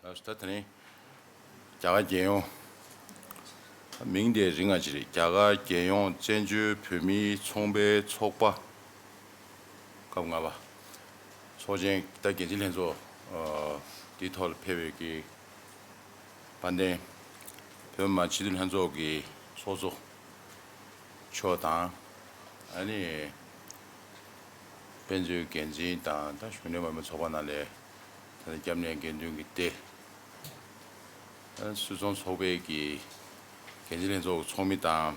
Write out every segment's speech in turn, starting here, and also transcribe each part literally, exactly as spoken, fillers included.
ལགས་སོ། ད་དེ་རིང་རྒྱ་གར་རྒྱལ་ཡོངས། མིང་དེ་རིང་ང་ཅི་རེད། རྒྱ་གར་རྒྱལ་ཡོངས་བཙན་བྱོལ་བོད་མིའི་ཚོང་པའི་ཚོགས་པ་སྐབས་ལྔ་པ་ཚོགས་ཆེན། ད་འགན་འཛིན་ལྷན་ཚོགས་འདིའི་ཐོག་ལ་ཕེབས་པའི་གི་དཔལ་ལྡན་བོད་མི་མང་སྤྱི་འཐུས་ལྷན་ཚོགས་ཀྱི་ཚོགས་གཙོ་མཆོག་དང་། ཨ་ནི་དཔེ་མཛོད་འགན་འཛིན་དང་། ད་གཞོན་ནུ་མི་མང་ཚོགས་པ་ནང་ལས་ད་ལྟ་སྐྱབས་གནས་དགེ་འདུན་གྱི་སྡེ། ཨ་སུད་ཚོང་ཚོགས་པའི་གི་འགན་འཛིན་ལྷན་ཚོགས་ཀྱི་ཚོགས་མི་དང་།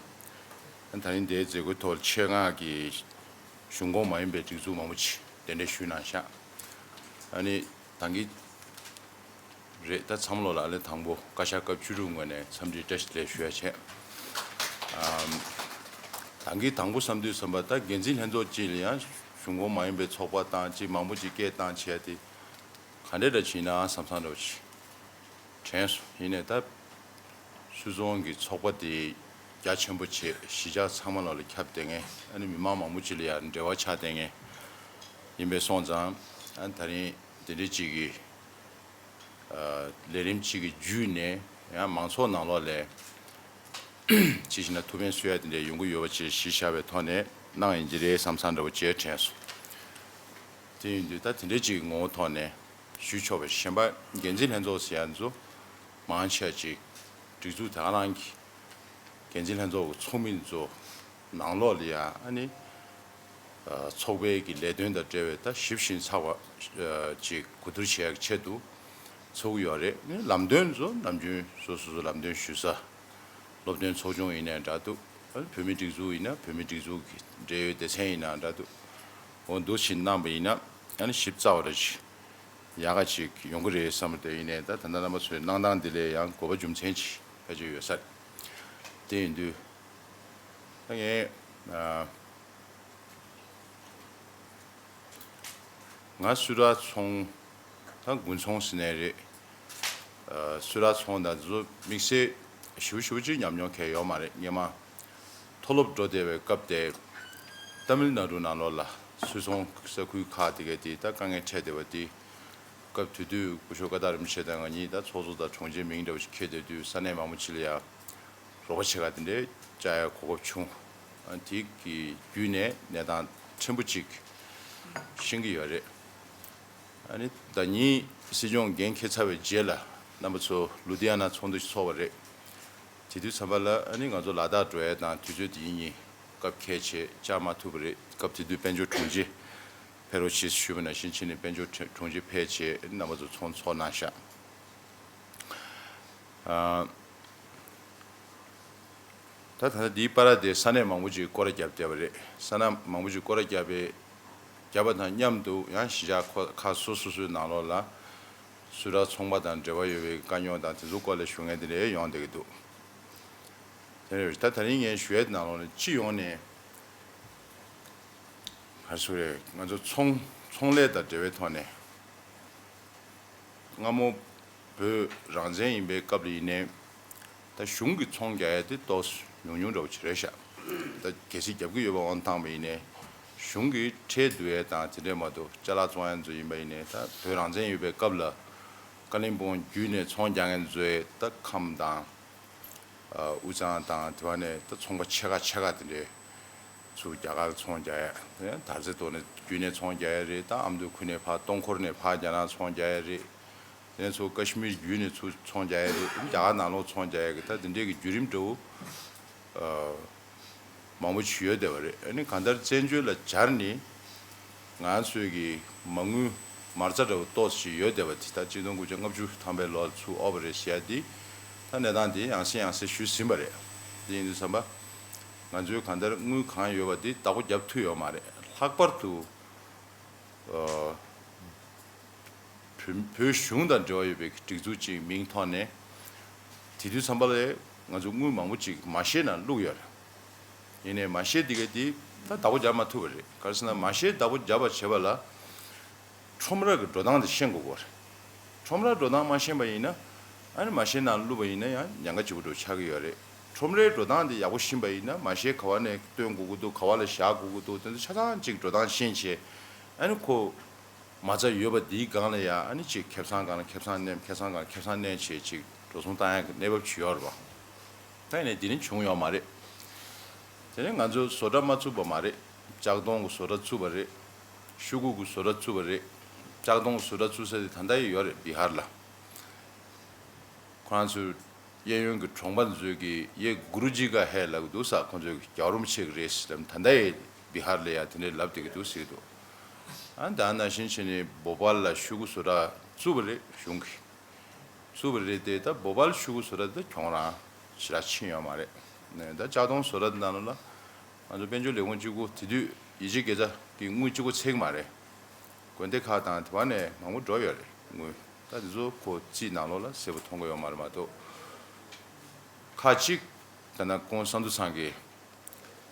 ཨ་ད་རིང་འདིའི་མཛད་སྒོའི་ཐོག་ཆེད་མངགས་ཀྱི་གཞུང་ཁོངས་མ་ཡིན་པའི་སྒྲིག་འཛུགས་མང་པོ་ཅིག་གདན་འདྲེན་ཞུས་གནང་ཤག་ཨ་ནི་ད་གིན་རེད། ད་ཚང་མ་ལོ་ལ་ཨ་ལེ་དང་པོ་བཀའ་ཤག་སྐབས་བཅུ་དྲུག་ངོས་ནས་འཚམས་འདྲི་བཀྲ་ཤིས་བདེ་ལེགས་ཞུ་ཡ་བྱས། ཨམ། ད་གིན་དང་པོ་བསམ་དུས་བསམ་པ། ད་འགན་འཛིན་ལྷན་ཚོགས་གཅིག་ལ་ཡང་གཞུང་ཁོངས་མ་ཡིན་པའི་ཚོགས་པ་དང་གཅིག་མང་པོ་ཅིག་སྐད་བཏང་བྱས་ཏེ་ག་འདྲ་འདྲ་བྱས་ན་བསམ་བསམ་འདྲ་བོ་ཅིག་དྲན་སོང་། ཡིན་ནའི་ད་སུད་ཚོང་གི་ཚོགས་པ་དེ་རྒྱ་ཆེན་པོ་བྱས། གཞིས་ཆགས་ཚང་མ་ལོ་ལ་ཁྱབ་བསྡད་མཁན། ཨ་ནི་མི་མང་མང་པོ་ཅིག་ལ་ཡང་འབྲེལ་བ་ཆགས་བསྡད་མཁན་ཡིན་པས་སོང་ཙང་། ཨ་ད་རིང་དེ་འདྲའི་ཅིག་གི་ལས་རིམ་གཅིག་གི་བརྒྱུད་ནས་ཡང་མང་ཚོགས་ནང་ལོགས་ལ་ཅི་ཞིག་ན་ཐུགས་ཕན་གསོས་ཡ་དེ་འདྲ་ཡོང་གི་ཡོད་པ་ཅིག་གཞི་བཞག་པའི་ཐོག་ནས་གནང་ཡིན་གྱི་རེད་བསམ་བསམ་འདྲ་བོ་ཅིག་དྲན་སོང་། དེ་ཡིན་དུས་ད་དེ་འདྲའི་ཅིག་ངོ་བོ་ཐོག་ནས་ཞུས་ཆོག་པའི། གཞན་པ་འགན་འཛིན་ལྷན་ཚོགས་ཟེར་ཡ་ཚོ་མང་ཆེ་ཅིག་སྒྲིག་འཛུགས་དེ་ག་རང་གི་འགན་འཛིན་ལྷན་ཚོགས་ཀྱི་ཚོགས་མི་ཚོ་ནང་ལོགས་ལ་ཡ། ཨ་ནི་ཚོགས་པའི་གི་ལས་དོན་དང་འབྲེལ་བའི་ད་ཞིབ་ཕྱིན་ཚགས་པ་ཅིག་གོ་བསྡུར་བྱེད་ཡག་ཆེད་དུ་ཚོགས་ཀྱི་ཡོད་རེད། ཨ་ནི་ལམ་སྟོན་ཚོ་ནམ་རྒྱུན་སོ་སོ་སོ་ལམ་སྟོན་ཞུ་ས། སློབ་སྟོན་ཚོགས་ཆུང་ཡིན་ནའི་འདྲ་འདུག་ཨ་ནི་བོད་མིའི་སྒྲིག་འཛུགས་ཡིན་ན་བོད་མིའི་སྒྲིག་འཛུགས་ཀྱི་འབྲེལ་ཡོད་སྡེ་ཚན་ཡིན་ན་འདྲ་འདུག་འོ་འདུག་ཕྱིན་གནང་པ་ཡིན་ན་ཨ་ནི་ཞིབ་ཚགས་པ་རེ་ཞིག་ཡག་ག་ཅིག་ཡོང་གི་རེད་བསམ་པ་དེ་ཡིན་ནའི། ད་ད་ལྟ་རྣམ་པ་ཚོའི་གནང་སྟངས་འདི་ལ་ཡང་དགོས་པ་རྒྱུ་མཚན་ཅིག་ཕལ་ཆེར་ཡོད་ས་རེད། དེ་ཡིན་དུས་ད་ངས་ཨ། ང་སུད་ཊར་ཚོང་། ད་དགུན་ཚོང་ཟེར་ནའི་རེད། ཨ་སུད་ཊར་ཚོང་དང་དེ་ཚོ་དམིགས་བསལ་ཞེ་པོ་ཞེ་པོ་ཅིག་ཉམས་མྱོང་གང་ཡང་ཡོད་མ་རེད། སྔོན་མ་མཐོ་སློབ་འགྲོ་བསྡད་པའི་སྐབས་དེ་ཏ་མིལ་ནཱ་ཌུ་ནང་ལོགས་ལ་སུད་ཚོང་ས་ཁུལ་ཁག་དེ་གའི་དེ་ད་དཀའ་ངལ་འཕྲད་བསྡད་པ་དེ། སྐབས་དེ་དུས་སྐུ་ཞབས་ཀ་ཏ་རིན་པོ་ཆེ་དང་ང་གཉིས་ད་ཚོགས་གཙོ་དང་དྲུང་ཆེ་མིང་འདྲ་བོ་ཞིག་འཁྱེར་བསྡད་དུས་ས་གནས་མང་པོ་ཅིག་ལ་ཡ་རོགས་པ་བྱེད་ག་དེ་འདྲའི་བཅར་ཡ་གོ་སྐབས་བྱུང་། ཨ་དེ་གི་བརྒྱུད་ནས་གནས་སྟངས་ཕྲན་བུ་ཅིག་ཤེས་ཀྱི་ཡོད་རེད། ཨ་ནི་ཟླ་ཉིན་སྲིད་སྐྱོང་འགན་འཁྱེར་ཚར་བའི་རྗེས་ལ་རྣམ་པ་ཚོ་ལུ་དྷི་ཡ་ན་ཚོགས་འདུ་ཞིག་ཚོགས་པ་རེད། དེ་དུས་ཚང་མ་ལ་ཨ་ནི་ང་ཚོ་ལ་དྭགས་འགྲོ་ཡ་དང་དུས་ཚོད་དེ་ཡིན་ཡིན་སྐབས་འཁེལ་བྱས་བཅར་མ་ཐུབ་པ་རེད། སྐབས་དེ་དུས་དཔལ་འབྱོར་དྲུང་ཆེ་ཕེབས་རོགས་བྱེད་ཞུས་པ་ནང་བཞིན་ཕྱིན་ནས་དཔལ་འབྱོར་དྲུང་ཆེ་ཕེབས་བྱས་རྣམ་པ་ཚོ་ཚོགས་ཚོགས་གནང་ཤག་ཨ། ད་ད་ལྟ་འདིའི་བར་དེ་ས་གནས་མང་པོ་ཅིག་སྐོར་ར་བརྒྱབ་བསྡད་པ་རེད། ས་གནས་མང་པོ་ཅིག་སྐོར་ར་བརྒྱབ་པའི་བརྒྱབ་པ་དང་མཉམ་དུ་ཡང་གཞིས་ཆགས་ཁོ་ཁག་སོ་སོ་སོའི་ནང་ལོགས་ལ་སུད་ཊར་ཚོང་པ་དང་འབྲེལ་བ་ཡོད་པའི་དཀའ་རྙོག་དང་དེ་ཚོ་སྐོར་ལ་ཞུ་མཁན་དེ་འདྲ་ཡོང་བསྡད་ཀྱི་འདུག་དེ་རེད། ད་ད་རིང་ངས་ཞུ་ཡས་ནང་ལོགས་ནས་སྤྱི་ཡོངས་ནས་ག་རེ་ཟེར་དགོས་རེད། ང་ཚོ་ཚོང་ཚོང་ལས་དང་འབྲེལ་བའི་ཐོག་ནས། སྔ་མོ་བོད་རང་བཙན་ཡིན་པའི་སྐབས་ལ་ཡིན་ནའི། ད་གཞུང་གིས་ཚོང་རྒྱག་ཡ་དེ་ཏོག་ཙམ་ཉུང་ཉུང་འདྲ་བོ་ཅིག་རེད་ཤག་ད་གལ་སྲིད་རྒྱབ་ཀྱི་ཡོད་པ་དབང་བཏང་བ་ཡིན་ནའི། གཞུང་གིས་ཁྲལ་བསྡུ་ཡ་དང་དེ་འདྲས་མ་གཏོགས་ཅ་ལག་བཙོང་ཡ་ཚོ་ཡིན་པ་ཡིན་ནའི། ད་བོད་རང་བཙན་ཡོད་པའི་སྐབས་ལ་ཀ་ལིམ་པོང་བརྒྱུད་ནས་ཚོང་རྒྱག་མཁན་ཚོའི་ད་ཁམས་དང་། ཨ་དབུས་གཙང་དང་དེ་བ་ནས་ད་ཚོང་པ་ཆེ་ཁག་ཆེ་ཁག་དེ་འདྲས་ཚུར་རྒྱ་གར་ཚོང་རྒྱག་ཡ། དེ་ནས་དར་རྩེ་ཐོག་ནས་བརྒྱུད་ནས་ཚོང་རྒྱག་ཡ་རེད། ད་ཨ་མདོ་ཁུལ་ནས་ཕར་སྟོང་འཁོར་ནས་ཕར་རྒྱ་ནག་ཚོང་རྒྱག་ཡ་རེད། དེ་ནས་ཚུར་ཀ་ཤི་མིར་བརྒྱུད་ནས་ཚུར་ཚོང་རྒྱག་ཡ་རེད། རྒྱ་གར་ནང་ལོགས་ཚོང་རྒྱག་ཡ་གི་ད་དེ་འདྲས་ཀྱི་བརྒྱུད་རིམ་འདྲ་བོ་ཨ་མང་པོ་ཞིག་ཡོད་བསྡད་པ་རེད། ཨ་ནི་གང་ལྟར་བཙན་བྱོལ་ལ་སྦྱར་ནས། ང་ཚོའི་གི་མ་དངུལ་མ་རྩ་འདྲ་བོ་ཏོག་ཙམ་ཞིག་ཡོད་བསྡད་པ་དེ་ད་གཅིག་སྟོང་དགུ་བརྒྱ་ལྔ་བཅུ་ཐམ་པའི་ལོར་ཚུར་ཨོ་བ་རེད་ཟེར་ཡ་དེ། ད་གནས་སྟངས་དེ་ཡང་སེ་ཡང་སེ་ཞུས་ཟིན་པ་རེད། དེ་ཡིན་དུས་ཙམ་པ། ང་ཚོའི་གང་ལྟར་དངུལ་གང་ཡོད་པ་དེ་བདག་པོ་རྒྱབ་ཐུབ་ཡོད་མ་རེད། ལྷག་པར་དུ་ཨ་བོད་བོད་གཞུང་དང་འབྲེལ་བ་ཡོད་པའི་སྒྲིག་འཛུགས་ཅིག་མིང་ཐོག་ནས། དེ་དུས་ཙམ་པ་ལ་ང་ཚོ་དངུལ་མང་པོ་ཅིག་མ་ཤེས་ནང་བླུགས་ཡོད་རེད། ཡིན་ནའི་མ་ཤེས་འདི་ག་དེ་ད་བདག་པོ་རྒྱབ་མ་ཐུབ་པ་རེད། ག་རེ་ཟེར་ན་མ་ཤེས་བདག་པོ་རྒྱབ་པ་བྱེད་པ་ལ་ཁྲོམ་ར་གི་འགྲོ་སྟངས་དེ་ཤེས་དགོས་ཀྱི་རེད། ཁྲོམ་ར་འགྲོ་སྟངས་མ་ཤེས་པ་ཡིན་ན། ཨ་ནི་མ་ཤེས་ནང་བླུགས་པ་ཡིན་ན་ཡང་ཉེན་ཁ་ཆེ་པོ་འདྲ་ཆགས་ཀྱི་ཡོད་རེད། ཁྲོམ་རའི་འགྲོ་སྟངས་དེ་ཡག་པོ་ཤེས་པ་ཡིན་ན་མ་ཤེས་ག་བ་ནས་སྟོན་དགོས་ཀྱི་འདུག་ག་བ་ལ་བཞག་དགོས་ཀྱི་འདུག་དེ་ཚོ་ཆ་ཚང་གཅིག་འགྲོ་སྟངས་ཤེས་བྱས། ཨ་ནི་ཁོ། མ་རྩ་ཡོད་པ་འདིའི་སྒང་ལ་ཡང་ཨ་ནི་ཅིག་ཁེ་བཟང་སྒང་ལ་ཁེ་བཟང་མནན། ཁེ་བཟང་སྒང་ལ་ཁེ་བཟང་མནན་བྱས་ཅིག་འགྲོ་སོང་བཏང་ཡག་གི་གནས་བབ་ཅིག་ཡོད་རེད་པ། ད་ཡིན་ནའི་འདི་ནི་བྱུང་ཡོད་མ་རེད། དེ་ནས་ང་ཚོ་བཟོ་གྲྭ་མ་བཙུགས་པ་མ་རེད། ལྕགས་མདོང་གི་བཟོ་གྲྭ་བཙུགས་པ་རེད། ཤོག་གུ་གི་བཟོ་གྲྭ་བཙུགས་པ་རེད། ལྕགས་མདོང་གི་བཟོ་གྲྭ་བཙུགས་ས་དེ་ད་ལྟ་ཡང་ཡོད་རེད། བི་ཧར་ལ། ཁོ་རང་ཚོའི་གཡས་གཡོན་གྱི་གྲོང་པ་ཚོས་ཀྱི་ཡེ་གུ་རུ་ཇི་ཀ་ཧེ་ལབ་ཀྱི་འདུག་ས། ཁོ་ཚོས་ཀྱི་རྒྱལ་བ་རིན་པོ་ཆེ་གི་རེད་ཟེར། ད་ལྟ་ཡང་བི་ཧར་ལ་ཡང་དེ་འདྲའི་ལབ་བསྡད་ཀྱི་འདུག་ཟེར་གྱི་འདུག། ཨ་ད་ནང་བཞིན་བྱས་ནས་བོ་པལ་ལ་ཤོག་གུ་བཟོ་གྲྭ་བཙུགས་པ་རེད། གཞུང་གིས་བཙུགས་པ་རེད་དེ། ད་བོ་པལ་ཤོག་གུ་བཟོ་གྲྭ་དེ་ཁྱོང་རང་ཞེ་དྲག་ཕྱིན་ཡོད་མ་རེད། ནས་ད་ལྕགས་མདོང་བཟོ་གྲྭ་དེ་ནང་ལོགས་ལ་ང་ཚོ་དཔལ་འབྱོར་ལས་ཁུངས་གཅིག་པོ་དེ་དུས་ཡེ་ཆེ་དགེ་རྩ་གི་དངུལ་གཅིག་པོ་ཚད་ཀྱི་མ་རེད། དགོན་སྡེ་ཁག་དང་དེ་བ་ནས་མང་པོ་འགྲོ་ཡོད་རེད་དངུལ། ད་དེ་ཚོ་ཁོ་རྩིས་ནང་ལོགས་ལ་གསལ་པོ་མཐོང་གི་ཡོད་མ་རེད་མ་གཏོགས། ཁག་གཅིག་ད་ནང་ཁོང་བསམ་གྲུབ་ཚང་གི་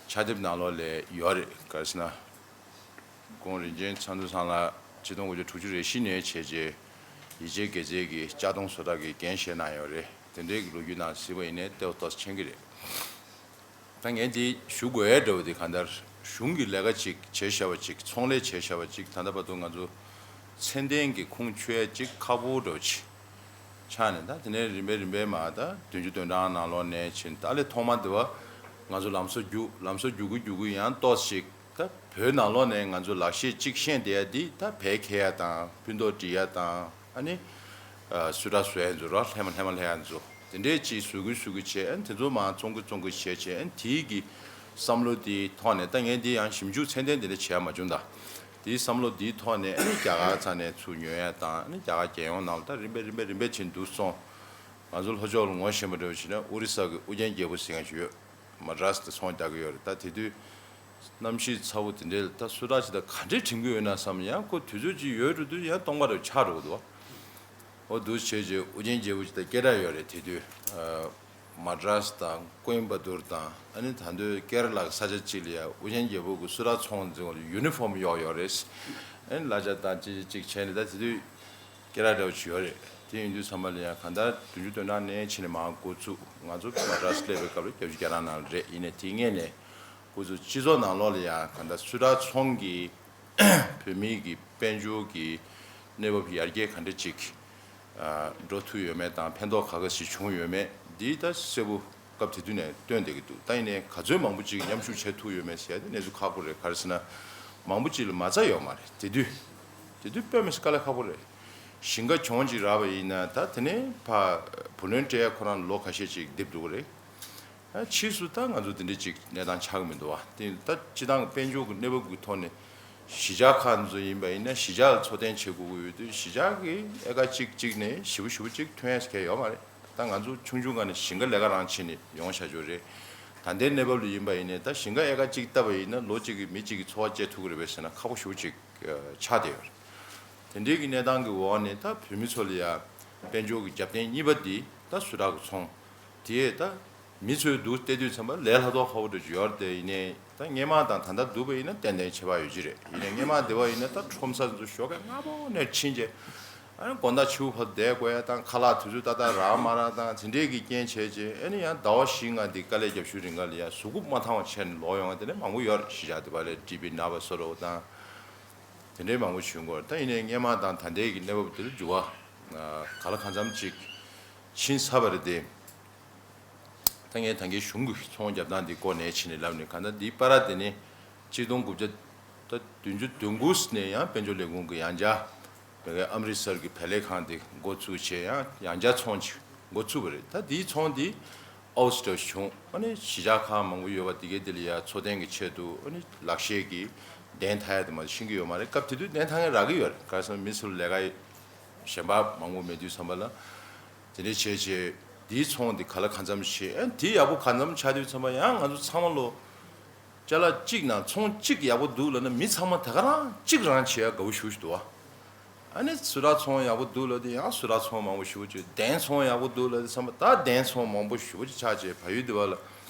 ཕྱག་དེབ་ནང་ལོགས་ལ་ཡོད་རེད། ག་རེ་ཟེར་ན། ཁོང་རིན་ཆེན་བསམ་གྲུབ་ཚང་ལགས་ཆིག་སྟོང་དགུ་བརྒྱ་དྲུག་ཅུ་རེ་བཞི་ནས་བྱས་རྗེས་ཡེ་ཆེ་དགེ་རྩའི་གི་ལྕགས་མདོང་བཟོ་གྲྭ་གི་འགན་བཞེས་གནང་ཡོད་རེད། དེ་འདྲའི་གི་ལོ་རྒྱུས་ནང་གཟིགས་པ་ཡིན་ནའི་ལྟེ་བ་ཏོག་ཙམ་མཁྱེན་གྱི་རེད། ད་ངས་འདི་ཞུ་དགོས་ཡས་འདྲ་བོ་དེ་གང་ལྟར་གཞུང་གི་ལས་ཀ་ཅིག་བྱས་བཞག་པ་ཅིག་ཚོང་ལས་བྱས་བཞག་པ་ཅིག་ད་ལྟ་བར་དུ་ང་ཚོ་ཚད་ལྡན་གྱི་ཁུངས་འཁྱོལ་ཡས་ཅིག་ཁག་པོ་འདྲ་བོ་ཅིག་ཆགས་ནས། ད་དེ་ནས་རིམ་པས་རིམ་པས་མར་ད་བདུན་ཅུ་དོན་གྲངས་ནང་ལོགས་ནས་ཕྱིན། ད་ལས་ཐོག་མ་དེ་བ་ང་ཚོ་ལམ་བཟོ་རྒྱུགས། ལམ་བཟོ་རྒྱུགས་ཀྱི་རྒྱུགས་ཀྱི་ཡང་ཏོག་ཙམ་ཅིག་ད་བོད་ནང་ལོགས་ནས་ང་ཚོ་ལག་ཤེས་ཅིག་ཤེས་བསྡད་ཡ་འདི་ད་བལ་འཁེལ་ཡ་དང་སྤུ་མདོག་འབྲི་ཡ་དང་ཨ་ནི་སུ་འདྲ་བཟོ་ཡ་ཚོ་ར་ལྷས་མ་ལྷས་མ་ལྷས་ཡ་ཚོ་དེ་འདྲས་ཅིག་བཟོ་གི་བཟོ་གི་བྱས། ཨ་ནི་དེ་ཚོ་མར་བཙོང་གི་བཙོང་གི་བྱས་བྱས། ཨ་ནི་དེའི་གི་བསམ་བློ་དེའི་ཐོག་ནས། ད་ངས་འདི་ཡང་ཞིབ་འཇུག་ཚད་ལྡན་དེ་འདྲ་བྱས་ཡ་མ་བྱུང་། ད་དེའི་བསམ་བློ་དེའི་ཐོག་ནས་ཨ་ནི་རྒྱ་གར་ཚང་ནས་ཚུར་ཉོ་ཡ་དང་། ཨ་ནི་རྒྱ་གར་རྒྱལ་ཡོངས་ནང་ལ་ད་རིམ་པས་རིམ་པས་རིམ་པས་ཕྱིན་འདུག་སོང་། ང་ཚོ་ལྷོ་ཕྱོགས་ལ་ངོ་ཤེས་པ་འདྲ་བོ་བྱས་ན་ཨོ་རི་ས་གི་ཨུ་རྒྱན་རྒྱལ་པོ་ཟེར་མཁན་ཞིག་ཡོད། མ་ཌ་རཱས་དེ་ཚོང་རྒྱག་གི་ཡོད་རེད། ད་དེ་དུས་གནམ་གཤིས་ཚ་བོ་དེ་འདྲའི་ལ་ད་སུ་འདྲ་ཞིག་ད་ག་འདྲས་དྲན་གི་ཡོད་ན་བསམ། ཡང་ཁོ་དུས་ཚོད་ཅིག་ཡོལ་འགྲོ་དུས་ཡང་སྟོང་པ་རེ་ཆགས་འགྲོ་གི་འདུག། འོ་འདུག་བྱས་རྗེས་ཨུ་རྒྱན་རྒྱལ་པོ་ཅིག་ད་སྐད་གྲགས་ཡོད་རེད། དེ་དུས་མ་ཌ་རཱས་དང་ཀོའིམ་པ་ཏུར་དང་། ཨ་ནི་ད་དུང་ཀེ་ར་ལ་གི་ས་ཆ་ཅིག་ལ་ཡང་ཨུ་རྒྱན་རྒྱལ་པོ་གི་སུ་འདྲ་ཚོང་འཛིན་པ་ལ་ཡུ་ནི་ཕོརམ་གཡོགས་ཡོད་རེད། ཨ་ནི་གླ་ཆ་དང་ཅི་ཅི་ཅིག་བྱས་ནས། ད་དེ་དུས་སྐད་གྲགས་འདྲ་བོ་ཅིག་ཡོད་རེད། དེ་ཡིན་དུས་ཙམ་པ་ལ་ཡང་གང་ལྟར་བདུན་ཅུ་དོན་གྲངས་ནས་ཕྱིན་ནས་མར་འགོ་བཙུགས། ང་ཚོ་མ་ཌ་རཱས་སླེབས་པའི་སྐབས་ལ་བརྒྱད་ཅུ་གྱ་གྲངས་ནང་རེད། ཡིན་ནའི་དེ་སྔས་ནས་འགོ་བཙུགས། སྤྱི་ཚོགས་ནང་ལོགས་ལ་ཡང་གང་ལྟར་སུ་འདྲ་ཚོང་གི་བོད་མི་གི་དཔལ་འབྱོར་གི་གནས་བབ་ཡར་རྒྱས་ག་འདྲ་ཅིག་ཨ་འགྲོ་ཐུབ་ཡོད་མེད་དང་ཕན་ཐོགས་ག་ག་ཞིག་བྱུང་ཡོད་མེད་འདི་ད་གསལ་པོ་སྐབས་དེ་དུས་ནས་སྟོན་བསྡད་ཀྱི་འདུག། ད་ཡིན་ནའི་ག་ཚོད་མང་པོ་ཅིག་མཉམ་ཞུགས་བྱེད་ཐུབ་ཡོད་མེད་ཟེར་ཡ་དེ་གནས་ཚུལ་ཁག་པོ་རེད། ག་རེ་ཟེར་ན་མང་པོ་ཅིག་ལ་མ་རྩ་ཡོད་མ་རེད། དེ་དུས་དེ་དུས་དཔེ་མི་སྲིད་དཀའ་ལས་ཁག་པོ་རེད། ཞིང་ཁ་གྱོང་ཅིག་རག་པ་ཡིན་ན་ད་དེ་ནས་ཕར་བུ་ལོན་སྤྲད་ཡ་ཁོ་རང་ལོ་ཁ་ཤས་ཅིག་འདེབས་འགྲོ་གི་རེད། ཨ་ཕྱིས་སུ་ད་ང་ཚོ་དེ་འདྲ་ཅིག་གནས་སྟངས་ཆགས་ཀྱི་མི་འདུག་བ། དེ་ད་སྤྱི་བཏང་གི་དཔལ་འབྱོར་གྱི་གནས་བབ་ཀྱི་ཐོག་ནས་གཞིས་ཆགས་ཁག་ཚོ་ཡིན་པ་ཡིན་ན་གཞིས་ཆགས་ལ་འཚོ་རྟེན་བྱེད་དགོས་ཀྱི་ཡོད་དུས་གཞིས་ཆགས་ཀྱི་ཨེ་ཀར་གཅིག་གཅིག་ནས་ཞེ་པོ་ཞེ་པོ་ཅིག་ཐོན་ཡས་གང་ཡང་ཡོད་མ་རེད། ད་ང་ཚོ་ཆུང་ཆུང་སྒང་ནས་ཞིང་ཁ་ལས་ཀ་རང་བྱས་ནས་ཡོང་བཞག་རྒྱུ་རེད། ད་ལྟའི་གནས་བབ་ལ་ཡིན་པ་ཡིན་ནའི་ད་ཞིང་ཁ་ཨེ་ཀར་གཅིག་བཏབ་པ་ཡིན་ན་ལོ་གཅིག་གི་མི་གཅིག་གི་འཚོ་བ་སྐྱེལ་ཐུབ་ཀྱི་རེད་པས་ཟེར་ན་ཁག་པོ་ཞེ་པོ་ཅིག་ཆགས་བསྡད་ཡོད་རེད། དེ་འདྲའི་གི་གནས་སྟངས་ཀྱི་འོག་ནས་ད་བོད་མི་ཚོ་ལ་ཡ་དཔལ་འབྱོར་གྱི་རྒྱབ་རྟེན་གཉིས་པ་འདི་ད་སུ་འདྲ་གི་ཚོང་དེ་ད་མི་ཚོའི་འདུག་བལྟས་དུས་ཙམ་པ་ལས་སླ་ཏོག་ཁ་པོ་འདྲ་ཅིག་ཡོད་རེད། དེ་ཡིན་ནའི་ད་སྔས་མ་དང་ད་ལྟ་བསྡུར་བ་ཡིན་ན་ཏན་ཏན་ཁྱད་པར་ཡོད་ཀྱི་རེད། ཡིན་ནའི་སྔས་མ་དེ་བ་ཡིན་ན་ད་ཁྲོམ་ས་ཚོ་ཞོགས་ཀས་སྔ་པོ་ནས་ཕྱིན་རྗེས་ཨ་ནི་དགོང་དག་ཕྱི་པོ་བར་དུ་བསྡད་དགོས་ཡ་དང་། ཁ་ལག་དུས་ཚོད་ཏག་ཏག་རག་མ་རག་དང་དེ་འདྲའི་གི་རྐྱེན་བྱས་རྗེས་ཨ་ནི་ཡང་ཟླ་བ་བཞི་ལྔ་འདི་དཀའ་ལས་རྒྱབ་ཤུལ་རིང་ག་ལ་ཡ་གཟུགས་པོ་མ་ཐང་བ་བྱས་ནས་ལོག་ཡོང་བ་དེ་འདྲ་མང་པོ་ཡོད་རེད། གཞིས་ཆགས་དེ་བ་ལ་ཊི་བི་ན་བ་སོགས་རོགས་དང་དེ་འདྲའི་མང་པོ་བྱུང་གི་ཡོད་རེད། ད་ཡིན་ནའི་སྔས་མ་དང་ད་ལྟའི་གི་གནས་བབ་དེ་ལ་འགྱུར་བ་ག་ལ་གང་འཚམ་ཅིག་ཕྱིན་ཚར་བ་རེད་དེ། ད་ངས་ད་གིན་གཞུང་གི་ཚོང་རྒྱབ་སྟངས་འདི་སྐོར་ནས་ཕྱིན་ནས་ལབ་ནས། གང་ལྟར་འདིའི་བར་དེ་ནས་གཅིག་སྟོང་དགུ་བརྒྱ་ད་བདུན་ཅུ་དོན་དགུ་ནས་ཡང་དཔལ་འབྱོར་ལས་ཁུངས་ཀྱི་ཡང་བསྐྱར་བོད་ཨ་མི་རི་སར་གྱི་བལ་ལས་ཁང་དེ་འགོ་ཚུགས་བྱས་ཡང་ཡང་བསྐྱར་ཚོང་ཅིག་འགོ་ཚུགས་པ་རེད། ད་འདིའི་ཚོང་འདི་ཨའུ་ཊི་བྱུང་། ཨ་ནི་གཞིས་ཆགས་ཁག་མང་པོ་ཡོད་པ་དེ་གའི་དེ་ལ་ཡང་འཚོ་རྟེན་གྱི་ཆེད་དུ་ཨ་ནི་ལག་ཤེས་ཀྱི་གདན་ཐ་ཡ་དེ་མ་ཤེས་ཀྱི་ཡོད་མ་རེད། སྐབས་དེ་དུས་གདན་ཐ་མཁན་རག་གི་ཡོད་རེད། ག་རེ་ཟེར་ན་མི་ཚོ་ལས་ཀ་གཞན་པ་མང་པོ་མེད་དུས་ཙམ་པ་ལ། དེ་འདྲའི་བྱས་བྱས་དེའི་ཚོང་དེ་ག་ལ་གང་འཚམ་བྱས། ཨ་དེ་ཡག་པོ་གང་འཚམ་ཆགས་དུས་ཙམ་པ་ཡང་ང་ཚོ་ཚང་མ་ལོ་ཅ་ལག་གཅིག་ནང་ཚོང་གཅིག་ཡག་པོ་འདུག་ལབ་ན་མི་ཚང་མ་ད་ག་རང་གཅིག་རང་བྱེད་ཡ་དགའ་པོ་ཞེ་པོ་ཞིག་འདུག་བ། ཨ་ནི་སུ་ར་ཚོང་ཡག་པོ་འདུག་ལབ་དུས་ཡང་སུ་ར་ཚོང་མང་པོ་ཞེ་པོ་ཅིག། གདན་ཚོང་ཡག་པོ་འདུག་ལབ་དུས་ཙམ་པ་ད་གདན་ཚོང་མང་པོ་ཞེ་པོ་ཅིག་ཆགས་བྱས། བལ་ཡུལ་དེ་བ་ལ་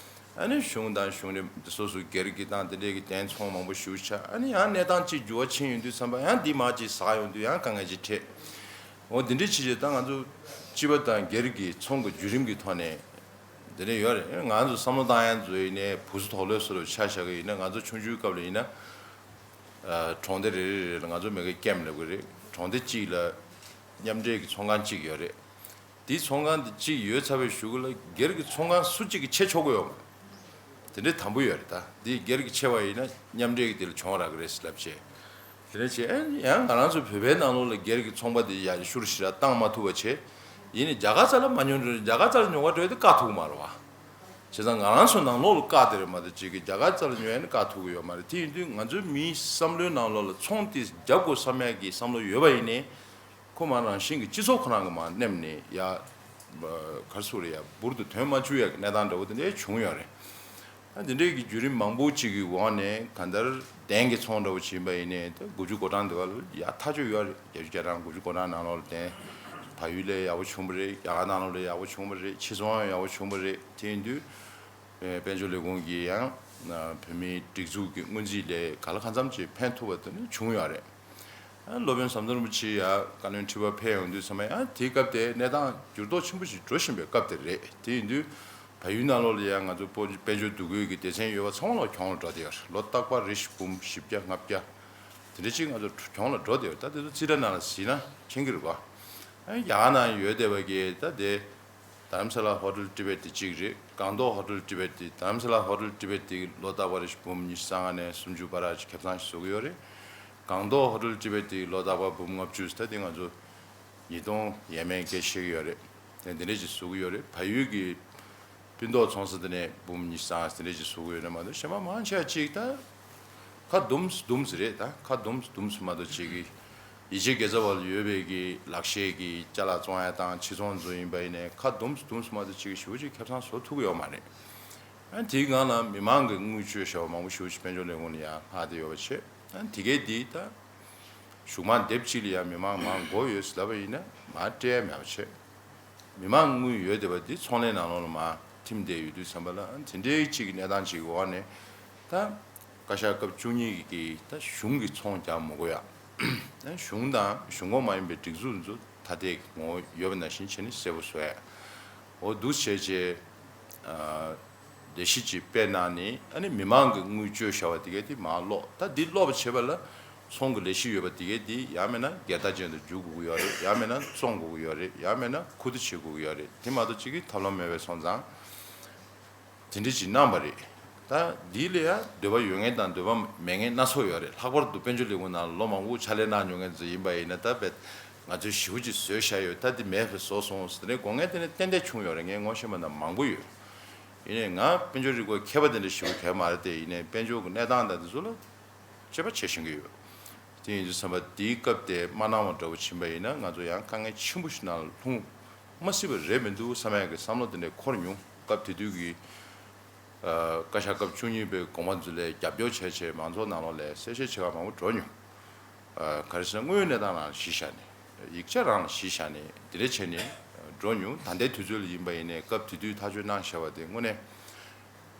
ཨ་ནི་གཞུང་དང་གཞུང་འབྲེལ་སོ་སོ་སྒེར་གྱི་དང་དེ་འདྲའི་གི་གདན་ཚོང་མང་པོ་ཞེ་པོ་ཆགས། ཨ་ནི་ཡང་གནས་སྟངས་གཅིག་འགྱུར་བ་ཕྱིན་ཡོང་དུས་ཙམ་པ་ཡང་འདི་མར་གཅིག་ཟག་ཡོང་དུས་ཡང་དཀའ་ངལ་ཅིག་འཕྲད། འོ་འདི་འདྲའི་ཕྱིན་བྱས་ད་ང་ཚོ་སྤྱི་པ་དང་སྒེར་གྱི་ཚོང་གི་བརྒྱུད་རིམ་གྱི་ཐོག་ནས་འདི་འདྲ་ཡོད་རེད། ང་ཚོ་བསམ་བློ་བཏང་ཡ་ཚོ་ཡིན་ནའི་བུ་གསོ་དོག་ལོས་བཟོ་འདྲ་ཆ་བཞག་གི་ཡིན་ན། ང་ཚོ་ཆུང་ཆུང་སྐབས་ལ་ཡིན་ན་ གྲོང་སྡེ་རེ་རེ་རེ་ལ་ང་ཚོ་མི་ཁ་ཀེམ་ལབ་གི་རེད། གྲོང་སྡེ་གཅིག་ལ་མཉམ་འབྲེལ་གྱི་ཚོང་ཁང་གཅིག་ཡོད་རེད། དེའི་ཚོང་ཁང་དེ་གཅིག་ཡོད་ཚར་བའི་གཞུག་ལ་སྒེར་གྱི་ཚོང་ཁང་སུ་གཅིག་གིས་ཕྱེ་ཆོག་གི་ཡོད་མ་རེད། དེ་འདྲའི་དམ་པོ་ཡོད་རེད། ད་འདི་སྒེར་གྱིས་ཕྱེ་བ་ཡིན་ན་མཉམ་འབྲེལ་གྱི་དེ་ལ་གྱོང་རག་གི་རེད་ཟེར་ལབ་བྱས། དེ་ནས་བྱས་ཨེ་ཡང་ང་རང་ཚོ་བོད་པའི་ནང་ལོགས་ལ་སྒེར་གྱི་ཚོང་པ་དེ་ཡ་ཤུར་ཞེ་དྲག་བཏང་མ་ཐུབ་པ་བྱས། ཡིན་ནའི་རྒྱ་གར་རྩ་ལ་མ་ཉོ་འགྲོ། རྒྱ་གར་རྩ་ལ་ཉོ་ག་འགྲོ་ཡ་དེ་བཀག་ཐུབ་ཀྱི་མ་རེད་བ། བྱས་ཙང་ང་རང་ཚོ་ནང་ལོགས་ལ་བཀག་དེ་རེད་མ་གཏོགས་ཅིག་གི་རྒྱ་གར་རྩ་ལ་ཉོ་ཡ་ནི་བཀག་ཐུབ་ཀྱི་ཡོད་མ་རེད། དེ་ཡིན་དུས་ང་ཚོའི་མིའི་བསམ་བློའི་ནང་ལོགས་ལ་ཚོང་དེ་རྒྱབ་དགོས་བསམ་ཡ་གི་བསམ་བློ་ཡོད་པ་ཡིན་ནའི། ཁོ་མ་རང་བཞིན་གྱི་སྤྱི་ཚོགས་ཁོ་རང་གི་མར་མནན་ནས་ཡ། ག་རེ་ཟེར་དགོས་རེད། ཡ་འབུར་དུ་དོན་མ་བཅུག་ཡ་གི་གནས་སྟངས་འདྲ་བོ་དེ་འདྲ་བྱུང་ཡོད་རེད། ཨ་དེ་འདྲའི་གི་བརྒྱུད་རིམ་མང་པོ་ཅིག་གི་འོག་ནས་གང་ལྟར་གདན་གྱི་ཚོང་འདྲ་བོ་བྱིན་པ་ཡིན་ནའི་ད་དགུ་བཅུ་གོ་གྲངས་དེ་བ་ལ་ཡ་ཐག་ཆོད་ཡོད་རེད། བརྒྱད་ཅུ་གྱ་གྲངས་དགུ་བཅུ་གོ་གྲངས་ནང་ལོགས་ལ་གདན། བལ་ཡུལ་ལ་ཡག་པོ་བྱུང་བ་རེད། རྒྱ་གར་ནང་ལོགས་ལ་ཡག་པོ་བྱུང་བ་རེད། ཕྱི་ཚོང་ཡང་ཡག་པོ་བྱུང་བ་རེད། དེ་ཡིན་དུས། ཨེ་དཔལ་འབྱོར་ལས་ཁུངས་ཀྱིས་ཡང་ན་བོད་མིའི་སྒྲིག་འཛུགས་ཀྱི་སྔོན་རྩིས་ལས་ག་ལ་གང་འཚམ་ཅིག་ཕན་ཐོགས་པ་དེ་ནི་བྱུང་ཡོད་རེད། ཨ་སློབ་དཔོན་ཟམ་གདོང་རིན་པོ་ཆེ་ཡ་བཀའ་བློན་ཁྲི་པ་ཕེབས་ཡོང་དུས་ཙམ་པ་ཡང་དེའི་སྐབས་དེ་གནས་སྟངས་འགྱུར་ལྡོག་ཆེན་པོ་ཞིག་འགྲོ་བཞིན་པའི་སྐབས་དེ་རེད། དེ་ཡིན་དུས་བལ་ཡུལ་ནང་ལོགས་ལ་ཡང་ང་ཚོ་དཔལ་འབྱོར་སྡུག་གུའི་གི་སྡེ་ཚན་ཡོད་པ་ཚང་མ་ལོག་གྱོང་ལ་འགྲོ་བསྡད་ཡོད་རེད། ལོ་རྟག་པར་རེ་བཞིན་འབུམ་བཞི་བརྒྱ་ལྔ་བརྒྱ་དེ་འདྲ་ཅིག་ང་ཚོ་གྱོང་ལ་འགྲོ་བསྡད་ཡོད་རེད། ད་དེ་ཚོ་རྩིས་ཁྲ་ནང་ལ་གཟིགས་ན་མཁྱེན་གྱི་རེད་པ། ཨ་རྒྱ་གར་ནང་ཡོད་བསྡད་པ་གི་ད་དེ། དྷ་རམ་ས་ལ་ཧོ་ཊེལ་ཊི་བེཊ་དེ་གཅིག་རེད། སྒང་ཏོག་ཧོ་ཊེལ་ཊི་བེཊ་དེ། དྷ་རམ་ས་ལ་ཧོ་ཊེལ་ཊི་བེཊ་དེ་ལོ་རྟག་པར་འབུམ་ཉི་ཤུ་རྩ་ལྔ་ནས་སུམ་ཅུ་བར་ཅིག་ཁེ་བཟང་ཞིག་བཟོ་གི་ཡོད་རེད། སྒང་ཏོག་ཧོ་ཊེལ་ཊི་བེཊ་དེ་ལོ་རྟག་པར་འབུམ་ལྔ་བཅུ། ད་དེ་ང་ཚོ་ཉིས་སྟོང་ཡས་མས་སྐད་བཤད་གི་ཡོད་རེད། དེ་འདི་འདྲས་ཅིག་བཟོ་གི་ཡོད་རེད། བལ་ཡུལ་གྱི་སྤུན་ཏོག་ཚོང་ས་དེ་ནས་འབུམ་ཉི་ཤུ་རྩ་ལྔ་དེ་འདྲས་ཅིག་བཟོ་གི་ཡོད་རེད་མ་གཏོགས་གཞན་པ་མང་ཆེ་བ་ཅིག་ད། ཁ་བསྡུམས་སུ་བསྡུམས་སུ་རེད། ད་ཁ་བསྡུམས་སུ་བསྡུམས་སུ་མ་གཏོགས་ཅིག་གི་ཡིད་ཆེས་དགེ་རྩ་བ་ལ་ཡོད་པའི་གི་ལག་ཤེས་ཀྱི་ཅ་ལག་བཙོང་ཡ་དང་ཕྱི་ཚོང་ཚོ་ཡིན་པ་ཡིན་ནའི་ཁ་བསྡུམས་སུ་བསྡུམས་སུ་མ་གཏོགས་ཅིག་གི་ཞེ་པོ་ཅིག་ཁེ་བཟང་བཟོ་ཐུབ་ཀྱི་ཡོད་མ་རེད། ཨ་དེའི་སྒང་ལ་མི་མང་གི་དངུལ་བཅོལ་བྱ་བ་མང་པོ་ཞེ་པོ་ཅིག་དཔལ་འབྱོར་ལས་ཁུངས་ལ་ཡང་ལྷག་བསྡད་ཡོད་པ་བྱས། ཨ་དེ་གའི་དེ་ད་གཞུག་མ་དེབ་གཅིག་ལ་ཡང་མི་མང་མང་དགོས་ཡོད་ཟེར་ལབ་པ་ཡིན་ན་མར་སྤྲད་ཡ་མེད་པ་བྱས། མི་མང་དངུལ་ཡོད་བསྡད་པ་འདི་ཚོང་ལས་ནང་ལོགས་ལ་མར་ཐིམ་བསྡད་ཡོད་དུས་ཙམ་པ་ལ་དེ་འདྲའི་གཅིག་གི་གནས་སྟངས་གཅིག་གི་འོག་ནས་ད་བཀའ་ཤག་སྐབས་བཅུ་གཉིས་ཀྱི་ད་གཞུང་གི་ཚོང་རྒྱག་མི་དགོས་ཡ། གཞུང་དང་གཞུང་ཁོངས་མ་ཡིན་པའི་སྒྲིག་འཛུགས་ཚོ་ད་ལྟའི་ངོ་བོ་ཡོད་པ་ནང་བཞིན་བྱས་ནས་གསལ་པོ་བཟོ་ཡ། འོ་འདུག་བྱས་རྗེས། ལས་གཞི་ཅིག་སྤེལ་གནང་ནས་ཨ་ནི་མི་མང་གི་དངུལ་བཅོལ་བཞག་པ་དེ་གས་དེ་མར་སློག་ད་འདི་སློག་པ་བྱེད་པ་ལ་ཚོང་གི་ལས་གཞི་ཡོད་པ་དེ་གས་དེ་ཡང་མིན་ན་སྒེར་བདག་ཅན་དུ་འཇུག་དགོས་ཀྱི་ཡོད་རེད། ཡང་མིན་ན་བཙོང་དགོས་ཀྱི་ཡོད་རེད། ཡང་མིན་ན་ཁུ་བསྡུ་བྱེད་དགོས་ཀྱི་ཡོད་རེད། དེ་མ་གཏོགས་ཅིག་གི་ཐབས་ལམ་མེད་པའི་སོང་ཙང་དེ་འདྲ་ཅིག་གནང་བ་རེད། ད་འདི་ལ་ཡང་འདོད་པ་ཡོད་མཁན་དང་འདོད་པ་མེད་མཁན་སྣ་ཚོགས་ཡོད་རེད། ལྷག་པར་དུ་དཔལ་འབྱོར་ལས་ཁུངས་ནང་ལ་ལོ་མང་པོ་ཕྱག་ལས་གནང་མྱོང་མཁན་ཚོ་ཡིན་པ་ཡིན་ན་ད་དཔེ་ང་ཚོས་ཞེ་པོ་ཅིག་བཟོས་བཞག་ཡོད། ད་འདི་མེད་པ་བཟོས་སོང་ཟེར་ནས་དགོངས་མཁན་དེ་འདྲ་ཏན་ཏན་བྱུང་ཡོད་རེད། ངས་ངོ་ཤེས་པ་ན་མང་པོ་ཡོད། ཡིན་ནའི་ང་དཔལ་འབྱོར་རིག་པ་མཁས་པ་དེ་འདྲ་ཞིག་ག་མ་རེད་དེ། ཡིན་ནའི་དཔལ་འབྱོར་གྱི་གནས་སྟངས་དང་དེ་ཚོ་ལ་དཔྱད་པ་བྱེད་ཤེས་ཀྱི་ཡོད། དེ་ཡིན་དུས་ཙམ་པ་དེའི་སྐབས་དེ་མ་གནང་བ་འདྲ་བོ་ཕྱིན་པ་ཡིན་ན་ང་ཚོ་ཡང་དཀའ་ངལ་ཆེན་པོ་ཞིག་ནང་ལ་ལྷུང་མ་སྲིད་པ་རེད་མི་འདུག་བསམ་ཡག་གི་བསམ་བློ་དེ་འདྲ་འཁོར་མྱོང་། སྐབས་དེ་དུས་ཀྱི་བཀའ་ཤག་སྐབས་བཅུ་གཉིས་པའི་དགོངས་པ་འཛུལ་ལས་རྒྱབ་སྐྱོར་བྱས་བྱས་མང་ཚོགས་ནང་ལོགས་ལ་གསལ་བཤད་བྱེད་ག་མང་པོ་འགྲོ་མྱོང་། ག་རེ་ཟེར་ན་དངོས་ཡོད་གནས་སྟངས་རང་ལ་གཞི་བཞག་ནས་ཡིག་ཆ་རང་ལ་གཞི་བཞག་ནས་དེ་འདྲ་བྱས་ནས་འགྲོ་མྱོང་། ད་ལྟའི་དུས་ཚོད་ལ་ཡིན་པ་ཡིན་ནའི་སྐབས་དེ་དུས་ཐག་གཅོད་གནང་བཞག་པ་དེ་དངོས་གནས་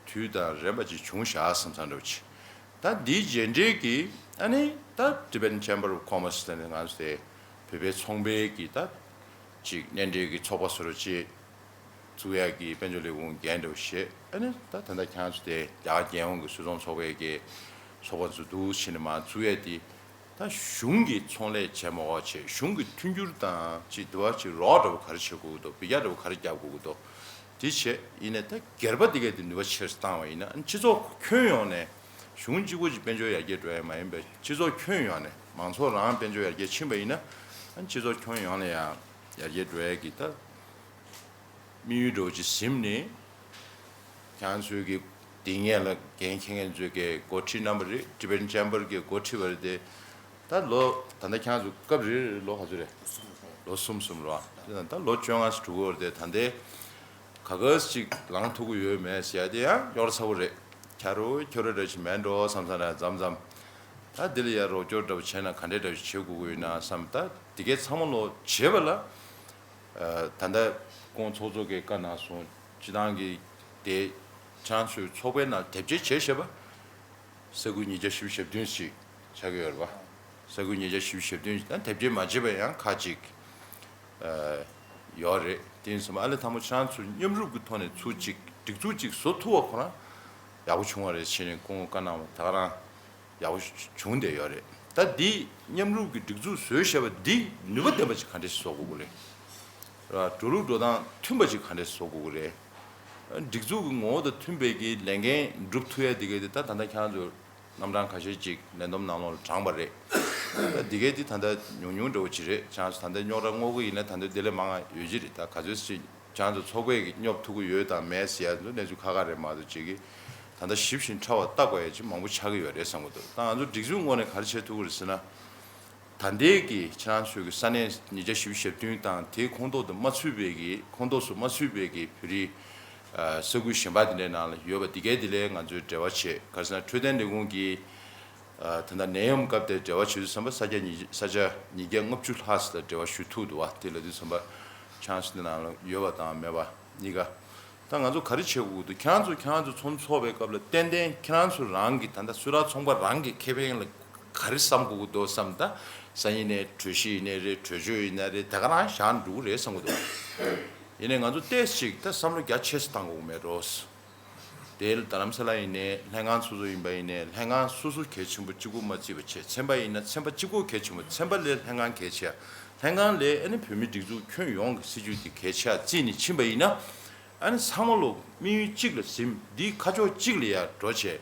དུས་དང་རན་པ་ཅིག་བྱུང་བཞག་བསམ་བསམ་འདྲ་བོ་ཅིག་ད་འདིའི་རྗེས་འབྲེལ་གྱི་ཨ་ནི་ད་Tibetan Chamber of Commerce ལ་ནི་ང་ཚོ་དེ་བོད་པའི་ཚོང་པའི་གི་ད་ཅིག་མཉམ་འབྲེལ་གྱི་ཚོགས་པ་བཟོ་འདྲ་ཅིག་བཙུགས་ཡག་གི་དཔལ་འབྱོར་ལས་ཁུངས་འགན་འདྲ་བོ་བཞེས། ཨ་ནི་ད་ད་ལྟ་ཁྱེད་རང་ཚོ་དེ་རྒྱ་གར་རྒྱལ་ཡོངས་ཀྱི་སུད་ཚོང་ཚོགས་པའི་གི་ཚོགས་པ་འཛུགས་འདུག་ཕྱིན་ནས་མར་བཙུགས་ཡག་དེ་ད་གཞུང་གི་ཚོང་ལས་བྱས་མ་དགོས་བྱས་གཞུང་གི་མཐུན་འགྱུར་དང་ཅིག་དུ་བ་ཅིག་རོགས་འདྲ་བོ་ག་རེ་བྱེད་དགོས་ཀྱི་འདུག་འབུད་རྒྱག་འདྲ་བོ་ག་རེ་རྒྱག་དགོས་ཀྱི་འདུག་དེ་བྱས་ཡིན་ནའི་ད་སྒེར་པ་དེ་གས་དེ་ནུས་པ་ཆེར་བཏང་བ་ཡིན་ན་ཨ་ནི་སྤྱི་ཚོགས་ཁྱོན་ཡོངས་ནས་གཞུང་གཅིག་པོ་ཅིག་དཔལ་འབྱོར་ཡར་རྒྱས་འགྲོ་ཡག་མ་ཡིན་པའི་སྤྱི་ཚོགས་ཁྱོན་ཡོངས་ནས་མང་ཚོགས་རང་དཔལ་འབྱོར་ཡར་རྒྱས་ཕྱིན་པ་ཡིན་ན་ཨ་ནི་སྤྱི་ཚོགས་ཁྱོན་ཡོངས་ལ་ཡང་ཡར་རྒྱས་འགྲོ་ཡག་གི་ད། དམིགས་ཡུལ་འདྲ་བོ་ཅིག་ཟིན་ནས། ཁྱེད་རང་ཚོའི་གི་དེ་སྔོན་ལ་འགན་འཁྱེར་མཁན་ཚོའི་གི་འགོ་ཁྲིད་རྣམ་པ་རེད། Tibetan Chamber གི་འགོ་ཁྲིད་པ་རེད་དེ། ད་ལོ་ད་ལྟ་ཁྱེད་རང་ཚོ་སྐབས་རེ་རེ་ལོ་ག་ཚོད་རེད། ལོ་གསུམ་གསུམ་རེད་བ། ད་ལོ་བཅོ་ལྔ་ཙམ་འགྲོ་གི་ཡོད་རེད་དེ། ད་ལྟའི་ག་ག་ཙམ་ཅིག་ལངས་ཐུབ་ཀྱི་ཡོད་མེད་ཟེར་ཡ་དེ་ཡང་གཡོལ་ཚ་པོ་རེད། ཁྱ་རོ་ཁྱོ་རོ་འདྲ་ཞིག་མེད་འགྲོ་བསམ་བསམ་རེད། མཚམས་མཚམས་ད་འདི་ལ་ཡ་རོགས་སྐྱོར་འདྲ་བོ་བྱས་ན་ག་འདྲས་འདྲ་བོ་ཞིག་བྱེད་དགོས་ཀྱི་ཡོད་ན་བསམ། ད་འདི་གའི་ཚང་མ་ལོ་བྱེད་པ་ལ། ད་ལྟ་ཁོང་ཚོགས་གཙོ་གིས་བཀའ་གནང་སོང་། སྤྱི་བཏང་གི་དེ་ཁྱེད་རང་ཚོའི་ཚོགས་པའི་ནང་དེབ་སྐྱེལ་བྱས་བྱས་པ་ས་ཁུལ་ཉིས་བརྒྱ་བཞི་བཅུ་ཞེ་བདུན་ཞིག་ཆགས་ཀྱི་ཡོད་རེད་པ། ས་ཁུལ་ཉིས་བརྒྱ་བཞི་བཅུ་ཞེ་བདུན་ཞིག་ད་དེབ་སྐྱེལ་མ་བྱས་པ་ཡང་ཁག་ཅིག་ཡོད་རེད། དེ་ཡིན་ཙང་ཨ་ལས་དང་པོ་ཁྱེད་རང་ཚོ་མཉམ་རུབ་ཀྱི་ཐོག་ནས་ཚུར་ཅིག་སྒྲིག་འཛུགས་ཅིག་བཟོ་ཐུབ་པ་ཁོ་རང་ཡག་པོ་བྱུང་བ་རེད་ཟེར་ནས་སྐུ་ངོ་བཀའ་གནང་བ་ད་ག་རང་། ཡག་པོ་བྱུང་བསྡད་ཡོད་རེད། ད་འདི་མཉམ་རུབ་ཀྱི་སྒྲིག་འཛུགས་བཟོས་བཞག་པ་འདི་ནུས་པ་ལྡན་པ་ཅིག་ག་འདྲས་བཟོ་དགོས་ཀྱི་རེད། ར་འགྲོ་ལུགས་འགྲོ་སྟངས་མཐུན་པ་ཅིག་ག་འདྲས་བཟོ་དགོས་ཀྱི་རེད། སྒྲིག་འཛུགས་ཀྱི་ངོ་བོ་དང་མཐུན་པའི་གི་ལས་འགན་སྒྲུབ་ཐུབ་ཡ་འདི་གས་དེ་ད་ད་ལྟ་ཁྱེད་རང་ཚོ་རྣམ་གྲངས་ཁ་ཤས་ཅིག་ལས་བསྡོམས་ནང་ལོགས་ལ་དྲངས་པ་རེད། ད་འདི་གས་དེ་ད་ལྟ་ཉུང་ཉུང་འདྲ་བོ་ཅིག་རེད། ཁྱེད་རང་ཚོ་ད་ལྟ་རྙོག་དྲ་སྔོག་གི་ཡིན་ན་ད་ལྟ་དེ་ལས་མང་ང་ཡོད་ཀྱི་རེད། ད་ག་ཚོད་ཅིག་ཁྱེད་རང་ཚོ་ཚོགས་པས་ཀྱི་སྙོབ་ཐུབ་ཀྱི་ཡོད་དང་མེད་ཟེར་ཡ་ཚོ་གནས་ཚུལ་ཁག་ཁག་རེད་མ་གཏོགས་ཅིག་གི་ད་ལྟ་ཞིབ་ཞིང་ཕྲ་བ་བལྟ་དགོས་ཡ་ཅིག་མང་པོ་ཆགས་ཀྱི་ཡོད་རེད་བསམ་གྱི་འདུག་ད་ང་ཚོ་སྒྲིག་འཛུགས་ངོས་ནས་ག་རེ་བྱེད་ཐུབ་ཀྱི་རེད་ཟེར་ན། ད་ལྟའི་གི་ཁྱེད་རང་ཚོའི་གི་ས་གནས་ཉིས་བརྒྱ་བཞི་བཅུ་ཞེ་བདུན་དང་དེའི་ཁོངས་གཏོགས་དུ་མ་ཚུད་པའི་གི་ཁོངས་གཏོགས་སུ་མ་ཚུད་པའི་གི་བོད་རིགས་ས་ཁུལ་གཞན་པ་དེ་འདྲའི་ནང་ལ་ཡོད་པ་དེ་གའི་དེ་ལས་ང་ཚོས་འབྲེལ་བ་བྱེད། ག་རེ་ཟེར་ན་འཕྲོད་བསྟེན་ལས་ཁུངས་ཀྱི་ད་ལྟ་ནད་ཡམས་སྐབས་དེར་འབྲེལ་བ་བྱེད་དུས་ཙམ་པ་ས་ཆ་ཉིས་ས་ཆ་ཉིས་བརྒྱ་ལྔ་བཅུ་ལྷག་ཙམ་ལ་འབྲེལ་བ་ཞུ་ཐུབ་འདུག་བ། དེ་ལབ་དུས་ཙམ་པ་ཁྱེད་རང་ཚོ་འདི་ནང་ལ་ཡོད་པ་དང་མེད་པ་གཉིས་ཀ་ད་ང་ཚོ་ག་རེ་བྱེད་དགོས་འདུག་ཁྱེད་རང་ཚོ་ཁྱེད་རང་ཚོ་ཚོགས་འདུ་ཚོགས་པའི་སྐབས་ལ་ཏན་ཏན་ཁྱེད་རང་ཚོ་རང་གི་ད་ལྟ་སུད་ཊར་ཚོང་པ་རང་གི་ཁེ་ཕན་ལ་ག་རེ་བསམ་དགོས་ཀྱི་འདུག་བསམ། ད་ས་ཡིན་ནའི་གྲོས་གཞི་ཡིན་ནའི་རེད། གྲོས་ཆོད་ཡིན་ནའི་རེད། དེ་ག་རང་བཞག་འགྲོ་གི་རེད་བསམ་གྱི་འདུག་ཡིན་ནའི་ང་ཚོ་ཏོག་ཙམ་ཅིག་ད་བསམ་བློ་རྒྱ་ཆེ་ཙམ་བཏང་དགོས་མེད་འགྲོ། དེ་རྡ་རམ་ས་ལ་ཡིན་ནའི་ལྷན་ཁང་སོ་སོ་ཡིན་པ་ཡིན་ནའི་ལྷན་ཁང་སོ་སོ་གལ་ཆེན་པོ་གཅིག་པུ་མ་བརྩིས་པ་བྱས། ཚན་པ་ཡིན་ན་ཚན་པ་གཅིག་པོ་གལ་ཆེན་པོ། ཚན་པ་ལས་ལྷན་ཁང་གལ་ཆེ་ཡ། ལྷན་ཁང་ལས་ཨ་ནི་བོད་མི་སྒྲིག་འཛུགས་ཁྱོན་ཡོངས་ཀྱི་སྲིད་ཇུས་དེ་གལ་ཆེ་ཡ་བརྩིས་ནས་ཕྱིན་པ་ཡིན་ན། ཨ་ནི་ཚང་མ་ལོ་དམིགས་ཡུལ་གཅིག་ལ་ཟིན། འདིའི་ཁ་ཕྱོགས་གཅིག་ལ་ཡར་འགྲོ་བྱས།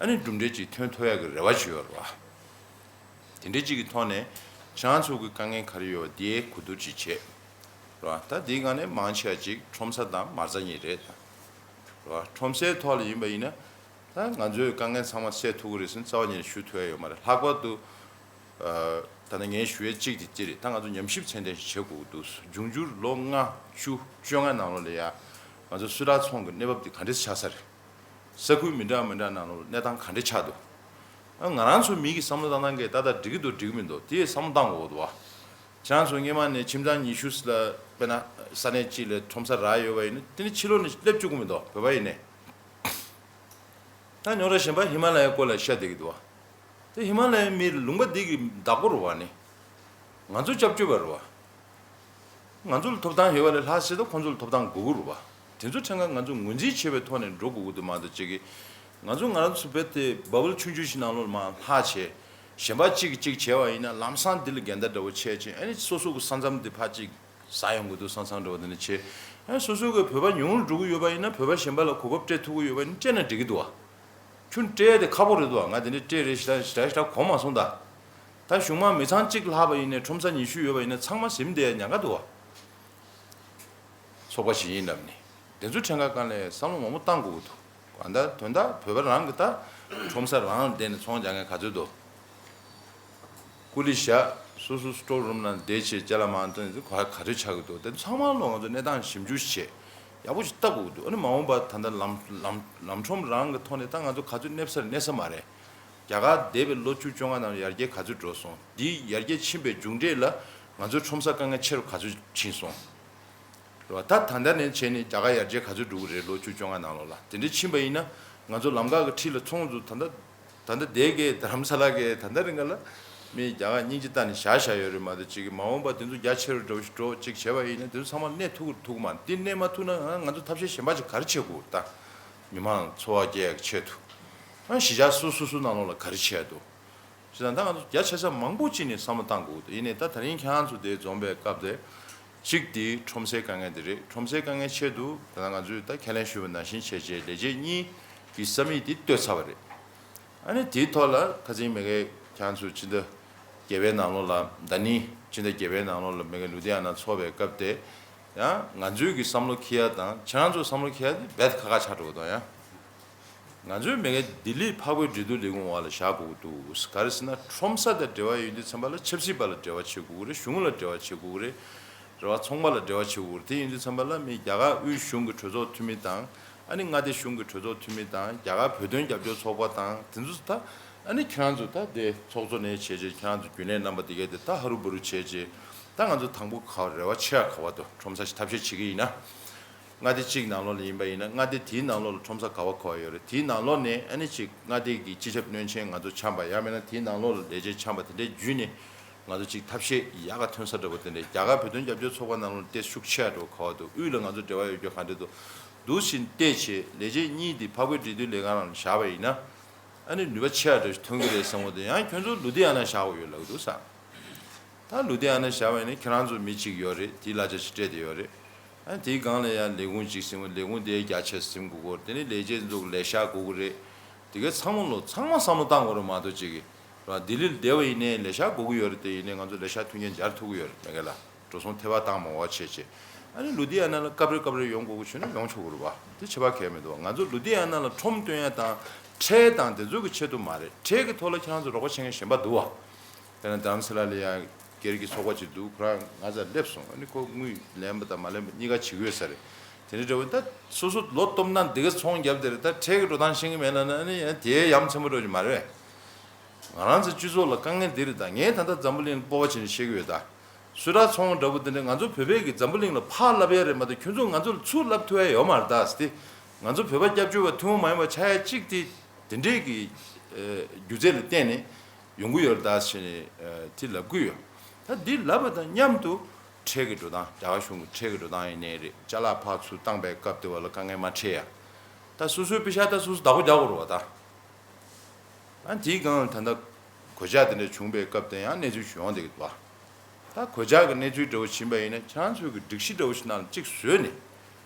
ཨ་ནི་གྲུབ་འབྲས་ཅིག་ཐོན་ཐུབ་ཡག་གི་རེ་བ་ཅིག་ཡོད་རེད་བ། དེ་འདྲའི་ཅིག་གི་ཐོག་ནས་ཁྱེད་རང་ཚོ་གི་དཀའ་ངལ་ག་རེ་ཡོད་པ་དེ་གོ་བསྡུར་ཅིག་བྱེད་རེད་བ། ད་དེའི་སྒང་ནས་མང་ཆེ་བ་ཅིག་ཁྲོམ་ས་དང་མ་རྩ་གཉིས་རེད་ད། རེད་བ། ཁྲོམ་སའི་ཐོག་ལ་ཡིན་པ་ཡིན་ན་ད་ང་ཚོའི་དཀའ་ངལ་ཚང་མ་སེལ་ཐུབ་ཀྱི་རེད་ཟེར་ནས་རྩ་བ་ཉིད་ནས་ཞུ་ཐུབ་ཡ་ཡོད་མ་རེད། ལྷག་པར་དུ་ད་ལྟ་ངས་ཞུ་ཡས་གཅིག་དེ་ཅི་རེད། ད་ང་ཚོ་ཉམས་ཞིབ་ཚད་ལྡན་ཞིག་བྱེད་དགོས་ཀྱི་འདུག་འབྱུང་འགྱུར་ལོ་ལྔ་བཅུ་བཅོ་ལྔ་ནང་ལོགས་ལ་ཡ་ང་ཚོ་སུད་ཊར་ཚོང་གི་གནས་བབ་དེ་ག་འདྲས་ཆགས་ས་རེད། ས་ཁུལ་མི་འདྲ་མི་འདྲ་ནང་ལོགས་གནས་སྟངས་ག་འདྲས་ཆགས་འདུག་ཨ་ང་རང་ཚོ་མི་གི་བསམ་བློ་བཏང་སྟངས་ཀྱིས་ད་ལྟ་འགྲིག་གི་འདུག་འགྲིག་གི་མི་འདུག་དེ་བསམ་བློ་བཏང་དགོས་ཀྱི་འདུག་བ། ཁྱེད་རང་ཚོ་སྔོན་མ་ནས་ཁྱིམ་ཚང་ཉི་ཤུ་ཙམ་ལ་དཔེར་ན་ས་གནས་གཅིག་ལ་ཁྲོམ་ས་རག་ཡོད་པ་ཡིན་ན་དེ་ནི་ཕྱི་ལོགས་ནས་སླེབས་བཅུག་གི་མི་འདུག་བོད་པ་ཡིན་ནའི། ད་རྙོག་དྲ་གཞན་པ་ཧི་མ་ལ་ཡའི་སྐོར་ལ་བཤད་བསྡད་ཀྱི་འདུག་བ། དེ་ཧི་མ་ལ་ཡའི་མི་ལུང་པ་འདི་གི་བདག་པོ་རེད་བ་ནི། ང་ཚོ་སྐྱབས་བཅོལ་བ་རེད་བ། ང་ཚོ་ལ་ཐོབ་ཐང་ཡོད་པ་ལས་ལྷག་ཆེ་ད་ཁོང་ཚོ་ལ་ཐོབ་ཐང་དགོས་ཀྱི་རེད་བ། དེ་ཚོ་ཕྲན་ཁ་ང་ཚོ་ངོས་འཛིན་བྱེད་པའི་ཐོག་ནས་འགྲོ་དགོས་ཀྱི་འདུག་མ་གཏོགས་ཅིག་གི། ང་ཚོ་ང་རང་ཚོ་བོད་དེ་བ་བུལ་ཆུང་ཆུང་ཞིག་ནང་ལོགས་ལ་མར་ལྷག་བྱས། གཞན་པ་གཅིག་གིས་གཅིག་བྱས་པ་ཡིན་ན་ལམ་སང་འདི་ལ་འགལ་ཟླ་འདྲ་བོ་ཆགས་བྱས། ཨ་ནི་སོ་སོ་གི་ས་མཚམས་འདི་ཕར་གཅིག་ཟ་ཡོང་གི་འདུག་ས་མཚམས་འདྲ་བོ་འདི་ནས་བྱས། ཨ་ནི་སོ་སོ་གི་བོད་པ་ཉུང་རུ་འགྲོ་གི་ཡོད་པ་ཡིན་ན་བོད་པ་གཞན་པ་ལ་གོ་སྐབས་སྤྲད་ཐུབ་ཀྱི་ཡོད་པ་ཡིན་ན་སྤྲད་ན་འགྲིག་གི་འདུག་བ། ཁྱོད་སྤྲད་ཡ་དེ་ཁག་པོ་རེད་འདུག་བ། ང་དེ་འདྲའི་སྤྲད་རེད་ཞེ་དྲག་ཞེ་དྲག་ཞེ་དྲག་གོ་མ་སོང་ད། ད་གཞུང་མང་མི་ཚང་གཅིག་ལྷག་པ་ཡིན་ནའི་ཁྲོམ་ས་ཉི་ཤུ་ཡོད་པ་ཡིན་ན་ཚང་མ་ཟིན་བསྡད་ཡ་ཉེན་ཁ་འདུག་བ། ཚོགས་པ་ཞིག་ཡིན་ལབ་ནས། དེ་ཚོ་ཕྲན་ཁ་གང་ལས་བསམ་བློ་མང་པོ་བཏང་དགོས་ཀྱི་འདུག་གང་ལྟར་དོན་དག་བོད་པ་རང་གི་ད་ཁྲོམ་ས་རང་ལ་བསྡད་ནས་ཚོང་རྒྱག་མཁན་ག་ཚོད་འདུག་ཀུ་ལི་བཞག་སོ་སོ་སི་ཊོར་རུམ་ནང་བསྡད་བྱས་ཅ་ལག་མང་སྟོན་ག་ག་ཚོད་ཆགས་ཀྱི་འདུག་དེ་ཚང་མ་ལོ་ང་ཚོ་གནས་སྟངས་ཞིབ་འཇུག་བྱས་ཡག་པོ་ཞིག་ལྟ་དགོས་ཀྱི་འདུག་ཨ་ནི་མ་འོངས་པ་ད་ལྟ་ལམ་ལམ་ལམ་ཁྲོམ་རང་གི་ཐོག་ནས་ད་ང་ཚོ་ག་ཚོད་གནས་ས་རེད་གནས་ས་མ་རེད། རྒྱ་གར་འདས་པའི་ལོ་བཅུ་བཅོ་ལྔ་ནང་ཡར་རྒྱས་ག་ཚོད་འགྲོ་སོང་། འདི་ཡར་རྒྱས་ཕྱིན་པའི་མཇུག་འབྲས་ལ་ང་ཚོའི་ཁྲོམ་ས་དཀའ་ངལ་ཆེ་རུ་ག་ཚོད་ཕྱིན་སོང་། རེད་བ། ད་ད་ལྟ་ནས་བྱས་ནས་རྒྱ་གར་ཡར་རྒྱས་ག་ཚོད་འགྲོ་གི་རེད། ལོ་བཅུ་བཅོ་ལྔ་ནང་ལོགས་ལ་དེ་འདྲ་ཕྱིན་པ་ཡིན་ན་ང་ཚོ་ལམ་ཁ་གི་འཁྲིས་ལ་ཚོང་ཚོ་ད་ལྟ་ད་ལྟ་དེ་གའི་རྡ་རམ་ས་ལ་གའི་ད་ལྟ་རིང་ག་ལ་མི་རྒྱ་གར་སྙིང་རྗེ་ལྟ་ནས་བཞག་བཞག་ཡོད་རེད་མ་གཏོགས་ཅིག་གི་མ་འོངས་པ་དེ་ཚོ་རྒྱ་ཆེ་རུ་འགྲོ་ཞིག་འགྲོ་ཅིག་བྱས་པ་ཡིན་ན་དེ་ཚོ་ཚང་མ་གནས་ཐུབ་ཀྱི་ཐུབ་ཀྱི་མ་རེད། འདི་གནས་མ་ཐུབ་ན་ང་ཚོ་ཐབས་ཤེས་གཞན་པ་ཅིག་ག་རེ་བྱེད་དགོས་ད། མི་མང་འཚོ་བ་སྐྱེལ་ཡག་གི་ཆེད་དུ། ཨ་གཞིས་ཆགས་སོ་སོ་སོ་ནང་ལོགས་ལ་ག་རེ་བྱས་འདུག་བྱས་ཙང་ད་ང་ཚོ་རྒྱ་ཆེ་ས་མང་པོ་ཅིག་ནས་བསམ་བློ་བཏང་དགོས་འདུག་ཡིན་ནའི་ད་ད་རིང་ཁྱེད་རང་ཚོ་དེ་འཛོམས་པའི་སྐབས་དེ། གཅིག་དེ་ཁྲོམ་སའི་དཀའ་ངལ་དེ་རེད། ཁྲོམ་སའི་དཀའ་ངལ་ཆེད་དུ་ད་ལྟ་ང་ཚོས་ད་ཁས་ལེན་ཞུས་པ་ནང་བཞིན་བྱས་རྗེས་ལས་བྱེད་གཉིས་ཀྱི་ས་མིག་དེ་བཏོད་ཚར་བ་རེད། ཨ་ནི་དེའི་ཐོག་ལ་ཁ་སང་མ་གི་ཁྱེད་རང་ཚོ་ཕྱི་ཟླ་བརྒྱད་པའི་ནང་ལོགས་ལ་ད་ནི་ཕྱི་ཟླ་བརྒྱད་པའི་ནང་ལོགས་ལ་མ་གི་ལུ་དྷི་ཡ་ན་ཚོགས་པའི་སྐབས་དེ། ཡང་ང་ཚོའི་གི་བསམ་བློ་འཁྱེར་ཡ་དང་ཁྱེད་རང་ཚོའི་བསམ་བློ་འཁྱེར་ཡ་དེ་རྦད་ཁག་ཁག་ཆགས་འགྲོ་གི་འདུག་ཡང་། ང་ཚོའི་མ་གི་ལྡི་ལི་འཕགས་བོད་འབྲེལ་མཐུད་ལས་ཁུངས་འོག་ལ་བཞག་དགོས་ཀྱི་འདུག་ག་རེ་ཟེར་ན་ཁྲོམ་ས་དང་འབྲེལ་བ་ཡོད་དུས་ཙམ་པ་ལ་ཆབ་སྲིད་པ་ལ་འབྲེལ་བ་བྱེད་དགོས་ཀྱི་རེད། གཞུང་ལ་འབྲེལ་བ་བྱེད་དགོས་ཀྱི་རེད། རེད་བ། ཚོང་པ་ལ་འབྲེལ་བ་བྱེད་དགོས་ཀྱི་རེད། དེ་ཡིན་དུས་ཙམ་པ་ལ་མི་རྒྱ་གར་དབུས་གཞུང་གི་གྲོས་ཚོགས་འཐུས་མི་དང་། ཨ་ནི་མངའ་སྡེ་གཞུང་གི་གྲོས་ཚོགས་འཐུས་མི་དང་རྒྱ་གར་བོད་དོན་རྒྱབ་སྐྱོར་ཚོགས་པ་དང་དེ་ཚོ་ད། ཨ་ནི་ཁྱེད་རང་ཚོ་ད་དེ་ཚོགས་གཙོ་ནས་བྱས་རྗེས་ཁྱེད་རང་ཚོ་རྒྱུན་ལས་རྣམ་པ་དེ་གས་དེ་ད་ཧ་རུ་བུ་རུ་བྱས་རྗེས་ད་ང་ཚོ་དང་པོ་ག་བ་རེ་བ་ཆེ་བ་ག་བ་དོ་ཁྲོམ་ས་ཞིག་ཐབས་ཤེས་བྱེད་ཀྱི་ཡིན་ན། མངའ་སྡེ་གཅིག་ནང་ལོགས་ལ་ཡིན་པ་ཡིན་ན་མངའ་སྡེ་དེའི་ནང་ལོགས་ལ་ཁྲོམ་ས་ག་བ་ག་བ་ཡོད་རེད། དེའི་ནང་ལོགས་ནས་ཨ་ནི་ཅིག་མངའ་སྡེ་གི་སྤྱི་ཁྱབ་བློན་ཆེན་ང་ཚོ་འཆམ་པ་ཡང་མིན་ན་དེའི་ནང་ལོགས་ལ་ལས་བྱེད་འཆམ་པ་དེ་འདྲའི་བརྒྱུད་ནས་ང་ཚོ་ཅིག་ཐབས་ཤེས་ཡག་ག་ཐོན་ས་འདྲ་པོ་དེ་འདྲའི་རྒྱ་གར་བོད་དོན་རྒྱབ་སྐྱོར་ཚོགས་པ་ནང་ལོགས་ལ་ཏོག་ཙམ་ཤུགས་ཆེ་བ་འདྲ་པོ་ག་བ་འདུག་དབུས་ལ་ང་ཚོ་འབྲེལ་བ་ཡོད་རྒྱུ་ག་འདྲ་འདུག་འདུག་ཕྱིན་བལྟས་བྱས་ལས་བྱེད་གཉིས་དེ་འཕགས་བོད་འབྲེལ་མཐུད་ལས་ཁང་ནང་བཞག་པ་ཡིན་ན། ཨ་ནི་ནུས་པ་ཆེ་བ་འདྲ་ཞིག་ཐོན་གྱི་རེད་བསམ་གྱི་འདུག་ཡང་ཁྱོད་ཚོ་ལུ་དྷི་ཡ་ན་བཞག་དགོས་ཡོད་ལབ་ཀྱི་འདུག་ས། ད་ལུ་དྷི་ཡ་ན་བཞག་པ་ཡིན་ན་ཁྱེད་རང་ཚོ་མི་གཅིག་ཡོད་རེད། དེའི་གླ་ཆ་ཞིག་སྤྲད་བསྡད་ཡོད་རེད། ཨ་ནི་དེའི་སྒང་ལ་ཡང་ལས་ཁུངས་གཅིག་ཟིན། ལས་ཁུངས་དེ་རྒྱ་ཆེ་ཟིན་དགོས་ཀྱི་རེད། དེ་ནི་ལས་བྱེད་ཚོ་ལས་ཤག་དགོས་ཀྱི་རེད། དེ་གའི་ཚང་མ་ལོ་ཚང་མ་བསམ་བློ་བཏང་དགོས་རེད་མ་གཏོགས་གཅིག་གིས་ར་ལྡི་ལིར་བསྡད་པ་ཡིན་ནའི་ལས་ཤག་དགོས་ཀྱི་ཡོད་རེད། དེ་ཡིན་ནའི་ང་ཚོ་ལས་ཤག་མཐུན་རྐྱེན་སྦྱར་ཐུབ་ཀྱི་ཡོད་རེད་མེད་ག་ལ། འགྲོ་སོང་ཐེ་བ་བཏང་མ་དགོས་བྱས་བྱས། ཨ་ནི་ལུ་དྷི་ཡ་ན་ལ་སྐབས་རེ་སྐབས་རེ་ཡོང་དགོས་ཀྱི་བྱུང་ན་ཡོང་ཆོག་གི་རེད་བ། དེ་ཁྱད་པར་གང་ཡང་མི་འདུག་བ། ང་ཚོ་ལུ་དྷི་ཡ་ན་ལ་ཁྲོམ་སྟོན་ཡ་དང་ཁྲལ་དང་དེ་ཚོ་གི་ཆེད་དུ་མ་རེད། ཁྲལ་གྱི་ཐོག་ལ་ཁྱེད་རང་ཚོ་རོགས་པ་བྱེད་མཁན་གཞན་པ་འདུག་བ། དཔེར་ན་རྡ་རམ་ས་ལ་ལ་ཡ་སྒེར་གྱི་ཚོགས་པ་ཅིག་འདུག་ཁོ་རང་ང་ཚ་སླེབས་སོང་། ཨ་ནི་ཁོ་དངུལ་ལེན་པ་དང་མ་ལེན་པ་གཉིས་ཀ་བྱེད་ཀྱི་ཡོད་ས་རེད། དེ་ནི་འདྲ་བོ་ད་སོ་སོ་ལོ་སྟོབས་ན་འདི་ག་ཚོང་རྒྱབ་དེ་རེད། ད་ཁྲལ་གྱི་འགྲོ་སྟངས་ཤེས་ཀྱི་མེད་ལབ་ན་ཨ་ནི་ཡང་དེའི་ཡ་མཚན་པོ་འགྲོ་གི་མ་རེད། ང་རང་ཚོ་སྤྱི་ཚོགས་ལ་དཀའ་ངལ་འདི་རེད། ད་ངས་ད་ལྟ་འཛམ་བུ་གླིང་ལ་སྤོབས་པ་བྱས་ནས་བཤད་ཀྱི་ཡོད་ད། སུད་ཊར་ཚོང་འདྲ་པོ་དེ་འདྲ་ང་ཚོ་བོད་པས་ཀྱི་འཛམ་བུ་གླིང་ལ་ཕར་ལབ་ཡ་རེད་མ་གཏོགས་ཁྱོད་ཚོ་ང་ཚོ་ལ་ཚུར་ལབ་ཐུབ་ཡ་ཡོད་མ་རེད་ད་ཟེར་ཏེ། ང་ཚོ་བོད་པ་སྐྱབས་བཅོལ་བ་ཐུན་མོང་མ་ཡིན་པ་ཆགས་ཡ་གཅིག་དེ་དེ་འདྲས་ཀྱི་ཨེ་སྒྱུ་རྩལ་ལ་བརྟེན་ནས་ཡོང་གི་ཡོད་རེད་ད་ཟེར་ནས་ཨེ་དེ་ལབ་ཀྱི་ཡོད། ད་འདི་ལབ་པ་དང་མཉམ་དུ་ཁྲལ་གྱི་འགྲོ་སྟངས་རྒྱ་གར་གཞུང་གི་ཁྲལ་གྱི་འགྲོ་སྟངས་ཡིན་ནའི་རེད། ཅ་ལག་ཕར་ཚུར་བཏང་པའི་སྐབས་དེ་བ་ལ་དཀའ་ངལ་མ་འཕྲད་ཡ། ད་སོ་སོའི་པེ་ཤག་ད་སོ་སོ་བདག་པོ་རྒྱག་དགོས་རེད་བ་ད། ཨ་དེའི་སྒང་ལ་ད་ལྟ་གོད་ཆག་དེ་འདྲ་བྱུང་པའི་སྐབས་དེ་ཡང་གནས་ཚུལ་ཞིག་ཡོང་བསྡད་ཀྱི་འདུག་བ། ད་གོད་ཆག་གི་གནས་ཚུལ་འདྲ་བོ་ཕྱིན་པ་ཡིན་ན་ཁྱེད་རང་ཚོའི་གི་སྒྲིག་གཞི་འདྲ་བོ་ཞིག་ནང་ལ་གཅིག་བཟོས་ནས།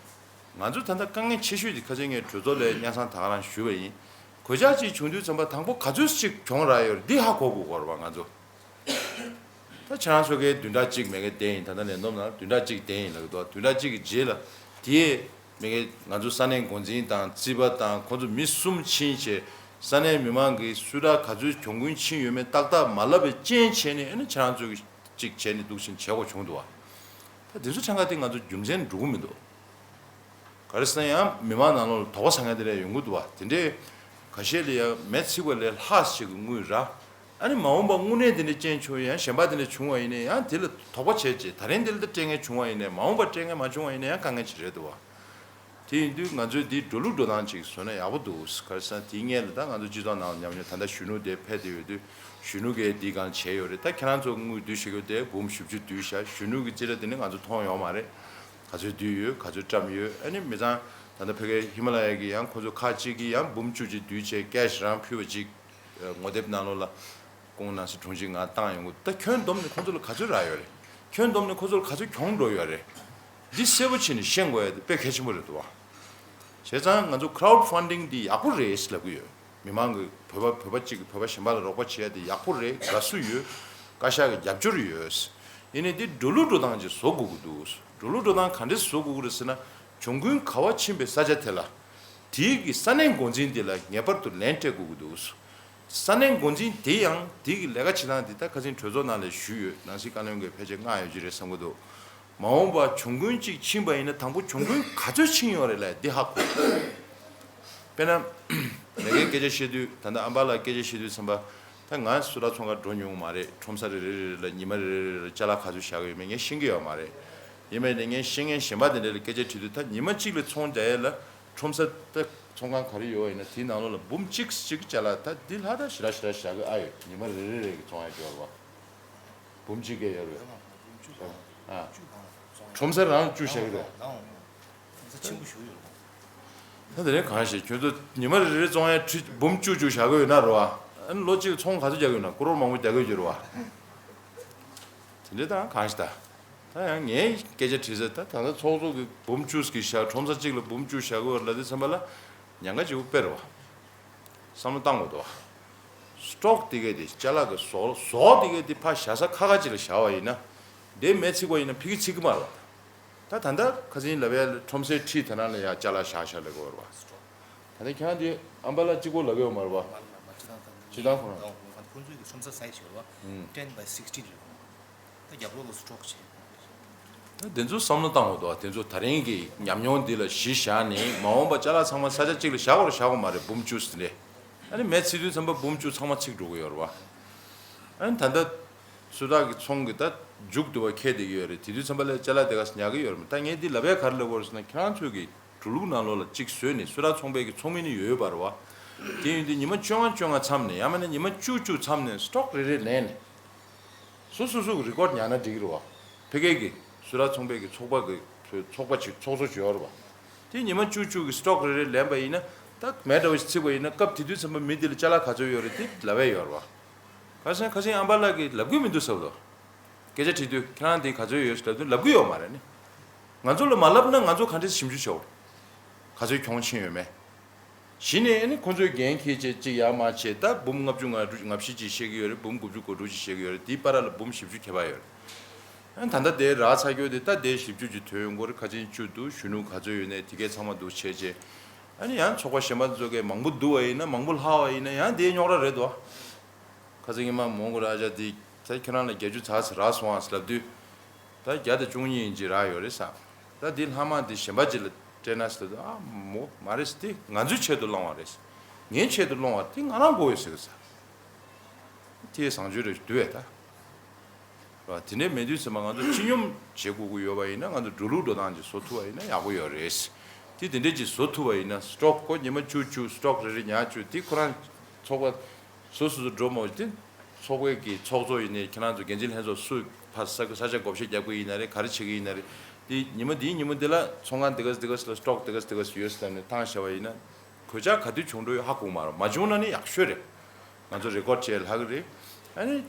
ང་ཚོ་ད་ལྟ་དཀའ་ངལ་ཆེ་ཤོས་དེ་ཁ་སང་ངས་གྲོས་ཚོགས་ལ་སྙན་སེང་ད་ག་རང་ཞུས་པ་ཡིན། གོད་ཆག་ཅིག་བྱུང་དུས་ཙམ་པ་དང་པོ་ག་ཚོད་ཅིག་གྱོང་རག་ཡོད་རེད་འདི་ཧ་གོ་དགོས་ཀྱི་རེད་བ་ང་ཚོ། ད་ཁྱེད་རང་ཚོ་གའི་བདུན་ཕྲག་གཅིག་མེད་མཁན་བསྡད་ཡིན། ད་ལྟ་ལས་བསྡོམས་ནང་བདུན་ཕྲག་གཅིག་བསྡད་ཡིན་ལབ་ཀྱི་འདུག་བདུན་ཕྲག་གཅིག་གི་རྗེས་ལ་དེའི་མེད་མཁན་ང་ཚོ་ས་གནས་འགོ་འཛིན་དང་རྩིས་པ་དང་ཁོང་ཚོ་མི་གསུམ་ཕྱིན་བྱས་ས་གནས་མི་མང་གིས་སུད་ཊར་ག་ཚོད་གྱོང་གུན་ཕྱིན་ཡོད་མེད་ཏག་ཏག་མ་ལབ་པའི་རྐྱེན་བྱས་ནས་ཨ་ནི་ཁྱེད་རང་ཚོ་གིས་གཅིག་བྱས་ནས་འདུག་བཞིན་བྱེད་དགོས་བྱུང་འདུག་བ། ད་དེ་ཚོ་ཕྲན་ཁ་དེ་ང་ཚོ་རྒྱུ་མཚན་འགྲོ་གི་མི་འདུག་ག་རེ་ཟེར་ན་ཡང་མི་མང་ནང་ལོགས་ལ་དོགས་པ་ཟ་མཁན་དེ་འདྲ་ཡོང་གི་འདུག་བ། དེ་འདྲའི་ཁ་ཤས་ལ་ཡང་མེ་འཚིག་པ་ལས་ལྷག་ཞིག་གི་དངུལ་རག་ཨ་ནི་མ་འོངས་པ་དངོས་གནས་དེ་འདྲ་ཅན་བྱུང་ཡང་གཞན་པ་དེ་འདྲ་བྱུང་བ་ཡིན་ན་ཡང་དེ་ལ་དོགས་པ་བྱས་རྗེས་ད་རིང་དེ་ལ་ད་སྤྲད་མཁན་བྱུང་བ་ཡིན་ན་མ་འོངས་པ་སྤྲད་མཁན་མ་བྱུང་བ་ཡིན་ན་ཡང་དཀའ་ངལ་ཅིག་རེད་འདུག་བ། དེ་ཡིན་དུས་ང་ཚོས་འདི་འགྲོ་ལུགས་འགྲོ་སྟངས་ཅིག་བཟོས་ན་ཡག་པོ་འདུག་ག་རེ་ཟེར་ན་དེའི་སྔོན་ལ་ད་ང་ཚོ་སྤྱི་ཚོགས་ནང་ལ་ཉམས་མྱོང་ད་ལྟ་གཞོན་ནུ་དེ་ཕེབས་བསྡད་ཡོད་དུས་གཞོན་ནུ་གིས་འདི་གང་བྱས་ཡོད་རེད། ད་ཁྱེད་རང་ཚོ་དངུལ་བསྡུ་བྱེད་ཡོད་དེ་འབུམ་བཞི་བཅུ་བསྡུས་བཞག་གཞོན་ནུ་གི་རྩིས་ཁྲ་དེ་ནི་ང་ཚོ་མཐོང་ཡོད་མ་རེད། ག་ཚོད་བསྡུས་ཡོད་ག་ཚོད་བཀྲམ་ཡོད། ཨ་ནི་མི་ཚང་ད་ལྟ་ཕ་གིའི་ཧི་མ་ལ་ཡ་གི་ཡང་ཁོ་ཚོ་ཁག་ཅིག་གིས་ཡང་འབུམ་བཅུ་ཅིག་བསྡུས་བྱས་ཀེ་ཤི་རང་ཕུལ་བ་ཅིག་ངོ་དེབ་ནང་ལོགས་ལ་ཁོང་ནང་སྲིད་དྲུང་ཆེ་ང་བཏང་ཡོང་གི་ད་ཁྱོན་བསྡོམས་ནས་ཁོ་ཚོ་ལ་ག་ཚོད་རག་ཡོད་རེད། ཁྱོན་བསྡོམས་ནས་ཁོ་ཚོ་ལ་ག་ཚོད་གྱོང་འགྲོ་ཡོད་རེད། འདི་གསལ་པོ་བྱས་ནས་ཤེས་དགོས་ཡ་དེ་དཔེ་གལ་ཆེན་པོ་རེད་འདུག་བ། བྱས་ཙང་ང་ཚོ་crowd funding འདི་ཡག་པོ་རེད་ལབ་ཀྱི་ཡོད། མི་མང་གི་བོད་པ་བོད་པ་གཅིག་གིས་བོད་པ་གཞན་པ་ལ་རོགས་པ་བྱེད་ཡ་དེ་ཡག་པོ་རེད། དགའ་བསུ་ཡོད། བཀའ་ཤག་གི་རྒྱབ་སྐྱོར་ཡོད། ཡིན་ནའི་འདི་འགྲོ་ལུགས་འགྲོ་སྟངས་ཅིག་བཟོ་དགོས་ཀྱི་འདུག་འགྲོ་ལུགས་འགྲོ་སྟངས་ག་འདྲས་བཟོ་དགོས་ཀྱི་རེད་ཟེར་ན་གྱོང་གུན་ག་པར་ཕྱིན་པའི་ས་ཆ་དེ་ལ་དེའི་གི་ས་གནས་འགོ་འཛིན་དེ་ལ་ངེས་པར་དུ་ལན་སྤྲད་དགོས་ཀྱི་འདུག་ས་གནས་འགོ་འཛིན་དེ་ཡང་དེ་གི་ལས་ཀ་བྱེད་སྟངས་འདི་ད་ཁ་སང་གྲོས་ཚོགས་ནང་ལ་ཞུས་ཡོད། ནང་སྲིད་བཀའ་བློན་གྱིས་ཕལ་ཆེར་མངགས་ཡོད་ཀྱི་རེད་བསམ་གྱི་འདུག་མ་འོངས་པ་གྱོང་གུན་གཅིག་ཕྱིན་པ་ཡིན་ན་དང་པོ་གྱོང་གུན་ག་ཚོད་ཕྱིན་ཡོད་རེད་ལབ་འདི་ཧ་གོ། དཔེར་ན། མེ་གེ་སྐད་ཆ་བཤད་དུས་ད་ལྟ་ཨམ་བ་ལ་སྐད་ཆ་བཤད་དུས་ཙམ་པ། ད་ང་སུད་ཊར་ཚོང་ཁང་འགྲོ་མྱོང་མ་རེད། ཁྲོམ་ས་རེ་རེ་རེ་ལ་ཉི་མ་རེ་རེ་རེ་ལ་ཅ་ལག་ག་ཚོད་བཞག་གི་ཡོད་མེད་ངས་ཤེས་ཀྱི་ཡོད་མ་རེད། ཡིན་མིན་ནི་ངས་ཤེས་མཁན་གཞན་པ་དེ་འདྲ་ལ་སྐད་ཆ་དྲིས་དུས་ད་ཉི་མ་གཅིག་ལ་ཚོང་རྒྱག་ཡས་ལ་ཁྲོམ་ས་ད་ཚོང་ཁང་ག་རེ་ཡོད་ཡིན་ན་དེའི་ནང་ལོགས་ལ་འབུམ་གཅིག་གཅིག་ཅ་ལག་ད་འདི་ལྷག་ད་ཞེ་དྲག་ཞེ་དྲག་བཞག་གི་ཨ་ཡོད། ཉི་མ་རེ་རེ་རེ་གི་ཚོང་ཡ་ཡོད་རེད་བ། འབུམ་གཅིག་གི་ཡོད་རེད། ཨ། ཁྲོམ་ས་རང་བཅུ་བཞག་གི་རེད། ཁྲོམ་ས་ཆེན་པོ་ཞིག་ཡོད་རེད། ད་དེ་རིང་གང་ཞིག་ཁྱོད་ཚོ་ཉི་མ་རེ་རེ་བཙོང་ཡ་ཁྲི་འབུམ་བཅུ་བཅུ་བཞག་གི་ཡོད་ན་རེད་བ། ཨ་ནི་ལོ་གཅིག་ཚོང་ག་ཚོད་རྒྱག་གི་ཡོད་ན་ཀོ་རོར་མང་པོ་རྒྱག་གི་ཡོད་རེད་བ། དེ་འདྲ་དང་གང་ཞིག་ད། ད་ཡང་ངས་སྐད་ཆ་དྲིས་ཚེ་ད་ད་ལྟ་ཚོགས་གཙོ་གི་འབུམ་བཅུ་ཞིག་བཞག་ཁྲོམ་ས་གཅིག་ལ་འབུམ་བཅུ་བཞག་གི་ཡོད་རེད་ལབ་དུས་ཙམ་པ་ལ་ཉེན་ཁ་ཆེ་པོ་དཔེ་རེད་བ། བསམ་བློ་བཏང་དགོས་འདུག་བ། སི་ཊོག་དེ་གས་དེ་ཅ་ལག་གི་ཟོག་ཟོག་དེ་གས་དེ་ཕར་བཞག་ས་ཁག་ཁག་ཅིག་ལ་བཞག་པ་ཡིན་ན། དེ་མེ་འཚིག་པ་ཡིན་ན་ཕ་གི་འཚིག་གི་མ་རེད་བ། ད་ད་ལྟ་ཁ་སང་ལབ་ཡ་ཁྲོམ་སའི་འཁྲིས་དེ་ནང་ལ་ཡ་ཅ་ལག་བཞག་བཞག་ལབ་དགོས་རེད་བ། ད་ལྟ་ཁྱེད་རང་དེ་ཨམ་བ་ལ་གཅིག་པོ་ལབ་ཡོད་མ་རེད་བ། སྤྱི་བཏང་ཁོ་རང་། ཁོང་ཚོའི་གི་ཁྲོམ་ས་སའི་ཟེར་བ། ཨུམ། ten by sixteen རེད། ད་རྒྱབ་ལོགས་ལ་སི་ཊོག་བྱས། ད་དེ་ཚོ་བསམ་བློ་བཏང་དགོས་འདུག་དེ་ཚོ་ད་རིང་གི་ཉམས་མྱོང་འདི་ལ་གཞི་བཞག་ནས་མ་འོངས་པ་ཅ་ལག་ཚང་མ་ས་ཆ་གཅིག་ལ་བཞག་དགོས་རེད་བཞག་དགོས་མ་རེད་འབུམ་བཅུ་ཟིན་རེད། ཨ་ནི་མེ་འཚིག་དུས་ཙམ་པ་འབུམ་བཅུ་ཚང་མ་འཚིག་འགྲོ་གི་ཡོད་རེད་བ། ཨ་ནི་ད་ལྟ་སུ་དག་གི་ཚོང་གི་ད་མཇུག་བསྡུ་བ་འཁེལ་བསྡད་ཀྱི་ཡོད་རེད། དེ་དུས་ཙམ་པ་ལ་ཅ་ལག་དེ་ག་ཉར་གི་ཡོད་རེད། ད་ངས་འདི་ལབ་ཡ་ག་རེ་ལབ་དགོས་རེད་ཟེར་ན་ཁྱེད་རང་ཚོས་གི་འགྲོ་ལུགས་ནང་ལོགས་ལ་གཅིག་བཟོས་ནས་སུ་དག་ཚོང་པའི་གི་ཚོགས་མི་ནི་ཡོད་ཡོད་པ་རེད་བ། དེ་ཡིན་དུས་ཉི་མ་བཅོ་ལྔ་བཅོ་ལྔ་མཚམས་ནས་ཡང་མིན་ན་ཉི་མ་བཅུ་བཅུ་མཚམས་ནས་སི་ཊོག་རེ་རེ་ལེན་ནས། སོ་སོ་སོ་གི་རི་ཀོཌ་ཉར་ན་འགྲིག་གི་རེད་བ། ཕ་གི་གི་སུ་དག་ཚོང་པའི་གི་ཚོགས་པ་གི་ཚོགས་པ་ཅིག་ཚོགས་གཙོ་ཅིག་ཡོད་རེད་བ། དེ་ཉི་མ་བཅུ་བཅུ་གི་སི་ཊོག་རེ་རེ་ལེན་པ་ཡིན་ན་ ད་མེད་འདྲ་བོ་ཞིག་ཚིག་པ་ཡིན་ན་སྐབས་དེ་དུས་ཙམ་པ་མི་དེ་ལ་ཅ་ལག་ག་ཚོད་ཡོད་རེད་དེ་ལབ་ཡས་ཡོད་རེད་བ། ཁ་སང་ཁ་སང་ཨམ་བ་ལགས་ཀྱིས་ལབ་གི་མི་འདུག་ཟེར་བ་དོ། སྐད་ཆ་དྲིས་དུས་ཁྱེད་རང་དེ་ག་ཚོད་ཡོད་ཟེར་ལབ་དུས་ལབ་གི་ཡོད་མ་རེད་ནི། ང་ཚོ་ལ་མ་ལབ་ན་ང་ཚོ་ག་འདྲས་ཞིབ་འཇུག་བྱའོ། ག་ཚོད་གྱོང་ཕྱིན་ཡོད་མེད། གཞི་ནས་ཨ་ནི་ཁོང་ཚོས་འགན་འཁྱེར་བྱས་གཅིག་ཡར་མར་བྱས་ད་འབུམ་ལྔ་བཅུ་ང་དྲུག་ང་བཞི་གཅིག་བཤད་ཀྱི་ཡོད་རེད། འབུམ་དགུ་བཅུ་གོ་དྲུག་ཅིག་བཤད་ཀྱི་ཡོད་རེད། དེའི་བར་ལ་འབུམ་བཞི་བཅུ་ཁྱད་པར་ཡོད་རེད། ཨ་ནི་ད་ལྟ་དེ་རག་ཚར་རྒྱུ་དེ་ད་དེ་བཞི་བཅུ་ཅིག་ཐོན་ཡོང་གི་རེད། ཁ་ཆེན་བཅུ་འདུག་གཞོན་ནུ་ག་ཚོད་ཡོད་ནས་དེ་གའི་ཚང་མ་འདུག་བྱས་རྗེས། ཨ་ནི་ཡང་ཚོགས་པ་གཞན་པ་ཚོ་གས་མང་པོ་འདུག་བ་ཡིན་ན་མང་པོ་ལྷག་བ་ཡིན་ན་ཡང་དེའི་རྙོག་དྲ་རེད་དོ། ཁ་སང་ཉི་མ་མོང་གོ་ར་ཨ་ཅག་དེ་ད་ཁྱེད་རང་ལ་བརྒྱད་ཅུ་ཚར་ཚར་རག་སོང་ཨ་ཟེར་ལབ་དུས། ད་བརྒྱ་དང་བཅུ་གཉིས་ཡིན་གྱི་རག་ཡོད་རེད་ས། ད་དེ་ལྷག་མ་དེ་གཞན་པ་ཅིག་ལ་སྤྲད་ན་ཟེར་ལབ་དུས་ཨ་མོ་མ་རེད་ཟེར། དེ་ང་ཚོའི་ཆེད་དུ་བླངས་བ་རེད། ངའི་ཆེད་དུ་བླངས་བ་དེ་ང་རང་དགོས་ཡོད་ཟེར་གི་ས། དེ་བཟང་སྤྱོད་རེད་འདུག་བས་ད། ར་དེ་འདྲའི་མེད་དུས་ཚང་མ་ང་ཚོ་སྤྱི་སྙོམས་བྱེད་དགོས་ཀྱི་ཡོད་པ་ཡིན་ན་ང་ཚོ་འགྲོ་ལུགས་འགྲོ་སྟངས་ཅིག་བཟོ་ཐུབ་པ་ཡིན་ན་ཡག་པོ་ཡོད་རེད། དེ་དེ་འདྲས་ཅིག་བཟོ་ཐུབ་པ་ཡིན་ན་སི་ཊོག་ཁོ་ཉི་མ་བཅུ་བཅུ་སི་ཊོག་རེ་རེ་ཉར་བཅུག་དེ་ཁོ་རང་ཚོགས་པ་སོ་སོ་སོ་འགྲོ་མོ་དེ་ཚོགས་པའི་གི་ཚོགས་གཙོ་ཡིན་ནའི་ཁྱེད་རང་ཚོ་འགན་འཛིན་ལྷན་ཚོགས་སུ་ཕ་ས་ས་ཆ་བགོ་བཤའ་རྒྱག་གི་ཡིན་ན་རེད། ག་རེ་བྱེད་ཀྱི་ཡིན་ན་རེད། དེ་ཉི་མ་དེའི་ཉི་མ་དེ་ལ་ཚོང་ཁང་དེ་ག་དེ་ག་ལ་སི་ཊོག་དེ་ག་དེ་ག་ཡོད་ཟེར་ནས་བཏང་བཞག་པ་ཡིན་ན་གོད་ཆག་ག་དུས་བྱུང་འགྲོ་ཡོད་ཧ་གོ་གི་མ་རེད། མ་བྱུང་ན་ནི་ཡག་ཤོས་རེད། ང་ཚོ་རེ་ཀོཌ་བྱས་ལྷག་གི་རེད། ཨ་ནི།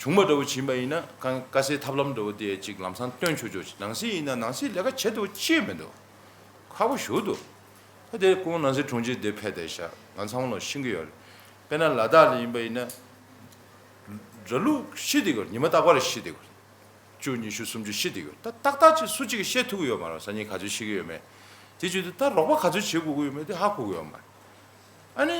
བྱུང་བ་འདྲ་བོ་བྱིན་པ་ཡིན་ན་གང་དཀའ་སེལ་ཐབས་ལམ་འདྲ་བོ་དེ་ཅིག་ལམ་སང་སྟོན་ཆོག་ཆོག་ཅིག་ནང་སྲིད་ཡིན་ན་ནང་སྲིད་ལས་ཀ་བྱེད་ཐུབ་ཅིག་མི་འདུག་ཁག་པོ་ཞེ་པོ་འདུག་ད་དེ་ཁོང་ནང་སྲིད་དྲུང་ཆེ་དེ་ཕེབས་བསྡད་ཤག་ང་ཚང་མ་ལ་ཤེས་ཀྱི་ཡོད་རེད། དཔེར་ན་ལ་དྭགས་ལ་ཡིན་པ་ཡིན་ན། ར་ལུག་ཤི་བསྡད་ཀྱི་ཡོད་རེད། ཉི་མ་རྟག་པར་ཤི་བསྡད་ཀྱི་ཡོད་རེད། བཅུ་ཉི་ཤུ་སུམ་ཅུ་ཤི་བསྡད་ཀྱི་ཡོད་རེད། ད་ཏག་ཏག་ཅིག་སུ་གཅིག་གིས་བཤད་ཐུབ་ཀྱི་ཡོད་མ་རེད། སང་ཉིན་ག་ཚོད་ཤི་གི་ཡོད་མེད། དེ་བྱེད་དུས་ད་རོགས་པ་ག་ཚོད་བྱེད་དགོས་ཀྱི་ཡོད་མེད་དེ་ཧ་གོ་གི་ཡོད་མ་རེད། ཨ་ནི།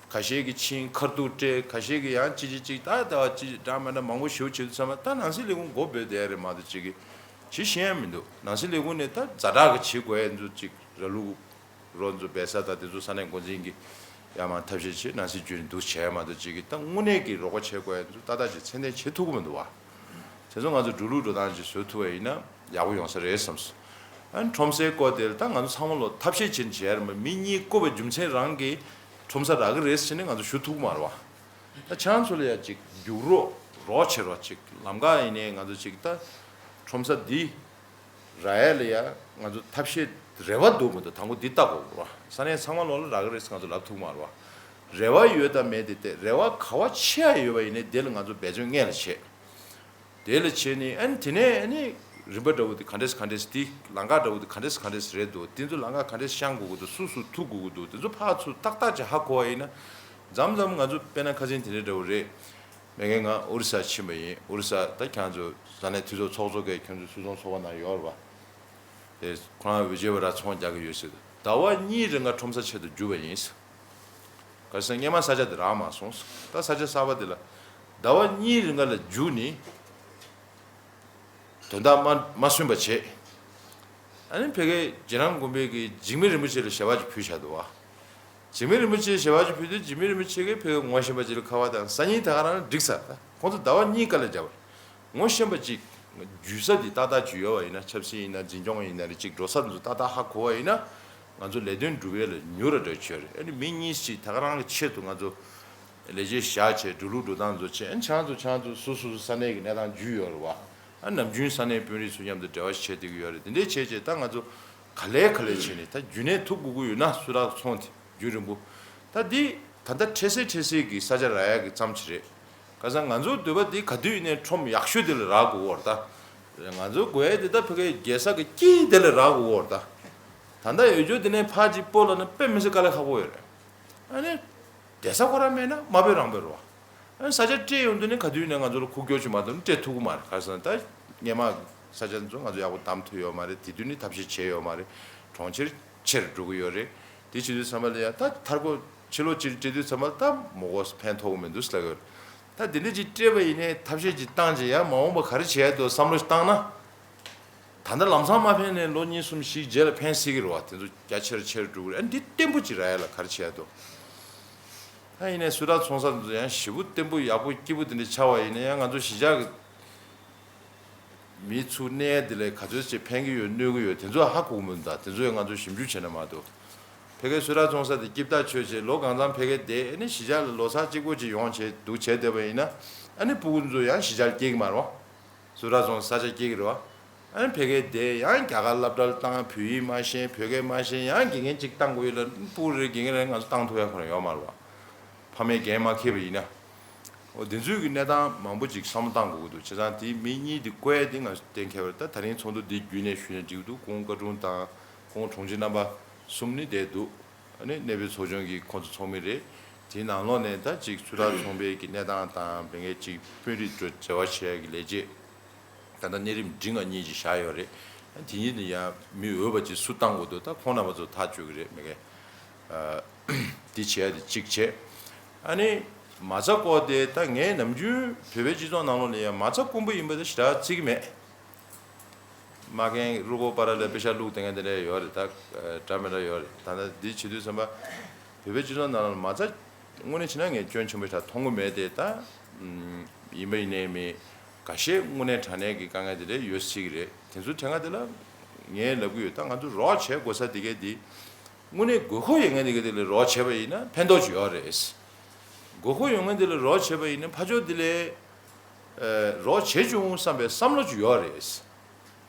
ཁ་ཤས་ཀྱིས་ཕྱིན་ཁ་ཐུག་སྤྲད། ཁ་ཤས་ཀྱིས་ཡང་ཅི་ཅི་ཅིག་ད་ལྟ་བ་ཅི་འདྲ་མི་འདྲ་མང་པོ་ཞེ་པོ་བྱེད་དུས་ཚང་མ་ད་ནང་སྲིད་ལས་ཁུངས་མགོ་འབོད་བསྡད་ཡ་རེད་མ་གཏོགས་ཅིག་གིས་བྱེད་ཤེས་ཡ་མི་འདུག་ནང་སྲིད་ལས་ཁུངས་ནས་ད་ཛ་དྲག་གི་བྱེད་དགོས་ཡ་ཚོ་ཅིག་ར་ལུག་རོ་ཚོ་སྦས་ས་དང་དེ་ཚོ་ས་གནས་འགོ་འཛིན་གྱིས་ཡར་མར་ཐབས་ཤེས་བྱེད། ནང་སྲིད་བརྒྱུད་ནས་འདུག་བྱས་མ་གཏོགས་ཅིག་གིས་ད་དངོས་གནས་ཀྱི་རོགས་པ་བྱེད་དགོས་ཡ་ཚོ་ཏག་ཏག་ཅིག་མཚན་ལྡན་བྱེད་ཐུབ་ཀྱི་མི་འདུག་བ། དེ་ཚོ་ང་ཚོ་འགྲོ་ལུགས་འགྲོ་སྟངས་ཅིག་བཟོ་ཐུབ་པ་ཡིན་ན་ཡག་པོ་ཡོང་ས་རེད་བསམས་སོང་། ཨ་ནི་ཁྲོམ་སའི་སྐོར་དེར་ད་ང་ཚོ་ཚང་མ་ལོ་ཐབས་ཤེས་བྱེད་བྱེད་ཡ་རེད་མ། མི་གཉིས་བསྐོ་བའི་རྒྱུ་མཚན་རང་གིས་ཁྲོམ་ས་རག་གི་རེད་ཟེར་ནས་ང་ཚོ་ཞུ་ཐུབ་ཀྱི་མ་རེད་བ། ད་ཁྱེད་རང་ཚོ་ལ་ཡ་ཅིག་རྒྱུགས་རོགས་རོགས་བྱེད་རོགས་ཅིག་ལམ་ཁ་ཡིན་ནའི་ང་ཚོ་ཅིག་ད་ཁྲོམ་ས་འདི་རག་ཡ་ལ་ཡ་ང་ཚོ་ཐབས་ཤེས་རེ་བ་འདུག་མི་འདུག་དང་པོ་འདི་ལྟ་དགོས་རེད་བ། ས་གནས་ཚང་མ་ལོ་ལ་རག་གི་རེད་ཟེར་ང་ཚོ་ལབ་ཐུབ་ཀྱི་མ་རེད་བ། རེ་བ་ཡོད་དང་མེད་དེ་བལྟས། རེ་བ་ག་བ་ཆེ་ཡ་ཡོད་པ་ཡིན་ནའི་དེ་ལ་ང་ཚོ་འབད་བརྩོན་སྔོན་ལ་བྱེད། དེ་ལ་བྱས་ནས་ཨ་ནི་དེ་ནས་ཨ་ནི་རིམ་པ་འདྲ་བོ་དེ་ག་འདྲས་ག་འདྲས་དེ་ལམ་ཁ་འདྲ་བོ་དེ་ག་འདྲས་ག་འདྲས་རེད་འདུག་དེ་ཚོ་ལམ་ཁ་ག་འདྲས་བཤང་དགོས་ཀྱི་འདུག་སུ་སུ་ཐུག་དགོས་ཀྱི་འདུག་དེ་ཚོ་ཕར་ཚུར་ཏག་ཏག་ཅིག་ཧ་གོ་བ་ཡིན་ན། མཚམས་མཚམས་ང་ཚོ་དཔེར་ན་ཁ་སང་དེ་འདྲས་འདྲ་བོ་རེད། མ་གིར་ང་ཨོ་རི་ས་ཕྱིན་པ་ཡིན། ཨོ་རི་ས་ད་ཁྱེད་ཚོ་ས་གནས་འཐུས་ཚོགས་ཚོགས་གཙོ་གིས་ཁྱེད་ཚོའི་སུད་ཚོང་ཚོགས་པ་ནང་ཡོད་རེད་བ། དེ་ཁོ་རང་བི་ཇེ་ཝ་ར་ཚོང་རྒྱག་གི་ཡོད་ཟེར་འདུག་ཟླ་བ་གཉིས་རིང་ལ་ཁྲོམ་ས་ཆེད་དུ་བསྒྱུར་བ་ཡིན། ག་རེ་ཟེར་ན་སྔོན་མ་ས་ཆ་དེ་རག་མ་སོང་། ད་ས་ཆ་གསར་པ་དེ་ལ་ཟླ་བ་གཉིས་རིང་ལ་བསྒྱུར་ནས་དོན་དག་མ་མ་སོན་པ་བྱས། ཨ་ནི་ཕ་གིའི་རྗེ་རང་དགོན་པའི་གི་འཇིགས་མེད་རིན་པོ་ཆེ་ལ་ཞལ་པར་ཅིག་ཕུལ་བཞག་འདུག་བ། འཇིགས་མེད་རིན་པོ་ཆེ་ཞལ་པར་ཅིག་ཕུལ་དུས་འཇིགས་མེད་རིན་པོ་ཆེ་གིས་ཕ་གིར་ངོ་ཤེས་པ་ཅིག་ལ་ཁ་པར་བཏང་། སང་ཉིན་ད་ག་རང་འགྲིག་ས་རེད། ད་ཁོང་ཚོ་ཟླ་བ་གཉིས་ཀ་ལ་བརྒྱབ་པ་རེད། ངོ་ཤེས་པ་ཅིག་བརྒྱུད་ས་འདི་ཏག་ཏག་བརྒྱུད་ཡོད་པ་ཡིན་ན། ཆབ་སྲིད་ཡིན་ན་འཛིན་སྐྱོང་ཡིན་ན་རེད། ཅིག་འགྲོ་ས་འདི་ཚོ་ཏག་ཏག་ཧ་གོ་བ་ཡིན་ན། ང་ཚོ་ལས་དོན་སྒྲུབ་ཡས་ལ་མྱུར་ར་འགྲོ་ཆོག་རེད། ཨ་ནི་མི་གཉིས་ཤིག་ད་ག་རང་གི་ཆེད་དུ་ང་ཚོ་ལས་བྱེད་བཞག་བྱས་འགྲོ་ལུགས་འགྲོ་སྟངས་ཚོ་བྱས། ཨ་ནི་ཁྱེད་རང་ཚོ་ཁྱེད་རང་ཚོ་སོ་སོ་སོ་ས་གནས་ཀྱི་གནས་སྟངས་བརྒྱུད་ཡོད་རེད་བ། ཨ་ནམ་རྒྱུན་ས་གནས་དཔོན་རིགས་ཚོ་མཉམ་དུ་འབྲེལ་བ་བྱེད་བསྡད་ཀྱི་ཡོད་རེད། དེ་འདྲས་བྱས་བྱས་ད་ང་ཚོ་ག་ལེ་ག་ལེ་བྱས་ནས་ད་རྒྱུན་གནས་ཐུབ་དགོས་ཀྱི་ཡོད་ན་སུ་རག་ཚོང་དེ་རྒྱུན་རིང་པོ། ད་འདི་ད་ལྟ་འཕྲལ་སེལ་འཕྲལ་སེལ་གྱི་ས་ཆ་རག་ཡག་གི་ཙམ་ཅིག་རེད། ཁ་སང་ང་ཚོའི་འདོད་པ་འདི་ག་དུས་ཡིན་ནའི་ཁྲོམ་ཡག་ཤོས་དེ་ལ་རག་དགོས་ཀྱི་ཡོད་རེད་ད། ང་ཚོའི་དགོས་ཡ་དེ་ད་ཕ་གིའི་རྒྱལ་ས་གི་དཀྱིལ་དེ་ལ་རག་དགོས་ཀྱི་ཡོད་རེད་ད། ད་ལྟ་འོས་སྦྱོར་དེ་ནས་ཕར་ཅིག་སྤོ་ལབ་ན་དཔེ་མི་སྲིད་དཀའ་ལས་ཁག་པོ་ཡོད་རེད། ཨ་ནི། བསྡད་ས་ཁོ་རང་མེད་ན་མ་དཔེ་རང་དཔེ་རེད་བ། ཨ་ནི་ས་ཆ་སྤྲད་ཡོང་དུས་ནི་ག་དུས་ནས་ང་ཚོ་ལ་ཁུག་ཀྱོག་ཅིག་མ་གཏོགས་སྤྲད་ཐུབ་ཀྱི་མ་རེད། ག་རེ་ཟེར་ན་ད་སྔོན་མ་ས་ཆ་ཚོ་ང་ཚོ་ཡག་པོ་བདམས་ཐུབ་ཡོད་མ་རེད། དེ་དུས་ནི་ཐབས་ཤེས་བྱས་ཡོད་མ་རེད། གྲོང་ཁྱེར་ཆེར་འགྲོ་གི་ཡོད་རེད། དེ་བྱེད་དུས་ཙམ་པ་ལ་ཡང་ད་མཐར་འཁོར་ཕྱི་ལོགས་ཅིག་སྤྲད་དུས་ཙམ་པ་ལ་ད་མོ་གོ་ཕན་ཐོགས་ཀྱི་མི་འདུག་ཟེར་ལབ་ཡོད་རེད། ད་དེ་འདྲ་ཅིག་སྤྲད་པ་ཡིན་ནའི་ཐབས་ཤེས་ཅིག་བཏང་རྗེས་ཡང་མ་འོངས་པ་ག་རེ་བྱས་འདུག་བསམ་བློ་ཞིག་བཏང་ན། ད་ལྟ་ལམ་སང་མ་ཕན་ནའི་ལོ་གཉིས་གསུམ་ཞིག་རྗེས་ལ་ཕན་སྲིད་ཀྱི་རེད་བ། དེ་ཚོ་རྒྱ་ཆེར་ཆེར་འགྲོ་གི་རེད། ཨ་འདི་བརྟན་པོ་ཅིག་རག་ཡ་ལ་ག་རེ་བྱས་འདུག་ད་ཡིན་ནའི་སུ་རག་ཚོང་ས་དེ་ཚོ་ཡང་ཞེ་པོ་བརྟན་པོ་ཡག་པོ་སྐྱིད་པོ་དེ་འདྲ་ཆགས་པ་ཡིན་ན་ཡང་ང་ཚོ་གཞིས་ཆགས་ཀྱི་མི་ཚུར་གནས་དེ་ལས་ག་ཚོད་ཅིག་ཕན་གྱི་ཡོད་གནོད་ཀྱི་ཡོད་དེ་ཚོ་ཧ་གོ་གི་མི་འདུག་ད་དེ་ཚོ་ཡང་ང་ཚོ་ཞིབ་འཇུག་བྱས་ན་མ་གཏོགས། ཕ་གིའི་སུ་རག་ཚོང་ས་དེ་སྐྱིད་ཐག་ཆོད་བྱས་ལོ་གང་ཙམ་ཕ་གིར་བསྡད། ཨ་ནི་གཞིས་ཆགས་ལ་ལོ་གསར་གཅིག་པོ་ཅིག་ཡོང་བྱས་འདུག་བྱས་བསྡད་པ་ཡིན་ན། ཨ་ནི་སྤུ་གུ་ཚོ་ཡང་གཞིས་ཆགས་ལ་སྐྱེལ་གྱི་མ་རེད་བ། སུ་རག་ཚོང་ས་ས་ཆ་སྐྱེལ་གྱི་རེད་བ། ཨ་ནི་ཕ་གིར་བསྡད་ཡང་རྒྱ་གར་སློབ་གྲྭ་ལ་བཏང་། བོད་ཡིག་མ་ཤེས། བོད་སྐད་མ་ཤེས། ཡང་དགེ་རྒན་གཅིག་བཏང་དགོས་ཡོད་ལ། སྤུ་གུ་རེ་དགེ་རྒན་རེ་ང་ཚོ་བཏང་ཐུབ་ཡ་ཁོ་རང་ཡོད་མ་རེད་བ། ཕ་མས་འགན་མ་འཁྱེར་བ་ཡིན་ན། འོ་དེ་ཚོའི་གི་གནས་སྟངས་མང་པོ་ཅིག་བསམ་བློ་བཏང་དགོས་ཀྱི་འདུག་བྱས་ཙང་དེ་མི་གཉིས་དེ་བསྐོས་ཏེ་ང་ཚོ་གཏན་འཁེལ་བ་རེད། ད་དེ་རིང་ཚོགས་འདུ་འདི་བརྒྱུད་ནས་ཞུས་ན་འགྲིག་འདུག་ཁོང་བཀའ་དྲུང་དང་ཁོང་དྲུང་ཆེ་རྣམ་པ་གསུམ་ནི་བསྡད་འདུག་ཨ་ནི་གནས་སྤོའི་ཚོགས་ཆུང་གི་ཁོང་ཚོ་ཚོགས་མི་རེད། དེའི་ནང་ལོགས་ནས་ད་ཅིག་ཚོད་ལྟ་ཚོང་པའི་གི་གནས་སྟངས་དང་། དེ་འདྲའི་ཅིག་དཔོན་རིགས་འབྲེལ་བ་བྱེད་ཡ་གི་ལས་བྱེད། ད་ལྟ་གནས་རིམ་འབྲིང་བ་གཉིས་ཅིག་བཞག་ཡོད་རེད། དེ་གཉིས་ནི་ཡང་མི་འོས་པ་ཅིག་སུ་བཏང་དགོས་འདུག་ད་ཁོང་རྣམ་པ་ཚོ་ཐག་གཅོད་ཀྱི་རེད། མི་གེ་འདི་བྱས་ཏེ་གཅིག་བྱས། ཨ་ནི་མ་རྩ་སྐོར་དེ་ད་ངས་ནམ་རྒྱུན་བོད་པའི་སྤྱི་ཚོགས་ནང་ལོགས་ལ་ཡང་མ་རྩ་དཀོན་པོ་ཡིན་པ་དེ་ཞེ་དྲག་བརྩི་གི་མེད། མ་རྒན་རུ་སྒོ་པ་ར་ལ་པེ་ཤ་བླུགས་དེ་ངས་དེ་འདྲ་ཡོད་རེད། ད་འདྲ་མི་འདྲ་ཡོད་རེད། ད་ལྟ་འདི་བྱེད་དུས་ཙམ་པ་བོད་པའི་སྤྱི་ཚོགས་ནང་ལ་མ་རྩ་དངོས་གནས་བྱས་ན་ངས་སྐྱོན་ཆེན་པོ་ཞིག་མཐོང་གི་མེད་དེ། ད་ཡིན་པ་ཡིན་ནའི་མི་འགའ་ཤས་དངོས་གནས་དྲང་གནས་ཀྱི་དཀའ་ངལ་དེ་འདྲ་ཡོད་སྲིད་ཀྱི་རེད། དེ་ཚོའི་གྲས་ང་དེ་ལ་ངས་ལབ་ཀྱི་ཡོད། ད་ང་ཚོ་རོགས་བྱེད་དགོས་ས་དེ་གས་དེ་དངོས་གནས་དགོས་མཁོ་ཡོད་མཁན་དེ་གས་དེ་ལ་རོགས་བྱས་པ་ཡིན་ན་ཕན་ཐོགས་ཅིག་ཡོད་རེད། དགོས་མཁོ་ཡོད་མཁན་དེ་ལ་རོགས་བྱས་པ་ཡིན་ན་ཕར་ཕྱོགས་དེ་ལས་རོགས་བྱེད་བྱུང་བསམ་པའི་བསམ་བློ་ཅིག་ཡོད་རེད།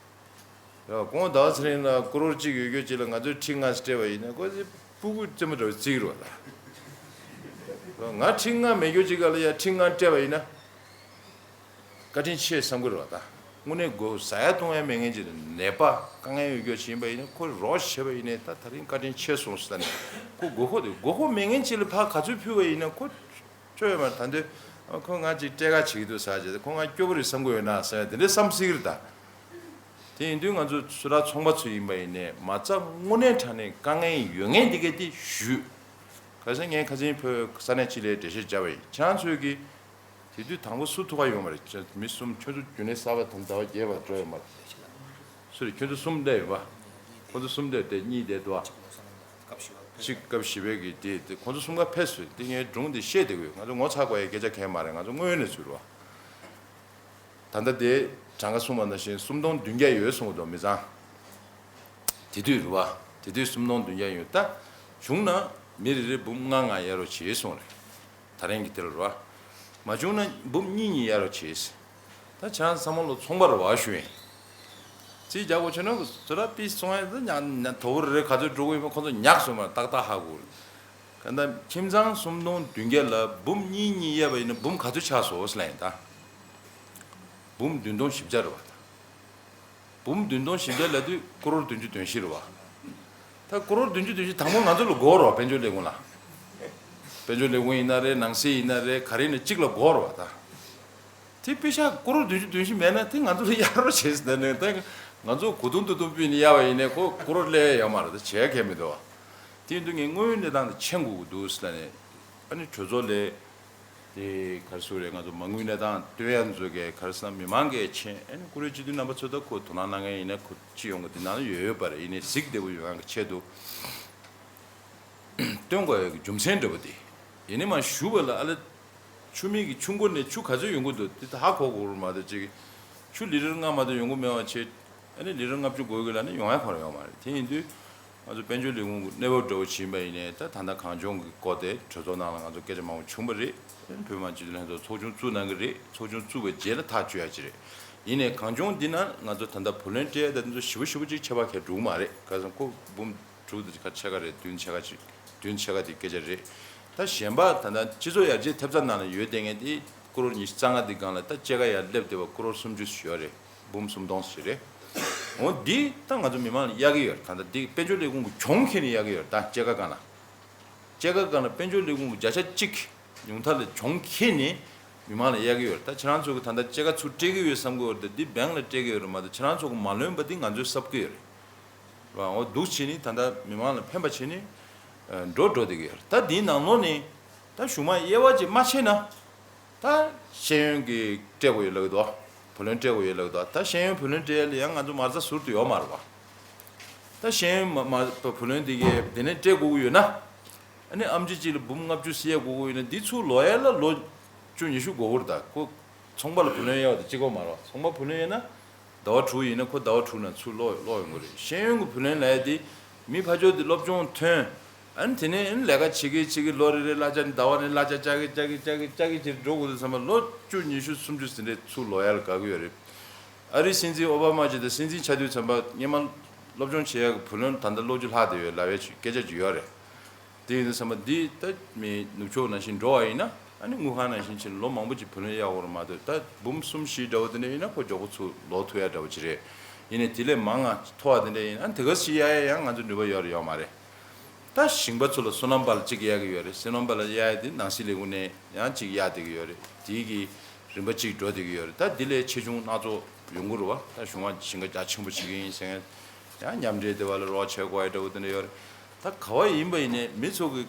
ཡ་ཁོང་ཟླ་བ་ཚེ་རིང་ལ་ཀོ་རོར་གཅིག་ཡོད་རྒྱུ་ཅིག་ལ་ང་ཚོས་ཁྲི་ལྔ་སྤྲད་པ་ཡིན་ན་ཁོ་ཚོས་སྤུ་གུ་རྩེད་མོ་འདྲ་བོ་རྩེ་གི་རེད་བ། ད་ང་ཁྲི་ལྔ་མེད་རྒྱུ་ཅིག་ག་ལ་ཡ་ཁྲི་ལྔ་སྤྲད་པ་ཡིན་ན་བཀའ་དྲིན་ཆེ་བསམ་གི་རེད་བ། ད་དངོས་གནས་དགོས་ཟ་ཡ་བཏུང་ཡ་མེད་མཁན་ཅིག་ལ་ནད་པ་དཀའ་ངལ་ཡོད་རྒྱུ་ཅིག་ཡིན་པ་ཡིན་ན་ཁོ་རོགས་བྱས་པ་ཡིན་ནའི་ད་དེ་རིང་བཀའ་དྲིན་ཆེ་སོང་ཟེར་ནས་ཁོ་དགོས་མཁོ་དེ་དགོས་མཁོ་མེད་མཁན་ཅིག་ལ་ཕར་ག་ཚོད་ཕུལ་བ་ཡིན་ན་ཁོ་ཅོ་ཡོད་མ་རེད། ད་འདོད་ཁོ་ང་ཅིག་སྤྲད་ཁ་བྱེད་ཀྱི་འདུག་ཟེར་བྱས་ཁོ་ང་སྐྱོ་པོ་རེད་བསམ་གི་ཡོད་ན་ཟེར་དེ་འདྲའི་བསམ་སྲིད་ཀྱི་རེད་ད། དེ་ཡིན་དུས་ང་ཚོ་ཚོད་ལྟ་ཚོང་པ་ཚོ་ཡིན་པ་ཡིན་ནའི་མ་རྩ་དངོས་གནས་དྲང་གནས་དཀའ་ངལ་ཡོད་མཁན་དེ་གས་དེ་ཞུས། ག་ས་ངས་ཁ་སང་བོད་ས་གནས་གཅིག་ལ་འགྲེལ་བཤད་བརྒྱབ་པ་ཡིན། ཁྱེད་རང་ཚོས་ཀྱི་དེ་དུས་དང་པོ་སུ་ཐུག་པ་ཡོང་བ་རེད། མི་གསུམ། ཁྱོད་ཚོ་རྒྱུན་ལས་གསར་པ་དང་ཟླ་བ་བརྒྱད་པ་འགྲོ་ཡོད་མ་རེད། སུ་རེད། ཁྱོད་ཚོ་གསུམ་བསྡད་ཡོད་པ། ཁོ་ཚོ་གསུམ་བསྡད་དེ་གཉིས་བསྡད་འདུག་ཨ། གཅིག་སྐབས་བཞི་པའི་གི་དེ་དེ་ཁོ་ཚོ་གསུམ་ཀ་ཕེབས་སོང་། དེ་ངས་སྒྲུང་དེ་བཤད་བསྡད་ཀྱི་ཡོད། ང་ཚོ་ངོ་ཚ་དགོས་ཡ་སྐད་ཆ་གང་ཡང་མ་རེད། ང་ཚོ་དངོས་ཡོད་གནས་ཚུལ་རེད་བ། ད་ལྟ་དེ་གྲངས་ཀ་གསུངས་པ་ནང་བཞིན་སུམ་སྟོང་བདུན་བརྒྱ་ཡོད་གསུངས་འདུག་མི་ཚང་། དེ་དུས་རེད་བ། དེ་དུས་སུམ་སྟོང་བདུན་བརྒྱ་ཡོད། ད་བྱུང་ན་མི་རེ་རེ་འབུམ་ལྔ་ལྔ་གཡར་རོགས་བྱེད་གསུངས་རེད། ད་རིང་གི་དེ་ལ་རེད་བ། མ་བྱུང་ན་འབུམ་གཉིས་གཉིས་གཡར་རོགས་བྱེད། ད་ཆང་ཚང་མ་ལོ་ཚོང་པ་རེད་བ་ཞུ་ཡིན། རྩིས་རྒྱག་དགོས་བྱུང་ན་ཚོད་ལྟ་པིས་སོང་ཡ་ད་ཉག་ཉག་དོ་པོ་རེ་རེ་ག་ཚོད་འགྲོ་གི་ཡོད་པ་ཁོ་ཚོ་ཉག་སོང་མ་ཏག་ཏག་ཧ་གོ་རེད། ག་ད་ཁྱིམ་ཚང་སུམ་སྟོང་བདུན་བརྒྱ་ལ་འབུམ་གཉིས་གཉིས་གཡར་བ་ཡིན་ན་འབུམ་ག་ཚོད་ཆགས་སོང་ཟེར་ལབ་ཡིན་ད། འབུམ་བདུན་སྟོང་བཞི་བརྒྱ་རེད་བ་ད། འབུམ་བདུན་སྟོང་བཞི་བརྒྱ་ལབ་དུས་ཀོ་རོར་བདུན་ཅུ་དོན་བཞི་རེད་བ། ད་ཀོ་རོར་བདུན་ཅུ་དོན་བཞི་དང་པོ་ང་ཚོ་ལ་དགོས་རེད་བ། དཔལ་འབྱོར་ལས་ཁུངས་ལ། དཔལ་འབྱོར་ལས་ཁུངས་ཡིན་ན་རེད། ནང་སྲིད་ཡིན་ན་རེད། ག་རེ་ཡིན་ན་གཅིག་ལ་དགོས་རེད་བ་ད། དེ་པེ་ཤག་ཀོ་རོར་བདུན་ཅུ་དོན་བཞི་མེད་ན་དེ་ང་ཚོ་ལ་གཡར་རོགས་བྱེད་ཟེར་ནས་ད་ང་ཚོ་གོ་དུང་དུ་དུང་ཕུད་ནས་གཡར་བ་ཡིན་ནའི་ཁོ་ཀོ་རོར་སླེབས་ཡ་ཡོད་མ་རེད། ད་བྱེད་ཡ་གང་ཡང་མི་འདུག་བ། དེ་ཡིན་དུས་ངས་དངོས་ཡོད་གནས་སྟངས་དེ་མཁྱེན་དགོས་ཀྱི་འདུག་ཟེར་ནས་ཨ་ནི་གྲོས་ཚོགས་ལ་དེ་ག་རེ་ཟེར་རེད། ང་ཚོ་མ་དངུལ་གནས་སྟངས་སྟོན་ཡ་ཚོ་གས་ག་རེ་ཟེར་ན་མི་མང་གིས་མཁྱེན། ཨ་ནི་བཀུར་འོས་སྤྱི་འཐུས་རྣམ་པ་ཚོ་ད་ཁོ་དོ་སྣང་གནང་མཁན་ཡིན་ན་ཁོ་སྤྱི་ཡོངས་ཀྱི་དེ་ནང་ལ་ཡོད་ཡོད་པ་རེད། ཡིན་ནའི་གཟིགས་བདེ་པོ་ཡོང་ཡ་གི་ཆེད་དུ། སྟོན་དགོས་ཡག་གི་རྒྱུ་མཚན་འདྲ་པོ་དེ། ཡིན་ནའི་མ་ཞུ་བ་ལ་ཨ་ལ། ཆུ་མིག་གི་ཆུ་མགོ་ནས་ཆུ་ག་ཚོད་ཡོང་གི་འདུག་དེ་ད་ཧ་གོ་དགོས་རེད་མ་གཏོགས་ཅིག་ཆུ་ལི་ཊར་ལྔ་མ་གཏོགས་ཡོང་གི་མེད་པ་བྱས། ཨ་ནི་ལི་ཊར་ལྔ་བཅུ་དགོས་ཀྱི་ལབ་ན་ཡོང་ཡ་ཁོ་རང་ཡོད་མ་རེད། དེ་ཡིན་དུས་ང་ཚོ་དཔལ་འབྱོར་ལས་ཁུངས་ཀྱི་གནས་བབ་འདྲ་པོ་ཕྱིན་པ་ཡིན་ནའི་ད་ད་ལྟ་གངས་ལྗོངས་ཀྱི་སྐོར་དེ་གྲོས་ཚོགས་ནང་ལ་ང་ཚོ་སྐད་ཆ་མང་པོ་བྱུང་བ་རེད། བོད་མི་མང་སྤྱི་འཐུས་ལྷན་ཚོགས་ཚོགས་ཆུང་བཙུགས་གནང་གི་རེད། ཚོགས་ཆུང་བཙུགས་པའི་རྗེས་ལ་ཐག་གཅོད་ཡ་ཅིག་རེད། ཡིན་ནའི་གངས་ལྗོངས་འདི་ན་ང་ཚོ་ད་ལྟ་བུ་ལོན་སྤྲད་ཡ་དེ་ཚོ་ཞེ་པོ་ཞེ་པོ་ཅིག་ཁྱད་པར་གང་ཡང་འགྲོ་གི་མ་རེད། ག་ཚོད་ཁོ་འབུམ་དྲུག་དེ་ཁ་ཕྱེད་ཀ་རེད། བདུན་ཕྱེད་ཀ་ཅིག་བདུན་ཕྱེད་ཀ་དེ་སྐད་ཆ་རེད། ད་གཞན་པ་ད་ལྟ་སྤྱི་ཚོགས་ཡར་རྒྱས་ཐེབས་རྩ་ནང་ལ་ཡོད་བསྡད་མཁན་དེ་ཀོ་རོར་ཉི་ཤུ་རྩ་ལྔ་དེ་སྒང་ལ་ད་སྐྱེད་ཀ་ཡར་སླེབས་བསྡད་པ་ཀོ་རོར་སུམ་ཅུ་ཞིག་ཡོད་རེད། འབུམ་སུམ་སྟོང་ཞིག་རེད། འོ་འདི་ད་ང་ཚོ་མི་མང་ལ་གཡར་གྱི་ཡོད་རེད། ད་ལྟ་འདི་དཔལ་འབྱོར་ལས་ཁུངས་ཀྱི་གྱོང་ཁྱེར་ནས་གཡར་གྱི་ཡོད་རེད། ད་སྐྱེད་ཀ་སྒང་ལ། སྐྱེད་ཀ་སྒང་ལ་དཔལ་འབྱོར་ལས་ཁུངས་ཀྱི་བརྒྱ་ཆ་གཅིག་ཉུང་མཐའ་ལ་གྱོང་ཁྱེར་ནས་མི་མང་ལ་གཡར་གྱི་ཡོད་རེད། ད་ཁྱེད་རང་ཚོ་གི་ད་ལྟ་སྐྱེད་ཀ་ཚུར་སྤྲད་ཀྱི་ཡོད་བསམ་གྱི་ཡོད་རེད། ད་འདི་བེང་ལ་སྤྲད་ཀྱི་ཡོད་རེད་མ་གཏོགས་ཁྱེད་རང་ཚོ་གི་མ་ལོན་པ་འདི་ང་ཚོས་གསབ་ཀྱི་ཡོད་རེད། རང་འོ་འདུག་བྱས་ནས་ད་ལྟ་མི་མང་ལ་ཕན་པ་བྱས་ནས་འགྲོ་འགྲོ་བསྡད་ཀྱི་ཡོད་རེད། ད་འདིའི་ནང་ལོགས་ནས་ད་གཞུག་མ་དབྱེ་བ་ཅིག་མ་ཕྱེ་ན། ད་ཤེས་ཡོན་གྱི་སྤྲད་དགོས་ཡོད་ལབ་ཀྱི་འདུག་བུ་ལོན་སྤྲད་དགོས་ཡོད་ལབ་ཀྱི་འདུག་ད་ཤེས་ཡོན་བུ་ལོན་སྤྲད་ཡ་ལ་ཡང་ང་ཚོ་མ་རྩ་ཟུར་དུ་ཡོད་མ་རེད་བ། ད་ཤེས་ཡོན་མ་མ་བུ་ལོན་འདི་གས་དེ་ནས་སྤྲད་དགོས་ཀྱི་ཡོད་ན། ཨ་ནི་ཨེམ་ཆི་གཅིག་ལ་འབུམ་ལྔ་བཅུ་ཟེར་ཡ་དགོས་ཀྱི་ཡོད་ན་འདི་ཚུར་ལོག་ཡ་ལ་ལོ་བཅུ་ཉི་ཤུ་འགོར་གྱི་རེད། ད་ཁོ་ཚོང་པ་ལ་བུ་ལོན་གཡར་བ་དེ་གཅིག་པོ་མ་རེད་བ། ཚོང་པ་བུ་ལོན་གཡར་ན། ཟླ་བ་དྲུག་ཡིན་ན་ཁོ་ཟླ་བ་དྲུག་ནང་ཚུར་ལོག་ལོག་ཡོང་གི་རེད། ཤེས་ཡོན་གྱི་བུ་ལོན་ལབ་ཡ་དེ་མི་ཕར་ཕྱོགས་དེ་སློབ་སྦྱོང་ཐོན། ཨ་ནི་དེ་ནས་ཨ་ནི་ལས་ཀ་བྱེད་ཀྱི་བྱེད་ཀྱི་ལོ་རེ་རེ་གླ་ཆ་ནི་ཟླ་བ་ནས་གླ་ཆ་བཅག་གི་བཅག་གི་བཅག་གི་བཅག་གི་བྱས་འགྲོ་དགོས་དུས་ཙམ་པ་ལོ་བཅུ་ཉི་ཤུ་སུམ་ཅུ་ཟིན་རེ་ཚུར་ལོག་ཡ་ལ་དགའ་གི་ཡོད་རེད། ཨ་རིའི་སྲིད་འཛིན་ཨོ་བྷ་མ་ཅིག་དང་སྲིད་འཛིན་ཆགས་དུས་ཙམ་པ་སྔོན་མ་སློབ་སྦྱོང་བྱེད་ཡག་གི་བུ་ལོན་ད་ལྟ་ལོ་བཅུ་ལྷག་བསྡད་ཡོད་ལབ་ཡས་ཅིག་སྐད་ཆ་ཅིག་ཡོད་རེད། དེ་ཡིན་དུས་ཙམ་པ་འདི་ད་མི་ནུབ་ཕྱོགས་ནང་བཞིན་འགྲོ་བ་ཡིན་ན། ཨ་ནི་དངུལ་ཁང་ནང་བཞིན་བྱས་ནས་ལོ་མང་པོ་ཅིག་བུ་ལོན་གཡར་དགོས་རེད་མ་གཏོགས། ད་འབུམ་གསུམ་བཞི་འདྲ་བོ་དེ་འདྲ་ཡིན་ན་ཁོ་མགྱོགས་པོ་ཚུར་ལོག་ཐུབ་ཡག་འདྲ་བོ་ཅིག་རེད། ཡིན་ནའི་དེ་ལས་མང་ང་མཐོ་བ་དེ་འདྲ་ཡིན་ན་དེ་ག་ཞིག་གཡར་ཡག་ཡང་ང་ཚོ་ནུས་པ་ཡོད་རེད་ཡོད་མ་རེད། ད་ཞིང་པ་ཚོ་ལ་སོ་ནམ་པ་ལ་གཅིག་གཡར་གྱི་ཡོད་རེད། སོ་ནམ་པ་ལ་གཡར་ཡག་དེ་ནང་སྲིད་ལས་ཁུངས་ནས་ཡང་གཅིག་གཡར་བསྡད་ཀྱི་ཡོད་རེད། དེའི་གི་རིམ་པ་གཅིག་འགྲོ་བསྡད་ཀྱི་ཡོད་རེད། ད་འདི་ལས་ཆེ་ཆུང་སྣ་ཚོགས་ཡོང་གི་རེད་བ། ད་གཞུང་བ་ཞིང་ཁ་རྒྱ་ཆེན་པོ་བྱེད་ཀྱི་ཡིན་ཟེར་མཁན་ཡང་མཉམ་འབྲེལ་སྡེ་བ་ལ་རོགས་བྱེད་དགོས་ཡག་འདྲ་བོ་དེ་འདྲ་ཡོད་རེད། ད་ག་བ་ཡིན་པ་ཡིན་ནའི་མི་ཚོ་གི་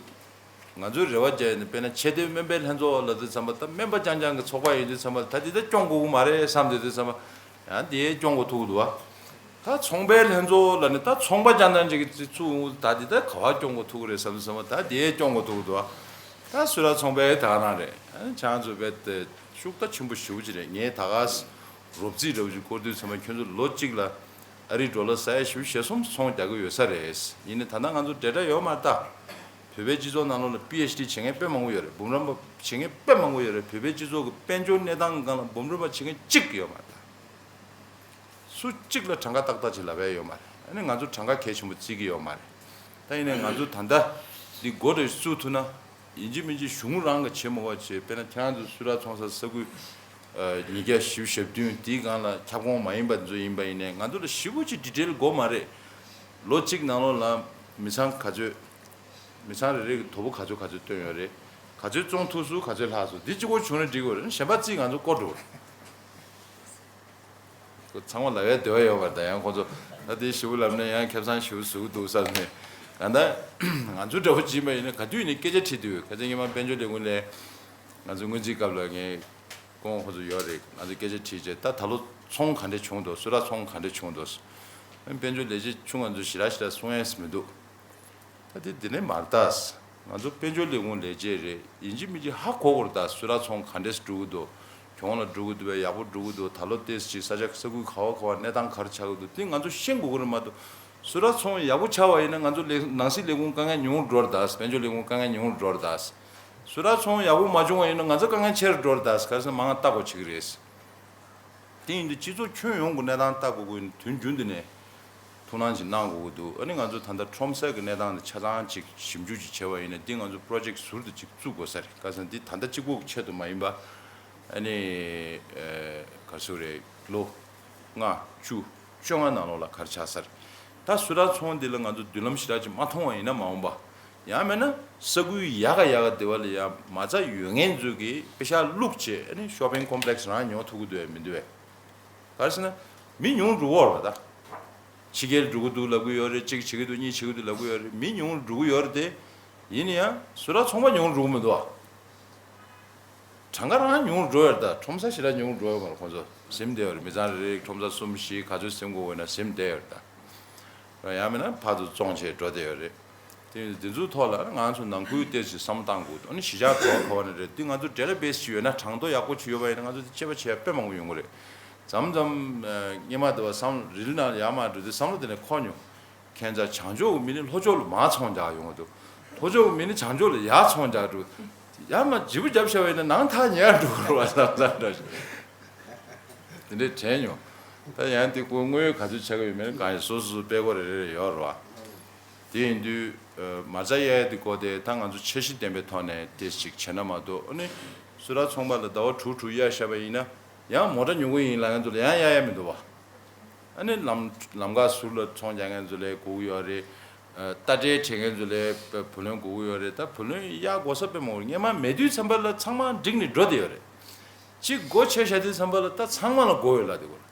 ང་ཚོའི་རེ་བ་བརྒྱབ་ཡིན་ན། དཔེར་ན་ཆེས་མཐོའི་སྨན་པའི་ལྷན་ཚོགས་ལབ་དུས་ཙམ་པ། ད་སྨན་པ་རྐྱང་རྐྱང་གི་ཚོགས་པ་ཡིན་དུས་ཙམ་པ། ད་འདི་ད་སྐྱོང་དགོས་ཀྱི་མ་རེད་བསམ་བསྡད་དུས་ཙམ་པ། ཡང་དེ་སྐྱོང་དགོས་ཐུག་གི་འདུག་བ། ད་ཚོང་པའི་ལྷན་ཚོགས་ལབ་ནས་ད་ཚོང་པ་རྐྱང་རྐྱང་ཅིག་གིས་ཚུགས་འོང་། ད་འདི་ད་ག་བ་སྐྱོང་དགོས་ཐུག་གི་རེད་བསམ་བསམ་པ། ད་དེ་སྐྱོང་དགོས་ཐུག་གི་འདུག་བ། ད་སུ་ར་ཚོང་པའི་ད་ག་རང་རེད། ཨ་ནི་ཁྱེད་རང་ཚོ་རྦད་དེ་ཤུགས་ད་ཆེན་པོ་ཞེ་པོ་ཅིག་རེད། ངས་ད་ག་རོབ་རྩིས་འདྲ་བོ་ཅིག་སྐོར་དུས་ཙམ་པ། ཁྱོད་ཚོ་ལོ་གཅིག་ལ་ཨ་རིའི་ཌོ་ལར་ས་ཡ་བཞི་བཅུ་ཞེ་གསུམ་ཚོང་རྒྱག་གི་ཡོད་ས་རེད། ཡིན་ནའི་ད་ལྟ་ང་ཚོ་ཌེ་ཊ་ཡོད་མ་རེད་ད། བོད་པའི་སྤྱི་ཚོགས་ནང་ལོགས་ལ་པི་ཨེཆ་ཌི་བྱེད་མཁན་དཔེ་མང་པོ་ཡོད་རེད། འབུམ་རམས་པ་བྱེད་མཁན་དཔེ་མང་པོ་ཡོད་རེད། བོད་པའི་སྤྱི་ཚོགས་ཀྱི་དཔལ་འབྱོར་གནས་སྟངས་སྒང་ལ་འབུམ་རམས་པ་བྱེད་མཁན་གཅིག་ཡོད་མ་རེད་ད། སུ་གཅིག་ལ་གྲངས་ཀ་ཏག་ཏག་ཅིག་ལབ་ཡག་ཡོད་མ་རེད། ཨ་ནི་ང་ཚོ་གྲངས་ཀ་གལ་ཆེན་པོ་བརྩི་གི་ཡོད་མ་རེད། ད་ཡིན་ནའི་ང་ཚོ་ད་ལྟ་འདི་འགོ་འདྲ་བཙུགས་ཐུབ་ན། ཡིན་གཅིག་མིན་གཅིག་གཞུང་རང་གི་བྱེད་མ་དགོས་པ་བྱས། དཔེར་ན་ཁྱེད་རང་ཚོ་སུ་ར་ཚོང་ས་ས་ཁུལ་ཨ་ཉིས་བརྒྱ་བཞི་བཅུ་ཞེ་བདུན་དེའི་སྒང་ལ་ཁྱབ་ཁོངས་མ་ཡིན་པ་ཚོ་ཡིན་པ་ཡིན་ནའི། ང་ཚོ་ལ་ཞེ་པོ་ཅིག་ཌི་ཊེལ་དགོས་མ་རེད། ལོ་གཅིག་ནང་ལོགས་ལ་མི་ཚང་ག་ཚོད། མི་ཚང་རེ་རེ་གི་དོ་པོ་ག་ཚོད་ག་ཚོད་བཏོན་ཡོད་རེད། ག་ཚོད་བཙོང་ཐུབ་སོང་། ག་ཚོད་ལྷག་སོང་། འདི་གཅིག་པོ་བྱུང་ན་འགྲིག་གི་རེད། གཞན་པ་རྩིས་ང་ཚོ་བསྐོར་འགྲོ་གི་རེད། ཁོ་ཚང་མ་ལབ་ཡག་འདོད་པ་ཡོད་པ་རེད། ད་ཡང་ཁོ་ཚོ་ད་དེ་ཞེ་པོ་ལབ་ན་ཡང་ཁེ་བཟང་ཞེ་པོ་བཟོ་གི་འདུག་བསམ་ནས། གང་ལྟར་ང་ཚོ་འདྲ་བོ་ཅིག་ཡིན་པ་ཡིན་ན་ག་དུས་ནས་སྐད་ཆ་དྲིས་དུས། ཁ་སང་ཉི་མ་དཔལ་འབྱོར་ལས་ཁུངས་ལ་ང་ཚོ་སྔོན་རྩིས་སྐབས་ལ་ངས་སྐུ་ངོ་ཁོ་ཚོ་ཡོད་རེད། ང་ཚོ་སྐད་ཆ་དྲིས་བྱས། ད་ད་ལོ་ཚོང་ག་འདྲ་བྱུང་འདུག་སུ་ར་ཚོང་ག་འདྲ་བྱུང་འདུག་དཔལ་འབྱོར་ལས་བྱེད་ཆུང་ང་ཚོ་ཞེ་དྲག་ཞེ་དྲག་གསུང་ཡས་མི་འདུག་ད་དེ་དེ་ནས་མར་ལྟ། ང་ཚོ་དཔལ་འབྱོར་ལས་ཁུངས་ལས་བྱེད་རེད། ཡིན་གཅིག་མིན་གཅིག་ཧ་གོ་དགོས་རེད་ད། སུ་ར་ཚོང་ག་འདྲས་འགྲོ་གི་འདུག་གྱོང་ལ་འགྲོ་གི་འདུག་པས། ཡག་པོ་འགྲོ་གི་འདུག་ད་ལོ་ཏོག་ཙམ་ཅིག་ས་ཆ་ས་ཁུལ་ག་བ་ག་བ་གནས་སྟངས་ག་རེ་ཆགས་ཀྱི་འདུག་དེ་ང་ཚོ་ཤེས་དགོས་ཀྱི་རེད་མ་གཏོགས། སུ་ར་ཚོང་ཡག་པོ་ཆགས་པ་ཡིན་ན་ང་ཚོ་ལས་ནང་སྲིད་ལས་ཁུངས་དཀའ་ངལ་ཉུང་རུ་འགྲོ་རེད་ད། དཔལ་འབྱོར་ལས་ཁུངས་དཀའ་ངལ་ཉུང་རུ་འགྲོ་རེད་ད། སུ་ར་ཚོང་ཡག་པོ་མ་བྱུང་བ་ཡིན་ན་ང་ཚོ་དཀའ་ངལ་ཆེ་རུ་འགྲོ་རེད་ད། ག་རེ་ཟེར་ན་མང་ང་ལྟ་དགོས་བྱེད་ཀྱི་རེད། དེ་ཡིན་དུས་སྤྱི་ཚོགས་ཁྱོན་ཡོངས་ཀྱི་གནས་སྟངས་ལྟ་དགོས་ཀྱི་ཡིན། དུས་རྒྱུན་དུ་ནས་ཐུགས་སྣང་ཅིག་གནང་དགོས་ཀྱི་འདུག་ཨ་ནི་ང་ཚོ་ད་ལྟ་ཁྲོམ་ས་གི་གནས་སྟངས་དེ་ཆ་ཚང་ཅིག་ཞིབ་འཇུག་ཅིག་བྱས་པ་ཡིན་ན། འདི་ང་ཚོ་པོ་རོ་ཇེཀ་ཟུར་དུ་ཅིག་བཙུགས་དགོས་ས་རེད། ག་རེ་ཟེར་ན་འདི་ད་ལྟ་གཅིག་པོ་གི་ཆེད་དུ་མ་ཡིན་པ། ཨ་ནི་ཨ་ག་རེ་ཟེར་དགོས་རེད། ལོ་ལྔ་བཅུ་བཅོ་ལྔ་ནང་ལོགས་ལ་ག་རེ་ཆགས་ས་རེད། ད་སུ་ར་ཚོང་འདི་ལ་ང་ཚོ་མདུན་ལམ་ཞེ་དྲག་ཅིག་མ་མཐོང་བ་ཡིན་ན་མ་འོངས་པ། ཡང་མིན་ན་ས་ཁུལ་ཡག་ག་ཡག་ག་སྡེ་བ་ལ་ཡང་མ་རྩ་ཡོད་མཁན་ཚོ་གིས་པེ་ཤག་བླུགས་བྱས། ཨ་ནི་ཤོ་པིང་ཀོམ་པི་ལེགས་རང་ཉོ་ཐུབ་ཀྱི་འདུག་གས་མི་འདུག་གས། ག་རེ་ཟེར་ན་མི་ཉུང་རུ་འགྲོ་གི་ཡོད་རེད་པ། ད་ཕྱི་རྒྱལ་འགྲོ་གི་འདུག་ལབ་ཀྱི་ཡོད་རེད། གཅིག་བྱེད་ཀྱི་འདུག་གཉིས་བྱེད་ཀྱི་འདུག་ལབ་ཀྱི་ཡོད་རེད། མི་ཉུང་རུ་འགྲོ་གི་ཡོད་རེད་དེ། ཡིན་ན་ཡང་སུ་ར་ཚོང་པ་ཉུང་རུ་འགྲོ་གི་མི་འདུག་ག་གྲངས་ཀ་རང་ཉུང་རུ་འགྲོ་ཡོད་རེད་ད། ཁྲོམ་ས་ཞེ་དྲག་ཉུང་རུ་འགྲོ་ཡོད་མ་རེད། ཁོང་ཚོ་ཟིན་བསྡད་ཡོད་རེད། མི་ཚང་རེ་རེ་ཁྲོམ་ས་གསུམ་བཞི་ག་ཚོད་ཟིན་དགོས་ཡོད་ན་ཟིན་བསྡད་ཡོད་རེད་ད། ཡང་མིན་ན་ཕར་ཚུར་བཙོང་བྱས་འགྲོ་བསྡད་ཡོད་རེད། དེ་འདི་ཚོའི་ཐོག་ལ་ང་ཚོ་ནང་ཁུལ་ཏོག་ཙམ་བསམ་བློ་གཏང་དགོས་འདུག་ཨ་ནི་གཞིས་ཆགས་ག་བ་ག་བ་ནས་རེད། འདི་ང་ཚོ་ཌེ་ཊ་བེ་སི་ཅིག་ཡོད་ན། གྲངས་ཐོ་ཡག་པོ་ཅིག་ཡོད་པ་ཡིན་ན་ང་ཚོ་འདི་དཔྱད་པ་བྱེད་ཡ་དཔེ་མང་པོ་ཡོང་གི་རེད། མཚམས་མཚམས་སྔོན་མ་དེ་བ་བསམ་བློ་རིལ་ནང་ཡར་མར་འགྲོ་དུས་བསམ་བློ་དེ་ནས་འཁོར་མྱོང་། ཁྱེད་ཚོ་བྱང་ཕྱོགས་ཀྱི་མི་ནི་ལྷོ་ཕྱོགས་ལ་མར་ཚོང་རྒྱག་ཡོང་གི་འདུག་ལྷོ་ཕྱོགས་ཀྱི་མི་ནི་བྱང་ཕྱོགས་ལ་ཡར་ཚོང་རྒྱག་འགྲོ། ཡར་མར་བརྗེ་པོ་བརྒྱབ་བཞག་པ་ཡིན་ན་ནང་ཐག་ཉེ་བར་འགྲོ་གི་རེད་པ་བསམ་བསམ་འདྲ་ཞིག་དེ་འདྲའི་དྲན་མྱོང་། ད་ཡང་དེ་ཁོ་དངོས་ཡོད་ག་ཚོད་ཆགས་ཀྱི་ཡོད་མེད་ནི་གང་ཡིན། སོ་སོ་སོ་དཔེ་ཁོག་རེ་རེ་རེ་ཡོད་རེད་པ། དེ་ཡིན་དུས་ཨ་མ་རྩ་གཡར་ཡ་དེ་སྐོར་དེ་ད་ང་ཚོ་འཆར་གཞི་ལྡན་པའི་ཐོག་ནས་དེ་ཞིག་བྱས་ན་མ་གཏོགས། ཨ་ནི་སུ་ར་ཚོང་པ་ལ་ཟླ་བ་དྲུག་དྲུག་གཡར་བཞག་པ་ཡིན་ན། ཡང་མོ་ཊ་ཉོ་གི་ཡིན་ལབ་མཁན་ཚོ་ལ་ཡང་གཡར་ཡ་མི་འདུག་པ། ཨ་ནི་ལམ་ལམ་ཁ་ཟུར་ལ་ཚོང་རྒྱག་མཁན་ཚོ་ལ་དགོས་ཀྱི་ཡོད་རེད། ཨ་རྟ་དྲེལ་བྲེག་མཁན་ཚོ་ལ་བུ་ལོན་དགོས་ཀྱི་ཡོད་རེད། ད་བུ་ལོན་གཡར་དགོས་ས་དཔེ་མང་པོ་རེད། སྔོན་མ་མེད་དུས་ཙམ་པ་ལ་ཚང་མ་འགྲིག་ནས་འགྲོ་བསྡད་ཡོད་རེད། གཅིག་སྒོ་ཕྱེ་བཞག་དུས་ཙམ་པ་ལ་ད་ཚང་མ་ལ་དགོས་ཡོད་ལབ་བསྡད་ཡོད་རེད།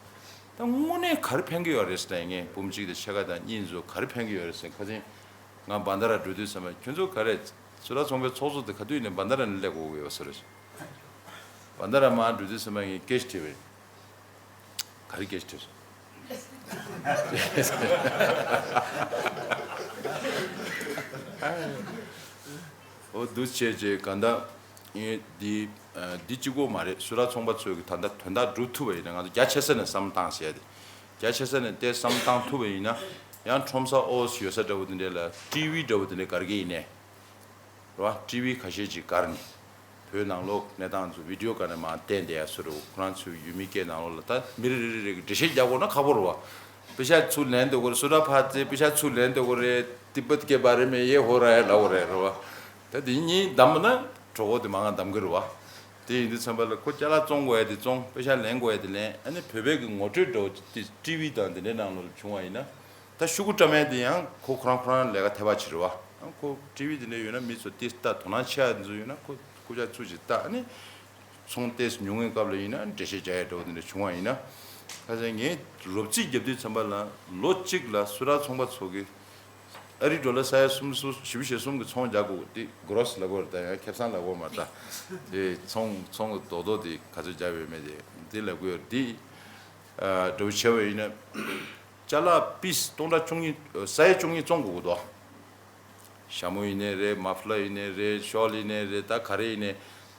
ད་དངོས་གནས་ག་རེ་ཕན་གྱི་ཡོད་རེད་ཟེར་ན། ངས་འབུམ་གཅིག་དང་ཕྱེད་ཀ་དང་གཉིས་ཚོ་ག་རེ་ཕན་གྱི་ཡོད་རེད་ཟེར། ཁ་སང་ང་བྷན་དྷ་ར་འགྲོ་དུས་ཙམ་པ་ཁྱོད་ཚོ་ག་རེ། སུ་ར་ཚོང་པའི་ཚོགས་གཙོ་དེ་ག་དུས་ནས་བྷན་དྷ་ར་ནས་སླེབས་དགོས་ཀྱི་ཡོད་ཟེར། བྷན་དྷ་ར་མར་འགྲོ་དུས་ཙམ་པ་ངས་སྐད་ཆ་དྲིས་པ་ཡིན། ག་རེ་སྐད་ཆ་དྲིས། འོ་འདུག་བྱས་བྱས་གང་ལྟར་ངས་འདི་ཨ་འདི་གཅིག་པོ་མ་རེད། སུ་ར་ཚོང་པ་ཚོས་ཀྱི་ད་ལྟ་དོན་དག་སྒྲུབ་ཐུབ་པ་ཡིན་ན། ང་ཚོ་རྒྱ་ཆེ་ས་ནས་བསམ་བློ་བཏང་ཟེར་ཡ་དེ། རྒྱ་ཆེ་ས་ནས་དེ་བསམ་བློ་བཏང་ཐུབ་པ་ཡིན་ན། ཡང་ཁྲོམ་ས་ཨོ་ཙམ་ཡོད་ས་འདྲ་བོ་དེ་འདྲ་ལ་ཊི་ཝི་འདྲ་བོ་དེ་འདྲ་སྒར་གྱི་ཡིན་ནའི་རེད་པ། ཊི་ཝི་ཁ་ཤས་ཅིག་སྒར་ནས། བོད་ནང་ལོགས་གནས་སྟངས་ཚོ་བི་ཌི་ཡོ་སྒང་ནས་མར་བསྟན་བསྡད་ཡ་ཚོ་རེད། ཁོ་རང་ཚོའི་ཡུལ་མི་སྐད་ནང་ལོགས་ལ་ད་མི་རེ་རེ་རེ་རེ་གི་འགྲེལ་བཤད་རྒྱག་དགོས་ན་ཁག་པོ་རེད་བ། པེ་ཤ་ཚུར་ལེན་འདོད་ཀྱི་རེད། སུ་ཊ་ཕར་བཙལ། པེ་ཤ་ཚུར་ལེན་འདོད་ཀྱི་རེད། ཏི་པད་ཀེ་བྷ་རེ་མེ་ཡེ་ཧོ་ར་ཡ་ལབ་དགོས་རེད་རེད་བ། ད་དེ་གཉིས་བདམས་པ་ན་གྲོགས་པོ་དེ་མང་ང་བདམས་ཀྱི་རེད་བ། དེ་ཡིན་དུས་ཙམ་པ་ལ་ཁོ་ཅ་ལག་བཙོང་དགོས་ཡ་དེ་བཙོང་། པེ་ཤ་ལེན་དགོས་ཡ་དེ་ལེན། ཨ་ནི་བོད་པའི་གི་ངོ་སྤྲོད་འདྲ་བོ་དེ་ཊི་ཝི་དང་དེ་འདྲའི་ནང་ལོགས་ལ་བྱུང་བ་ཡིན་ན། ད་ཤོག་གུ་བཀྲམ་ཡ་དེ་ཡང་ཁོ་ཁོ་རང་ཁོ་རང་ལས་ཀ་ཐེ་བ་བྱེད་རེད་བ། ཁོ་ཊི་ཝི་དེ་འདྲ་ཡོད་ན་མི་ཚོ་ཏིས་ལྟ། དོ་སྣང་ཆེ་བ་ཚོ་ཡོད་ན་ཁོ་སྐུ་ཅག་ཚུར་ཅིག་ལྟ། ཨ་ནི་ཚོང་ཏོག་ཙམ་ཉུང་བའི་སྐབས་ལ་ཡིན་ན་འགྲེལ་བཤད་རྒྱག་ཡ་འདྲ་བོ་དེ་འདྲ་བྱུང་བ་ཡིན་ན། ཁ་སང་ངས་རོབ་རྩིས་རྒྱབ་དུས་ཙམ་པ་ལ་ལོ་གཅིག་ལ་སུ་ཊ་ཚོང་པ་ཚོ་གི་ཨ་རིའི་ཌོ་ལར་ས་ཡ་གསུམ་སུ་བཞི་བཅུ་ཞེ་གསུམ་གི་ཚོང་རྒྱག་དགོས། དེ་གྲོ་སི་ལབ་དགོས་རེད། ད་ཡང་ཁེ་བཟང་ལབ་དགོས་མ་རེད། ད་དེ་ཚོང་ཚོང་གི་རྡོག་རྡོག་དེ་ག་ཚོད་རྒྱབ་ཡོད་མེད་དེ་དེ་ལབ་དགོས་ཡོད་རེད། དེ་ཨ་འདྲ་བོ་བྱས་པ་ཡིན་ན། ཅ་ལག་པིས་སྟོང་ཕྲག་བཅུ་གཉིས། ས་ཡ་བཅུ་གཉིས་བཙོང་དགོས་ཀྱི་འདུག་ཞྭ་མོ་ཡིན་ནའི་རེད། མ་ཕ་ལར་ཡིན་ནའི་རེད། ཤོལ་ཡིན་ནའི་རེད། ད་ག་རེ་ཡིན་ནའི་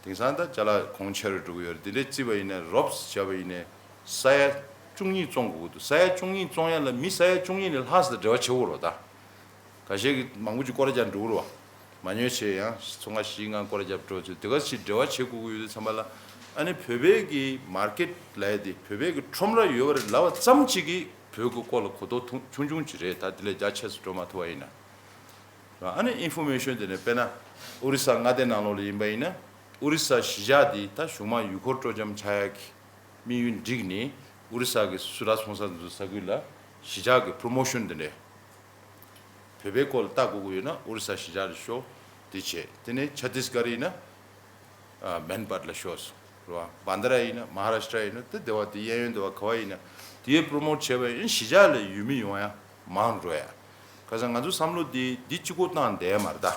དེང་སང་ད་ཅ་ལག་གོང་ཆེ་རུ་འགྲོ་གི་ཡོད་རེད། དེ་འདྲའི་བརྩིས་པ་ཡིན་ནའི་རོབ་ཙམ་བྱས་པ་ཡིན་ནའི་ས་ཡ་བཅུ་གཉིས་བཙོང་དགོས་ཀྱི་འདུག་ས་ཡ་བཅུ་གཉིས་བཙོང་ཡ་ལ་མི་ས་ཡ་བཅུ་གཉིས་ནས་ལྷག་ཙམ་འབྲེལ་བ་བྱེད་དགོས་རེད། ད་ཁ་ཤས་ཀྱིས་མང་པོ་ཅིག་སྐོར་ར་རྒྱག་འགྲོ་གི་རེད་བ། མ་ཉོས་བྱས་ཡང་ཚོང་ཁང་བཞི་ལྔ་སྐོར་ར་རྒྱབ་འགྲོ་ཚུལ་དེ་ག་ཅིག་འབྲེལ་བ་བྱེད་དགོས་ཀྱི་ཡོད་དུས་ཙམ་པ་ལ། ཨ་ནི་བོད་པའི་གི་མར་ཀེཊ་ལབ་ཡ་དེ་བོད་པའི་གི་ཁྲོམ་ར་ཡོད་པ་རེད་ལབ་པ་ཙམ་ཅིག་གིས་བོད་ཀྱི་སྐོར་ལ་གོ་རྟོགས་ཐུང་ཆུང་ཆུང་ཅིག་རེད། ད་དེ་ལས་རྒྱ་ཆེ་སུ་འགྲོ་མ་ཐུབ་པ་ཡིན་ན། ཨ་ནི་ཨིན་ཕོར་མེ་ཤོན་དེ་ནས་དཔེར་ན་ཨོ་རི་ས་མངའ་སྡེ་ནང་ལོགས་ལ་ཡིན་པ་ཡིན་ན། ཨོ་རི་ས་གཞིས་ཆགས་འདི་ད་གཞུང་མང་ཡུལ་སྐོར་སྤྲོ་འཆམ་ཆགས་ཡག་གི་དམིགས་ཡུལ་འགྲིག་ནས་ཨོ་རི་ས་གི་སུ་ཊ་ཚོང་ས་ཚོ་ས་ཁུལ་ལ་གཞིས་ཆགས་ཀྱི་པོ་རོ་མོ་ཤོན་དེ་འདྲས། བོད་པའི་སྐོར་ལ་ལྟ་དགོས་ཀྱི་ཡོད་ན་ཨོ་རི་ས་གཞིས་ཆགས་ལ་ཤོག་དེ་བྱས། དེ་ནས་ཆ་ཏིས་གྷར་ཡིན་ན་ཨ་མན་པད་ལ་ཤོག་རེད་བ། བན་དྷ་ར་ཡིན་ན། མ་ཧཱ་རཱ་ཤི་ཏྲ་ཡིན་ན། དེ་སྡེ་བ་དེ་གཡས་གཡོན་སྡེ་བ་ག་བ་ཡིན་ན་དེའི་པོ་རོ་མོཊ་བྱས་པ་ཡིན། གཞིས་ཆགས་ལ་ཡུལ་མི་ཡོང་ཡ་མང་རུ་འགྲོ་ཡ། ཁ་སང་ང་ཚོ་བསམ་བློ་འདི་འདི་གཅིག་པོ་བཏང་བསྡད་ཡ་མ་རེད་ད།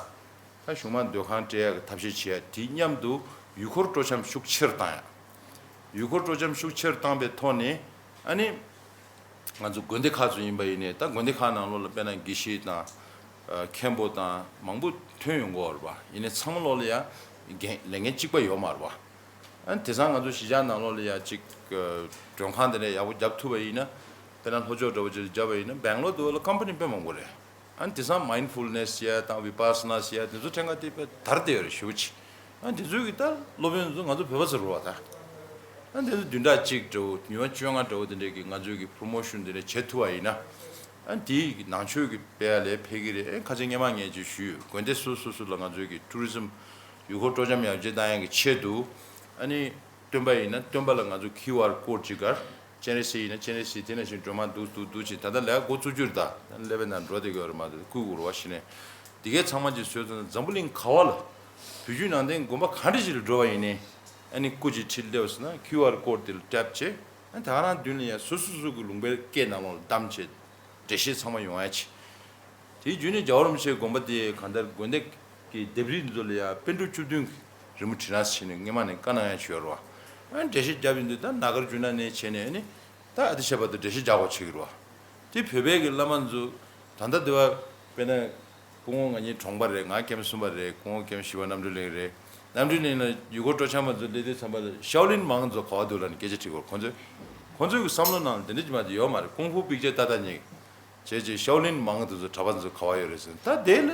ད་གཞུང་མང་སྡོད་ཁང་སྤྲད་ཡ་གི་ཐབས་ཤེས་བྱེད་ཡ་དེ་མཉམ་དུ་ཡུལ་སྐོར་སྤྲོ་འཆམ་ཤུགས་ཆེ་རུ་བཏང་ཡ། ཡུལ་སྐོར་སྤྲོ་འཆམ་ཤུགས་ཆེ་རུ་བཏང་པའི་ཐོག་ནས་ཨ་ནི། ང་ཚོ་དགོན་སྡེ་ཁག་ཚོ་ཡིན་པ་ཡིན་ནའི་ད་དགོན་སྡེ་ཁག་ནང་ལོགས་ལ་དཔེར་ན་དགེ་བཤེས་དང་། ཨ་མཁན་པོ་དང་མང་པོ་ཐོན་ཡོང་གི་ཡོད་རེད་པ། ཡིན་ནའི་ཚང་མ་ལོགས་ལ་ཡ་འགན་ལས་འགན་གཅིག་པ་ཡོད་མ་རེད་པ། ཨ་ནི་དེང་སང་ང་ཚོ་གཞིས་ཆགས་ནང་ལོགས་ལ་ཡ་གཅིག་ཨ་མགྲོན་ཁང་དེ་འདྲ་ཡག་པོ་བརྒྱབ་ཐུབ་པ་ཡིན་ན། དཔེར་ན་ལྷོ་ཕྱོགས་འདྲ་པོ་ཅིག་ལ་བརྒྱབ་པ་ཡིན་ན་སྦེང་ལོར་དུ་ལ་ཀམ་པ་ནི་དཔེ་མང་པོ་རེད། ཨ་ནི་དེང་སང་མའིན་ཌ་ཕུལ་ནེས་ཡ་དང་བི་པ་སི་ན་ཡ་དེ་ཚོ་ཕྲན་ཁ་དེ་དཔེ་དར་བསྡད་ཡོད་རེད་ཞེ་པོ་ཅིག་ཨ་ནི་དེ་ཚོའི་གི་ད་སློབ་དཔོན་ཚོ་ང་ཚོ་བོད་པ་ཚོ་རེད་བ་ད། ཨ་ནི་དེ་ཚོ་བདུན་ཕྲག་གཅིག་འདྲ་བོ་ཉི་མ་བཅོ་ལྔ་འདྲ་བོ་དེ་འདྲས་ཀྱི་ང་ཚོའི་གི་པོ་རོ་མོ་ཤོན་དེ་འདྲས་བྱེད་ཐུབ་པ་ཡིན་ན། ཨ་ནི་དེའི་གི་ནང་ཆོས་ཀྱི་དཔལ་ལས་འཕེལ་གི་རེད། ཨ་ཁ་ཆེ་སྔས་མ་ངས་ཅིག་ཞུས་ཡོད། དགོན་སྡེ་སོ་སོ་སོ་ལ་ང་ཚོའི་གི་ཊུ་རི་ཛིམ་ཡུལ་སྐོར་སྤྲོ་འཆམ་ཡར་རྒྱས་བཏང་ཡག་གི་ཆེད་དུ། ཨ་ནི་སྟོན་པ་ཡིན་ན་སྟོན་པ་ལ་ང་ཚོ་ཁིའུ་ཨར་ཀོཌ་ཅིག་གར། སྤྱན་རས་གཟིགས་ཡིན་ན་སྤྱན་རས་གཟིགས། དེ་ནང་བཞིན་སྒྲོལ་མ་འདུག་འདུག་འདུག་ཅིག་ད་ལྟ་ལས་ཀ་འགོ་བཙུགས་རྒྱུ་རེད་ད། ད་སླེབས་པའི་ནང་འགྲོ་བསྡད་ཀྱི་ཡོད་རེད་མ་གཏོགས་བསྐུལ་དགོས་རེད་བ། གཞི་ནས་དེ་གའི་ཚང་མ་ཅིག་བཟོས་ཚར་ན་འཛམ་བུ་གླིང་ག་བ་ལ། བོད་བརྒྱུད་ནང་བསྟན་དགོན་པ་ག་འདྲ་ཞིག་ལ་འགྲོ་བ་ཡིན་ནའི། ཨ་ནི་སྐུ་ཅིག་ཁྲིད་སླེབས་སོང་ན་ཁིའུ་ཨར་ཀོཌ་དེ་ལ་ཊེབ་བྱས། ཨ་ནི་ད་ག་རང་མདུན་ལ་ཡ་སོ་སོ་སོ་གི་ལུང་པའི་སྐད་ནང་ལོགས་ལ་བདམས་བྱས། འགྲེལ་བཤད་ཚང་མ་ཡོང་ཡ་ཆེ། དེའི་བརྒྱུད་ནས་རྒྱལ་བ་རིན་པོ་ཆེའི་དགོངས་པ་དེ་གང་ལྟར་དགོན་སྡེ་གི་ལྡེབས་རིས་འདི་ཚོ་ལ་ཡང་པཎ་གྲུབ་བཅུ་བདུན་གྱི་རི་མོ་བྲིས་ན་ཟེར་ནས་སྔས་མ་ནས་བཀའ་གནང་ཡ་བྱོས་རོགས། ཨ་འགྲེལ་བཤད་བརྒྱབ་ཡིན་དུས་ད་ན་ག་ར་འཇུ་ན་ནས་བྱས་ནས་ཨ་ནི་ད་ཨ་ཏི་ཤ་བར་དུ་འགྲེལ་བཤད་རྒྱག་དགོས་བྱེད་ཀྱི་རོགས། དེ་བོད་པའི་གི་བླ་མ་ཚོ་ད་ལྟ་དེ་བ་དཔེར་ན་སྐུ་ངོ་ང་གཉིས་གྲོང་པ་རེད། ང་ཀེམ་གསུམ་པ་རེད། སྐུ་ངོ་ཀེམ་བཞི་པ་རྣམ་གྲོལ་གླིང་རེད། རྣམ་གྲོལ་གླིང་ལ་ཡུལ་སྐོར་སྤྲོ་འཆམ་པ་ཚོ་སླེབས་དུས་ཙམ་པ་ལ་ཤའོ་ལིན་མང་ཚོ་ག་བ་འདུག་ལབ་ནས་སྐད་ཆ་དྲིས་གོ། ཁོང་ཚོས་ཁོང་ཚོའི་གི་བསམ་བློ་ནང་ལ་དེ་འདྲ་ཅིག་མ་གཏོགས་ཡོད་མ་རེད། ཀུང་ཧྥུ་པིག་ཅེ་ཏ་ཏ་ཉིག་བྱས་རྗེས་ཤའོ་ལིན་མང་དེ་ཚོ་གྲྭ་པ་དེ་ཚོ་ག་བ་ཡོད་རེད་ཟེར། ད་དེ་ལ་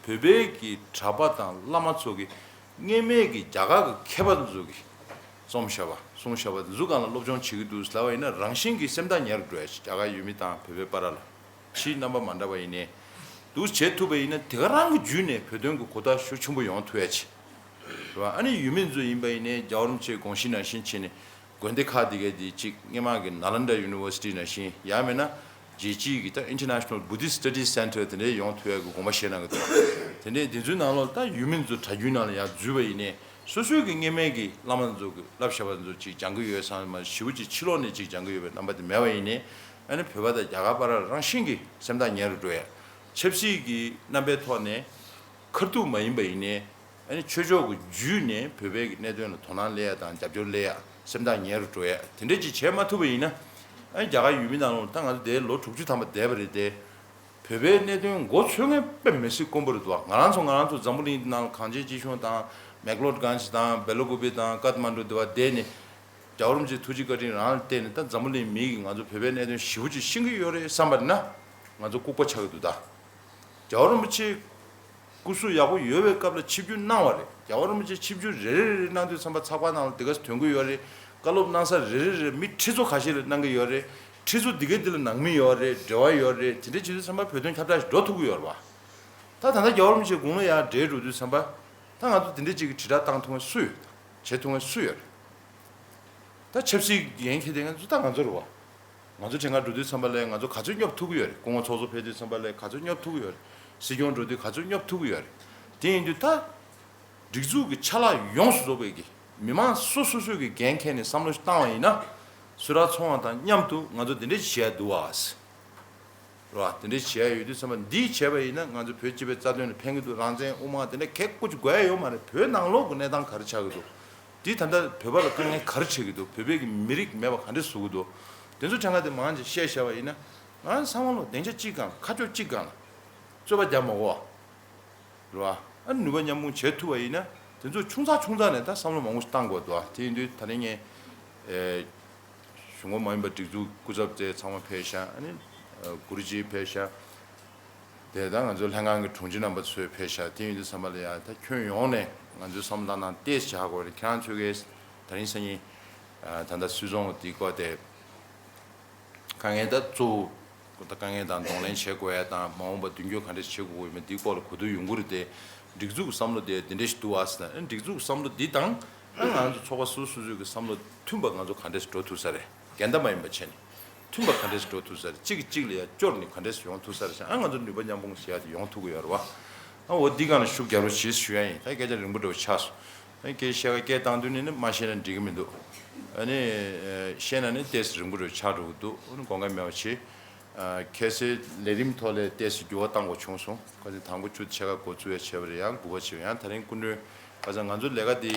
བོད་པའི་གི་གྲྭ་པ་དང་བླ་མ་ཚོ་གི་སྔས་མའི་གི་རྒྱ་གར་གི་མཁས་པ་དེ་ཚོ་གི་རྩོམ་བྱ་བ་གསུང་བྱ་བ་དེ་ཚོ་སྒང་ལ་སློབ་སྦྱོང་བྱེད་ཀྱི་འདུག་ཟེར་ལབ་པ་ཡིན་ན་རང་བཞིན་གྱིས་སེམས་ཐག་ཉེ་རུ་འགྲོ་ཡ་ཆེ། རྒྱ་གར་ཡུལ་མི་དང་བོད་པའི་བར་ལ་ཕྱིའི་རྣམ་པ་མ་འདྲ་བ་ཡིན་ནའི་འདུག་བྱེད་ཐུབ་པ་ཡིན་ན་དེ་ག་རང་གི་བརྒྱུད་ནས་བོད་དོན་གྱི་གོ་རྟོགས་ཤུགས་ཆེན་པོ་ཡོང་ཐུབ་ཡ་ཆེ། རེད་བ། ཨ་ནི་ཡུལ་མི་ཚོ་ཡིན་པ་ཡིན་ནའི་རྒྱལ་བ་རིན་པོ་ཆེའི་དགོངས་གཞི་ནང་བཞིན་བྱས་ནས། དགོན་སྡེ་ཁག་དེ་གའི་དེ་གཅིག་སྔས་མ་གི་ནཱ་ལན་ཌ་ཡུ་ནི་ཝར་སི་ཊི་ནང་བཞིན། ཡང་མིན་ན་རྒྱལ་སྤྱིའི་གི་ད་International Buddhist Studies Center དེ་འདྲའི་ཡོང་ཐུབ་ཡ་གི་དགོངས་པ་བཞེས་གནང་གི་འདུག་དེ་འདྲའི་དེ་ཚོའི་ནང་ལོགས་ད་ཡུལ་མི་ཚོ་གྲྭ་རྒྱུན་ནང་ལ་ཡར་འཛུལ་བ་ཡིན་ནའི་སོ་སོའི་གི་སྔས་མའི་གི་བླ་མ་ཚོ་གི་བསླབ་བྱ་བ་ཚོ་གཅིག་སྦྱང་གི་ཡོད་བསམ་མ། ཞེ་པོ་ཅིག་ཕྱི་ལོགས་ནས་གཅིག་སྦྱང་གི་ཡོད་པའི་རྣམ་པ་དེ་མེད་པ་ཡིན་ནའི། ཨ་ནི་བོད་པ་དང་རྒྱ་གར་བར་རང་བཞིན་གི་སེམས་ཐག་ཉེ་རུ་འགྲོ་ཡ། ཆབ་སྲིད་ཀྱི་རྣམ་པའི་ཐོག་ནས་ཁ་ཐུག་མ་ཡིན་པ་ཡིན་ནའི། ཨ་ནི་ཆོས་ཕྱོགས་ཀྱི་བརྒྱུད་ནས་བོད་པའི་གི་གནད་དོན་ལ་དོ་སྣང་སླེབས་ཡ་དང་རྒྱབ་སྐྱོར་སླེབས་ཡ། སེམས་ཐག་ཉེ་རུ་འགྲོ་ཡ་དེ་འདྲ་ཅིག་བྱས་མ་ཐུབ་པ་ཡིན་ན། ཨ་ནི་རྒྱ་གར་ཡུལ་མི་ནང་ལོགས་ད་ང་ཚོ་དེ་ལོ་དྲུག་ཅུ་ཐམ་པ་བསྡད་པ་རེད་དེ། བོད་པའི་གནད་དོན་མགོ་ཚོས་མཁན་དཔེ་མི་སྲིད་དཀོན་པོ་རེད་འདུག་ང་རང་ཚོ་ང་རང་ཚོ་འཛམ་བུ་གླིང་འདི་ནང་གངས་ཅན་སྐྱིད་གཤོངས་དང་མེག་ལོད་གྷན་ཇི་དང་སྦེ་ལ་ཀུ་པི་དང་ཀཏ་མན་ཌུ་དེ་བ་བསྡད་ནས། རྒྱལ་བ་རིན་པོ་ཆེའི་ཐུགས་རྗེ་བཀའ་དྲིན་རང་ལ་བརྟེན་ནས་ད་འཛམ་བུ་གླིང་མི་གིས་ང་ཚོ་བོད་པའི་གནད་དོན་ཞེ་པོ་ཅིག་ཤེས་ཀྱི་ཡོད་རེད་བསམ་པ་ན། ང་ཚོ་ལྐུགས་པ་ཆགས་ཀྱི་འདུག་ད་རྒྱལ་བ་རིན་པོ་ཆེ་ སྐུ་གཟུགས་ཡག་པོ་ཡོད་པའི་སྐབས་ལ་ཆིབས་བསྒྱུར་གནང་བ་རེད། རྒྱལ་བ་རིན་པོ་ཆེ་ཆིབས་བསྒྱུར་རེ་རེ་རེ་རེ་གནང་དུས་ཙམ་པ་ཚགས་པར་ནང་ལ་དེ་ག་ཐོན་གི་ཡོད་རེད། བཀའ་སློབ་གནང་ས་རེ་རེ་རེ་མི་ཁྲི་ཚོ་ཁ་ཤས་ལ་གནང་གི་ཡོད་རེད། ཁྲི་ཚོ་འདི་ག་འདི་ལ་ནང་མི་ཡོད་རེད། འབྲེལ་བ་ཡོད་རེད། དེ་འདྲ་བྱེད་དུས་ཙམ་པ་བོད་དོན་ཁྱབ་བསྒྲགས་ཤིག་འགྲོ་ཐུབ་གི་ཡོད་རེད་བ། ད་ད་ལྟ་རྒྱལ་བ་རིན་པོ་ཆེ་དགུང་ལོ་ཡར་བགྲེས་འགྲོ་དུས་ཙམ་པ་ད་ང་ཚོ་དེ་འདྲ་ཅིག་གི་དྲིལ་བསྒྲགས་བཏང་ཐུབ་མཁན་སུ་ཡོད། བྱེད་ཐུབ་མཁན་སུ་ཡོད་རེད། ད་ཆབ་སྲིད་འགན་འཁྱེར་དེ་ང་ཚོ་ད་ང་ཚོ་རེད་བ། ང་ཚོ་དྲན་ག་འགྲོ་དུས་ཙམ་པ་ལས་ང་ཚོ་ག་ཚོད་སྙོབ་ཐུབ་ཀྱི་ཡོད་རེད། སྐུ་ངོ་ཚོགས་གཙོ་ཕེབས་དུས་ཙམ་པ་ལས་ག་ཚོད་སྙོབ་ཐུབ་ཀྱི་ཡོད་རེད། སྲིད་སྐྱོང་འགྲོ་དུས་ག་ཚོད་སྙོབ་ཐུབ་ཀྱི་ཡོད་རེད། དེ་ཡིན་དུས་ད་སྒྲིག་འཛུགས་ཀྱི་ཆ་ལག་ཡོངས་སུ་རྫོགས་པའི་གི་མི་མང་སོ་སོ་སོས་ཀྱི་འགན་འཁྱེར་ནས་བསམ་བློ་ཞིག་བཏང་བ་ཡིན་ན། སུ་ར་ཚོང་བ་དང་མཉམ་དུ་ང་ཚོ་འདི་འདྲ་ཞིག་བྱས་ཡ་འདུག་བ། རེད་བ། དེ་འདྲ་བྱས་ཡོད་དུས་ཙམ་པ་འདི་བྱས་པ་ཡིན་ན་ང་ཚོ་བོད་སྤྱི་པའི་རྩ་དོན་ལ་ཕན་གྱི་འདུག་རང་བཙན་དབུ་མ་དེ་འདྲ་གལ་ཀུ་ཅིག་དགོས་ཡ་ཡོད་མ་རེད། བོད་ནང་ལོགས་ཀྱི་གནས་སྟངས་ག་རེ་ཆགས་ཀྱི་འདུག་འདི་ད་ལྟ་བོད་པ་ལ་དཀའ་ངལ་ག་རེ་འཕྲད་ཀྱི་འདུག་བོད་པའི་གི་མི་རིགས་མེད་པ་ག་འདྲ་བཟོ་གི་འདུག་དེ་ཚོ་དྲན་ག་དེ་མང་ཆེ་བཤད་བཞག་པ་ཡིན་ན། ང་ཚང་མ་ལོ་སྡིངས་ཆ་གཅིག་སྒང་ལ་ཁ་ཕྱོགས་གཅིག་སྒང་ལ་རྩོད་པ་རྒྱབ་མ་དགོས་བ། རེད་བ། ཨ་ནི་ནུས་པ་མཉམ་སྤུངས་བྱེད་ཐུབ་པ་ཡིན་ན་དེ་ཚོ་ཆུང་ཙག་ཆུང་ཙག་ནས་ད་བསམ་བློ་མང་པོ་ཞིག་བཏང་དགོས་འདུག་བ། དེ་ཡིན་དུས་ད་རིང་ངས་ཨེ་གཞུང་གོ་མ་ཡིན་པ་སྒྲིག་འཛུགས་སྐུ་ཚབ་དེ་ཚང་མ་ཕེབས་ཤག་ཨ་ནི་ཨ་གུ་རུ་ཇི་ཕེབས་ཤག་དེ་ད་ང་ཚོ་ལྷན་ཁང་གི་དྲུང་ཆེ་རྣམ་པ་ཚོས་ཕེབས་ཤག་དེ་ཡིན་དུས་ཙམ་པ་ལ་ཡང་ད་ཁྱོན་ཡོངས་ནས་ང་ཚོའི་བསམ་བློ་བཏང་སྟངས་ཏོག་ཙམ་བྱ་དགོས་རེད། ཁྱེད་རང་ཚོས་གིས་ད་རིང་སང་ཉིན་ཨ་ད་ལྟ་སུད་ཚོང་དེའི་སྐོར་དེ། དཀའ་ངལ་ད་གཙོ་བོ་ད་དཀའ་ངལ་དང་གདོང་ལེན་བྱེད་དགོས་ཡ་དང་མ་འོངས་པ་མདུན་སྐྱོད་ག་འདྲས་བྱེད་དགོས་ཡོད་མེད་འདིའི་སྐོར་ལ་གོ་བསྡུར་ཡོང་གི་རེད་དེ། སྒྲིག་འཛུགས་ཀྱི་བསམ་བློ་དེ་འདི་འདྲས་ཞིག་འདུག་ཨ་ཟེར་ན། ཨ་ནི་སྒྲིག་འཛུགས་ཀྱི་བསམ་བློ་འདི་དང་ཨ་ང་ཚོ་ཚོགས་པ་སོ་སོ་སོའི་གི་བསམ་བློ་མཐུན་པ་ང་ཚོ་ག་འདྲས་འགྲོ་ཐུབ་ས་རེད། འགལ་ཟླ་མ་ཡིན་པ་བྱས་ནས་མཐུན་པ་ག་འདྲས་འགྲོ་ཐུབ་ས་རེད། གཅིག་གིས་གཅིག་ལ་ཡ་སྐྱོར་ནས་ག་འདྲས་ཡོང་ཐུབ་ས་རེད་ཟེར་ན། ཨ་ང་ཚོ་ནུས་པ་མཉམ་སྤུངས་ཟེར་ཡ་དེ་ཡོང་ཐུབ་ཀྱི་ཡོད་རེད་བ། ཨ་འོ་འདི་སྒང་ལ་ཤུགས་རྒྱག་རོགས་བྱེད་ཞུ་ཡ་ཡིན། ད་སྐད་ཆ་རིང་པོ་འདྲ་བོ་ཆགས་སོང་། ཨ་སྐད་བཤད་ག་སྐད་བཏང་དུས་ནི་ནི་མ་བཤད་ན་འགྲིག་གི་མི་འདུག་ཨ་ནི་ཨ་བཤད་ན་ནི་ཏོག་ཙམ་རིང་པོ་འདྲ་བོ་ཆགས་འགྲོ་གི་འདུག་ཨ་ནི་དགོངས་འགལ་མེད་པ་བྱེད། ཨ་ཁ་སང་ལས་རིམ་ཐོག་ལ་ཏོག་ཙམ་འགྱུར་བ་བཏང་དགོས་བྱུང་སོང་། ཁ་སང་དང་པོ་ཆུ་ཚོད་ཕྱེད་ཀ་འགོ་བཙུགས་ཡ་བྱས་པ་རེད། ཡང་དགུ་པ་བྱས་པ། ཡང་ད་རིང་སྐུ་མགྲོན་ཁ་སང་ང་ཚོ་ལས་ཀ་འདི་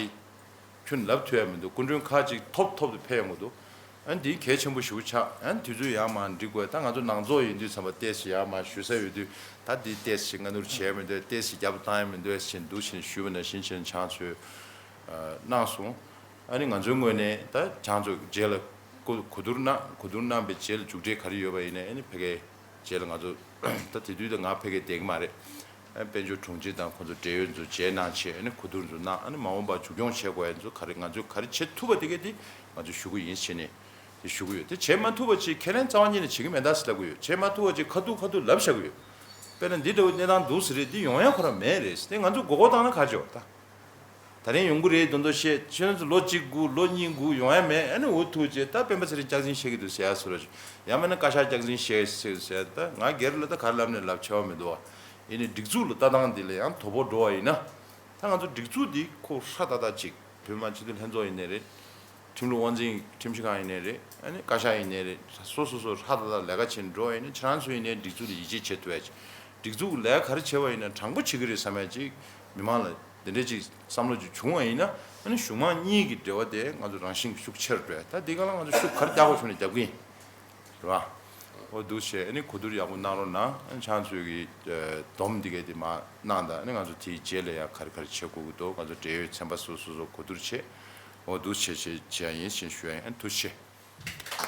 ཁྱོན་ལབ་ཐུབ་ཡ་མི་འདུག་སྐུ་མགྲོན་ཁག་ཅིག་ཐོབ་ཐོབ་ཏུ་ཕེབས་ཡོང་གི་འདུག་ཨ་ནི་འདི་གལ་ཆེན་པོ་ཞེ་པོ་ཆགས། ཨ་ནི་དུས་ཚོད་ཡར་མར་འགྲིག་དགོས། ད་ང་ཚོ་ནང་ཚོགས་ཡིན་དུས་ཙམ་པ་ཏོག་ཙམ་ཡར་མར་ཞུ་ས་ཡོད་དུས་ད་འདི་ཏོག་ཙམ་སྔ་སྣུར་བྱས་མི་འདུག་ཏོག་ཙམ་རྒྱབ་བཏང་ཡ་མི་འདུག་ཟེར་འདུག་ཟེར་ཞུས་པ་ནང་བཞིན་བྱས་ནས་ཕྱག་ཚོད་གནང་སོང་། ཨ་ནི་ང་ཚོའི་ངོས་ནས་ད་ཕྱག་ཚོད་རྗེས་ལ་གོ་གོ་བསྡུར་གནང་། གོ་བསྡུར་གནང་པའི་རྗེས་ལ་མཇུག་འབྲས་ག་རེ་ཡོད་པ་ཡིན་ནའི་ཨ་ནི་ཕ་གིའི་རྗེས་ལ་ང་ཚོ་ད་དེ་དུས་ད་ང་ཕ་གིར་བསྡད་ཀྱི་མ་རེད། ཨ་དཔལ་འབྱོར་དྲུང་ཆེ་དང་ཁོང་ཚོ་འབྲེལ་ཡོད་ཚོ་མཇལ་གནང་བྱས། ཨ་ནི་གོ་བསྡུར་ཚོ་གནང་། ཨ་ནི་མ་འོངས་པར་མཇུག་སྐྱོང་བྱེད་དགོས་ཡ་ཚོ་ག་རེ་ང་ཚོས་ག་རེ་བྱེད་ཐུབ་པ་དེ་གས་དེ་ང་ཚོས་ཞུ་གི་ཡིན་བྱས་ནས་དེ་ཞུ་གི་ཡོད། དེ་བྱེད་མ་ཐུབ་པ་ཅིག་ཁས་ལེན་རྩ་བ་ཉིད་ནས་བྱེད་ཀྱི་མེད་ད་ཟེར་ལབ་གི་ཡོད། བྱེད་མ་ཐུབ་པ་ཅིག་ཁ་ཐུག་ཁ་ཐུག་ལབ་བཞག་གི་ཡོད། དཔེར་ན་འདི་འདྲ་བོ་གནས་སྟངས་འདུག་ཟེར་རེད། འདི་ཡོང་ཡ་ཁོ་རང་མེད་རེད། དེ་ང་ཚོས་མགོ་སྐོར་བཏང་ན་ག་རེ་བྱེད་པ་ད། ད་རིང་ཡོང་གི་རེད་མདོག་མདོག་བཤད། ཁྱེད་རང་ཚོ་ལོ་གཅིག་སྒུག་ལོ་གཉིས་སྒུག་ཡོང་ཡ་མེད། ཨ་ནི་འུ་ཐུག་བྱས་ད་སྤེན་པ་ཚེ་རིང་སྐྱག་རྫུན་བཤད་ཀྱི་འདུག་ཟེར་ཡ་བཟོ་འདྲ་ཅིག་ཡང་མིན་ན་བཀའ་ཤག་སྐྱག་རྫུན་བཤད་ཟེར་ཟེར། ད་ང་སྒེར་ལ་ད་ག་རེ་ལབ་ནས་ལབ་བྱ་བ་མི་འདུག་བ། ཡིན་ནའི་སྒྲིག་འཛུགས་ལ་ལྟ་སྟངས་འདི་ལ་ཡང་དོ་ཕོག་འགྲོ་བ་ཡིན་ན། ད་ང་ཚོ་སྒྲིག་འཛུགས་འདི་ཁོ་ཧྲ་ཏག་ཏག་ཅིག་བོད་མི་མང་སྤྱི་འཐུས་ལྷན་ཚོགས་ཡིན་ནའི་རེད། ཁྲིམས་ལུགས་དབང་འཛིན་ཁྲིམས་ཞིབ་ཁང་ཡིན་ནའི་རེད། ཨ་ནི་བཀའ་ཤག་ཡིན་ནའི་རེད། སོ་སོ་སོ་ཧྲ་ཏག་ཏག་ལས་ཀ་བྱེད་འགྲོ་བ་ཡིན་ན། ཁྱེད་རང་ཚོ་ཡིན་ནའི་སྒྲིག་འཛུགས་ལ་ཡིད་ཆེས་བྱེད་ཐུབ་ཡ་ཅིག་སྒྲིག་འཛུགས་ལས་ཀ་ག་རེ་བྱེད་པ་ཡིན་ན་དྲང་པོ་བྱེད་ཀྱི་རེད་བསམ་ཡ་ཅིག་མི་མང་ལ་དེ་འདྲ་ཅིག་བསམ་བློ་ཅིག་བྱུང་བ་ཡིན་ན། ཨ་ནི་གཞུང་མང་གཉིས་ཀྱི་འབྲེལ་བ་དེ་ང་ཚོ་རང་བཞིན་གྱིས་ཤུགས་ཆེ་རུ་འགྲོ་ཡ། ད་འདི་ག་ལ་ང་ཚོ་ཤུགས་ག་རེ་རྒྱག་དགོས་བྱུང་ནའི་རྒྱབ་ཀྱི་ཡིན། རེད་བ། འོ་འདུག་བྱས། ཨ་ནི་གོ་བསྡུར་ཡག་པོ་གནང་རོགས་གནང་། ཨ་ནི་ཁྱེད་རང་ཚོས་ཀྱི་ཨ་སྡོམ་འདི་གས་དེ་མར་གནང་དང་། ཨ་ནི་ང་ཚོ་དེའི་རྗེས་ལ་ཡང་ག་རེ་ག་རེ་བྱེད་དགོས་ཀྱི་འདུག་ང་ཚོ་འབྲེལ་ཡོད་ཚན་པ་སོ་སོ་སོ་གོ་བསྡུར་བྱས། འོ་འདུག་བྱས་བྱས་བྱས་ཡིན་ཞེས་ཞུ་ཡ་ཡིན། ཨ་ནི་ཐུགས་རྗེ་ཆེ།